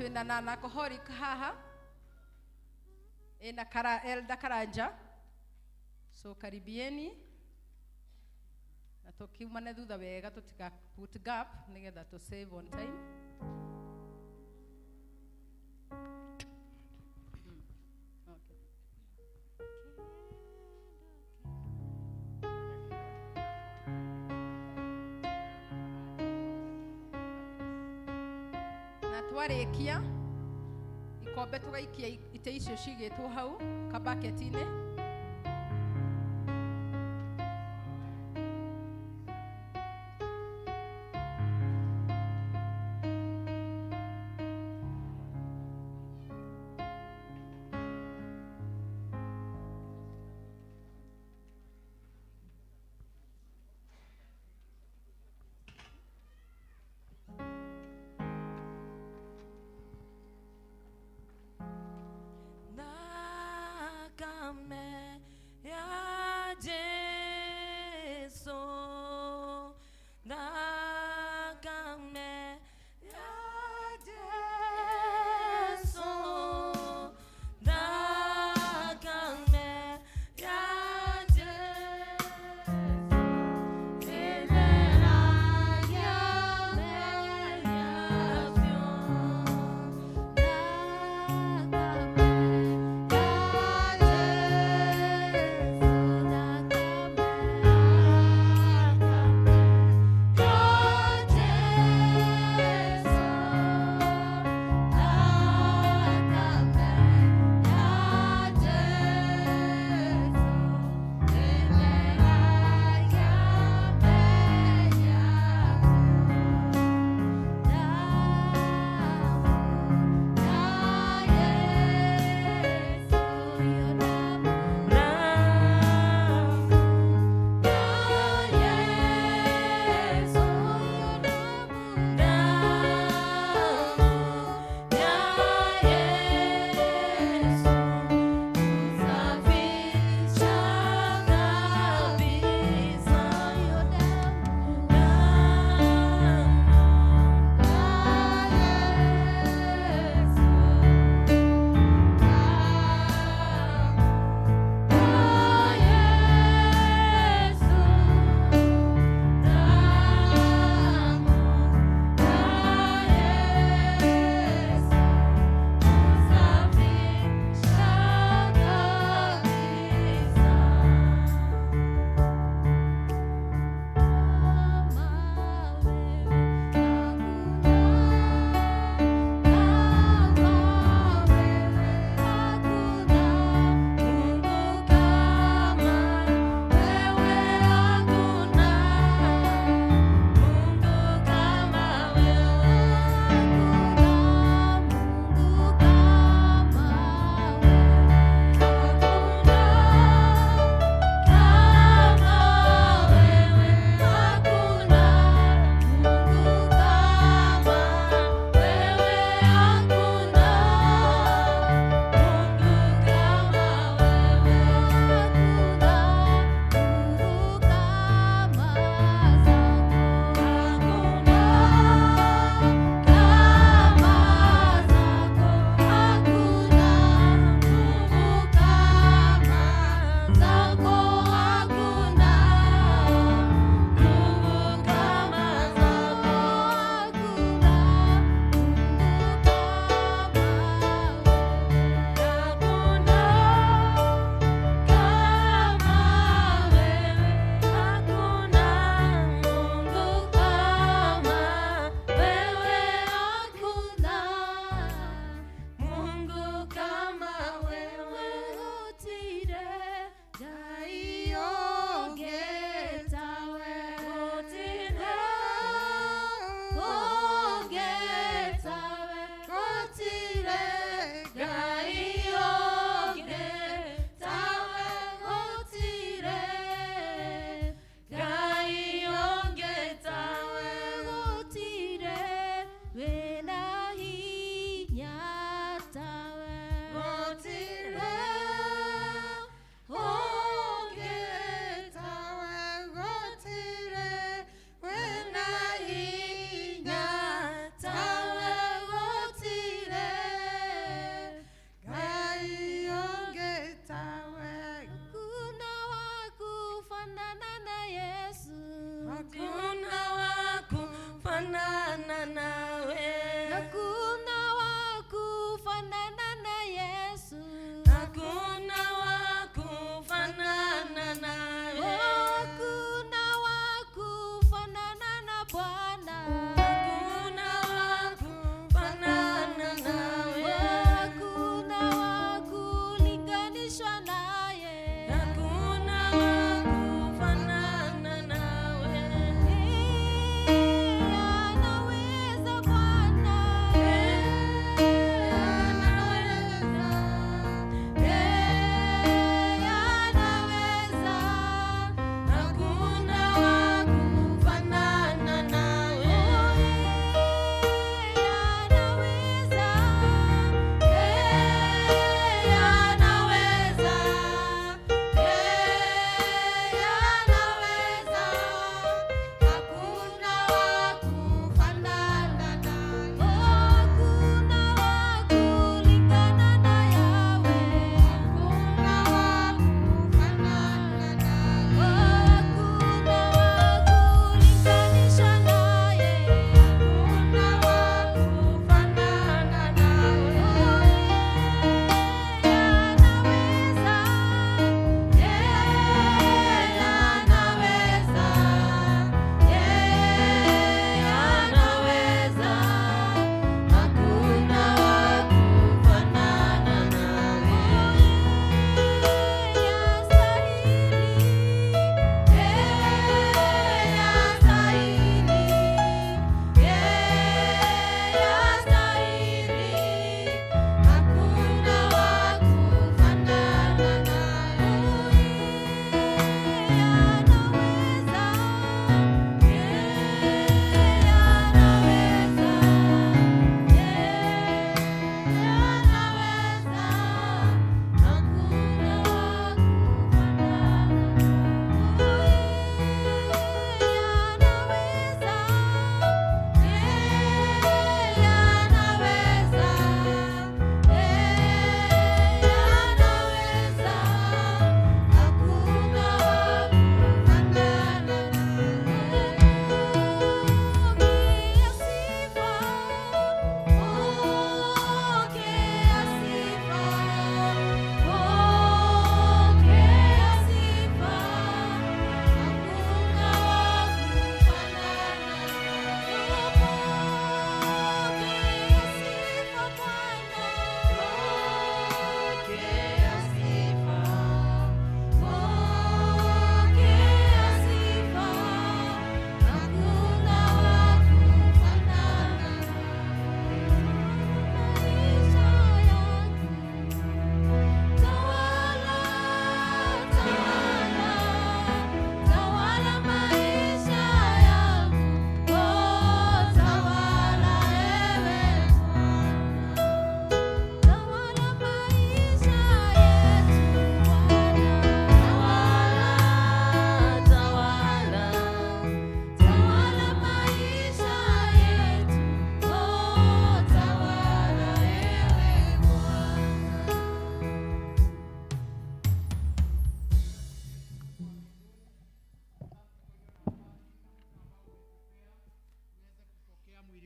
Twina na alcoholic haha ina kara Elder Karanja, so karibieni na tukiumane thutha wega tutika put gap nigetha to save on time. Okay. Na twarikia ikombe tugaikia ite icio cigĩtwo hau kabaketi-inĩ. Nakame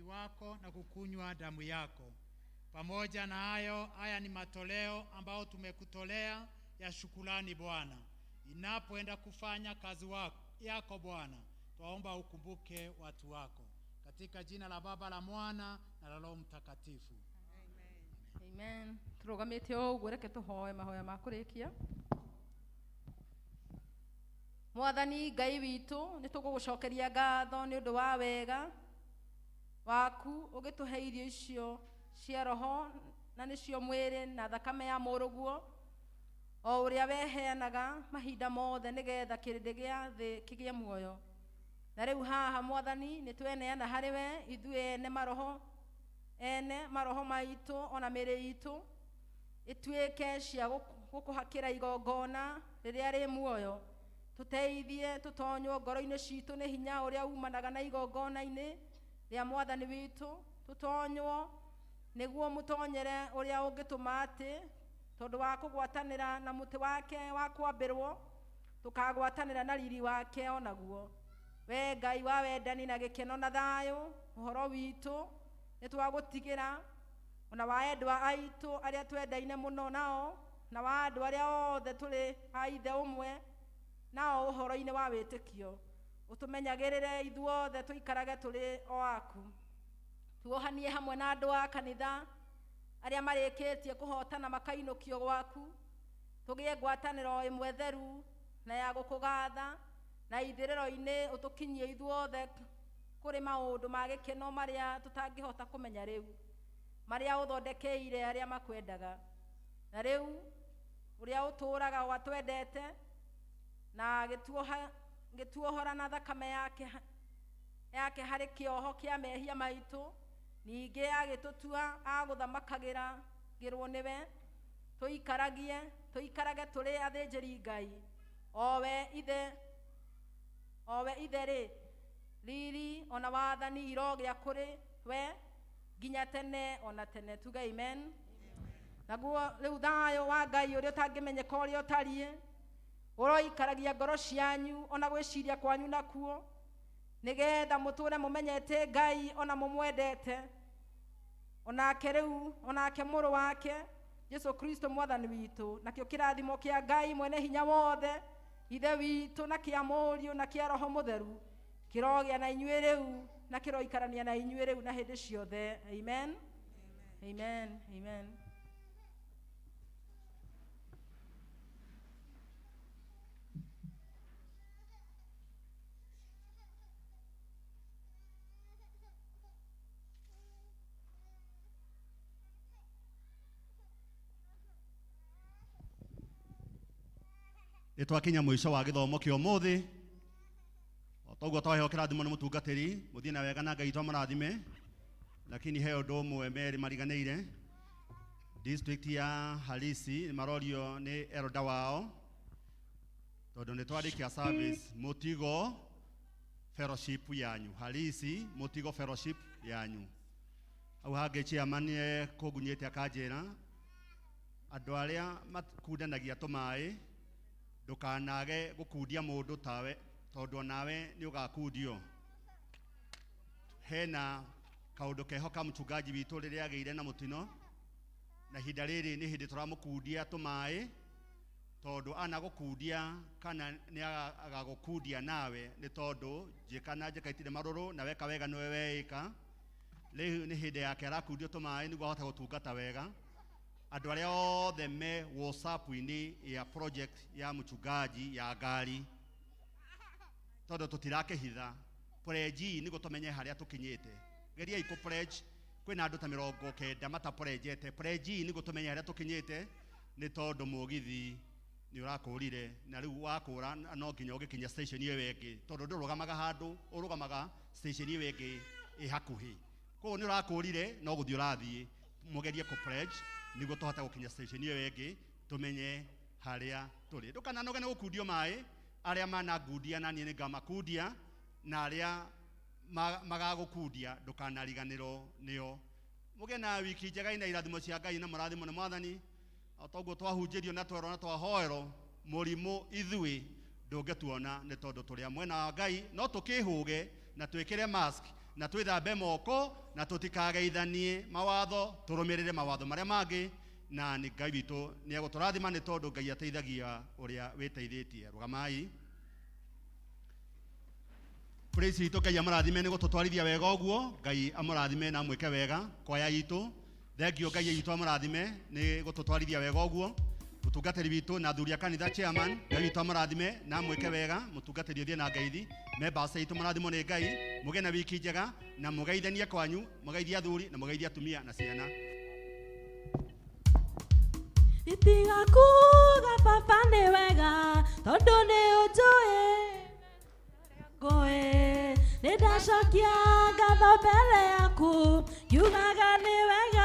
wako na kukunywa damu yako. Pamoja na hayo, haya ni matoleo ambayo tumekutolea ya shukrani Bwana. Inapoenda kufanya kazi wako, yako Bwana, twaomba ukumbuke watu wako, katika jina la Baba, la Mwana na la Roho Mtakatifu. Amen. Tũrũgamĩte o ũguo reke tũhoe mahoya ma kũrĩkia. Mwathani Ngai witũ, nĩ tũgũgũcokeria ngatho nĩ ũndũ wa wega waku ũgĩtũhe irio icio cia roho na nĩcio mwĩrĩ na thakame ya mũrũguo o ũrĩa weheanaga mahinda mothe nĩgetha kĩrĩndĩ gĩa thĩ kĩgĩe muoyo. Na rĩu haha Mwathani nĩ tweneana harĩ we ithuĩ ene maroho ene maroho maitũ ona mĩĩrĩ itũ ĩtuĩke cia gũkũhakĩra igongona rĩrĩa rĩ muoyo. Tũteithie tũtonywo ngoro-inĩ citũ nĩ hinya ũrĩa umanaga na igongona-inĩ rĩa Mwathani witũ, tũtonywo nĩguo mũtonyere ũrĩa ũngĩtũma atĩ tondũ wa kũgwatanĩra na mũtĩ wake wa kwambĩrwo tũkagwatanĩra na riri wake onaguo. We Ngai wa wendani na gĩkeno na thayũ, ũhoro witũ nĩ twagũtigĩra ona wa endwa aitũ arĩa twendaine mũno nao na wa andũ arĩa othe tũrĩ a ithe ũmwe nao ũhoro-inĩ wa wĩtĩkio. Ũtũmenyagĩrĩre ithuothe tũikarage tũrĩ o aku. Tuohanie hamwe na andũ a kanitha arĩa marĩkĩtie kũhotana makainũkio gwaku, tũgĩe ngwatanĩro ĩmwe theru na ya gũkũgatha, na ithirĩro-inĩ ũtũkinyie ithuothe kũrĩ maũndũ ma gĩkeno marĩa tũtangĩhota kũmenya rĩu, marĩa ũthondekeire arĩa makwendaga. Na rĩu ũrĩa ũtũũraga watwendete na gĩtuohora na thakame yake harĩ kĩoho kĩa mehia maitũ, ningĩ agĩtũtua agũthamakagĩra ngĩrwo nĩwe, tũikarage tũrĩ athĩnjĩri Ngai, owe ithe rĩ, riri ona wathani irogĩa kũrĩ we nginya tene ona tene. Tuge amen. Naguo rĩu thayũ wa Ngai ũrĩa ũtangĩmenyeka ũrĩa ũtariĩ ũroikaragia ngoro cianyu ona gwĩciria kwanyu nakuo, nĩgetha mũtũre mũmenyete Ngai ona mũmwendete, onake rĩu onake mũrũ wake Jesu Kristo Mwathani witũ. Nakĩo kĩrathimo kĩa Ngai mwene hinya wothe, Ithe witũ, na kĩa Mũriũ na kĩa Roho Mũtheru kĩrogĩa na inyuĩ rĩu na kĩroikarania na inyuĩ rĩu na hĩndĩ ciothe. Amen. Amen. Amen. Nĩ twakinya mũico wa gĩthomo kĩa ũmũthĩ. O toguo twaheo kĩrathimo nĩ mũtungatĩri, mũthiĩ na wega na Ngai witũ amũrathime. Lakini he ũndũ ũmwe merĩ mariganĩire. District ya Halisi nĩ marorio nĩ elder wao, tondũ nĩ twarĩkia service mũtigo fellowship yanyu. Halisi mũtigo fellowship yanyu. Hau hangĩ chairman nĩ kũngunyĩte akanjĩra andũ arĩa makundanagia tũmaĩ ndũkanage gũkundia mũndũ tawe, tondũ onawe nĩ ũgakundio. Hena kaũndũ keho ka mũchungaji witũ rĩrĩa agĩire na mũtino, na ihinda rĩrĩ nĩ hĩndĩ tũramũkundia tũmaĩ, tondũ ana gũkundia kana nĩ agagũkundia nawe, nĩ tondũ njĩka na njĩka itirĩ marũrũ, na weka wega nĩwe weĩka. Rĩu nĩ hĩndĩ yake arakundio tũmaĩ nĩguo ahote gũtungata wega. Andũ arĩa othe me WhatsApp-inĩ ya project ya mũchungaji ya ngari, tondũ tũtirakĩhitha pledge nĩguo tũmenye harĩa tũkinyĩte. Geriai kũ pledge, kwĩna andũ ta 90 matapledgete. Pledge nĩguo tũmenye harĩa tũkinyĩte, nĩ tondũ mũgithi nĩ ũrakũrire, na rĩu wakũra no nginya ũgĩkinya station ĩyo ĩngĩ, tondũ ndũrũgamaga handũ, ũrũgamaga station ĩyo ĩngĩ ĩ hakuhĩ. Koguo nĩ ũrakũrire, no gũthiĩ ũrathiĩ. Mũgerie kũ pledge nĩguo tũhote gũkinya station ĩyo ĩngĩ, tũmenye harĩa tũrĩ. Ndũkananoge nĩ gũkundio maĩ, arĩa manangundia na niĩ nĩngamakundia, na arĩa magagũkundia ndũkanariganĩrwo nĩo. Mũgĩe na wiki njega ina irathimo cia Ngai na mũrathimo nĩ Mwathani. O toguo twahunjĩrio na twerwo na twahoerwo, mũrimũ ithuĩ ndũngĩtuona nĩ tondũ tũrĩ a mwena wa Ngai, no tũkĩhũge na twĩkĩre mask Na twĩthambe moko na tũtikageithanie mawatho, tũrũmĩrĩre mawatho marĩa mangĩ, na nĩ Ngai witũ nĩ egũtũrathima nĩ tondũ Ngai ateithagia ũrĩa wĩteithĩtie. Rũgamai. Praise itũ, Ngai amũrathime nĩ gũtũtwarithia wega ũguo. Ngai amũrathime na amwĩke wega. Kwaya itũ, thengio. Ngai itũ amũrathime nĩ gũtũtwarithia wega ũguo. Mũtungatĩri witũ na athuri a kanitha, chairman, Ngai witũ amũrathime na amwĩke wega. Mũtungatĩri ũthiĩ na ngeithi. Members aitũ, mũrathimwo nĩ Ngai, mũgĩe na wiki njega na mũgeithanie kwanyu, mũgeithie athuri na mũgeithie atumia na ciana. Itiga kuga baba nĩ wega tondũ nĩ ũnjũĩ ngũĩ. Nĩ ndacokia ngatho mbere yaku ngiugaga nĩ wega.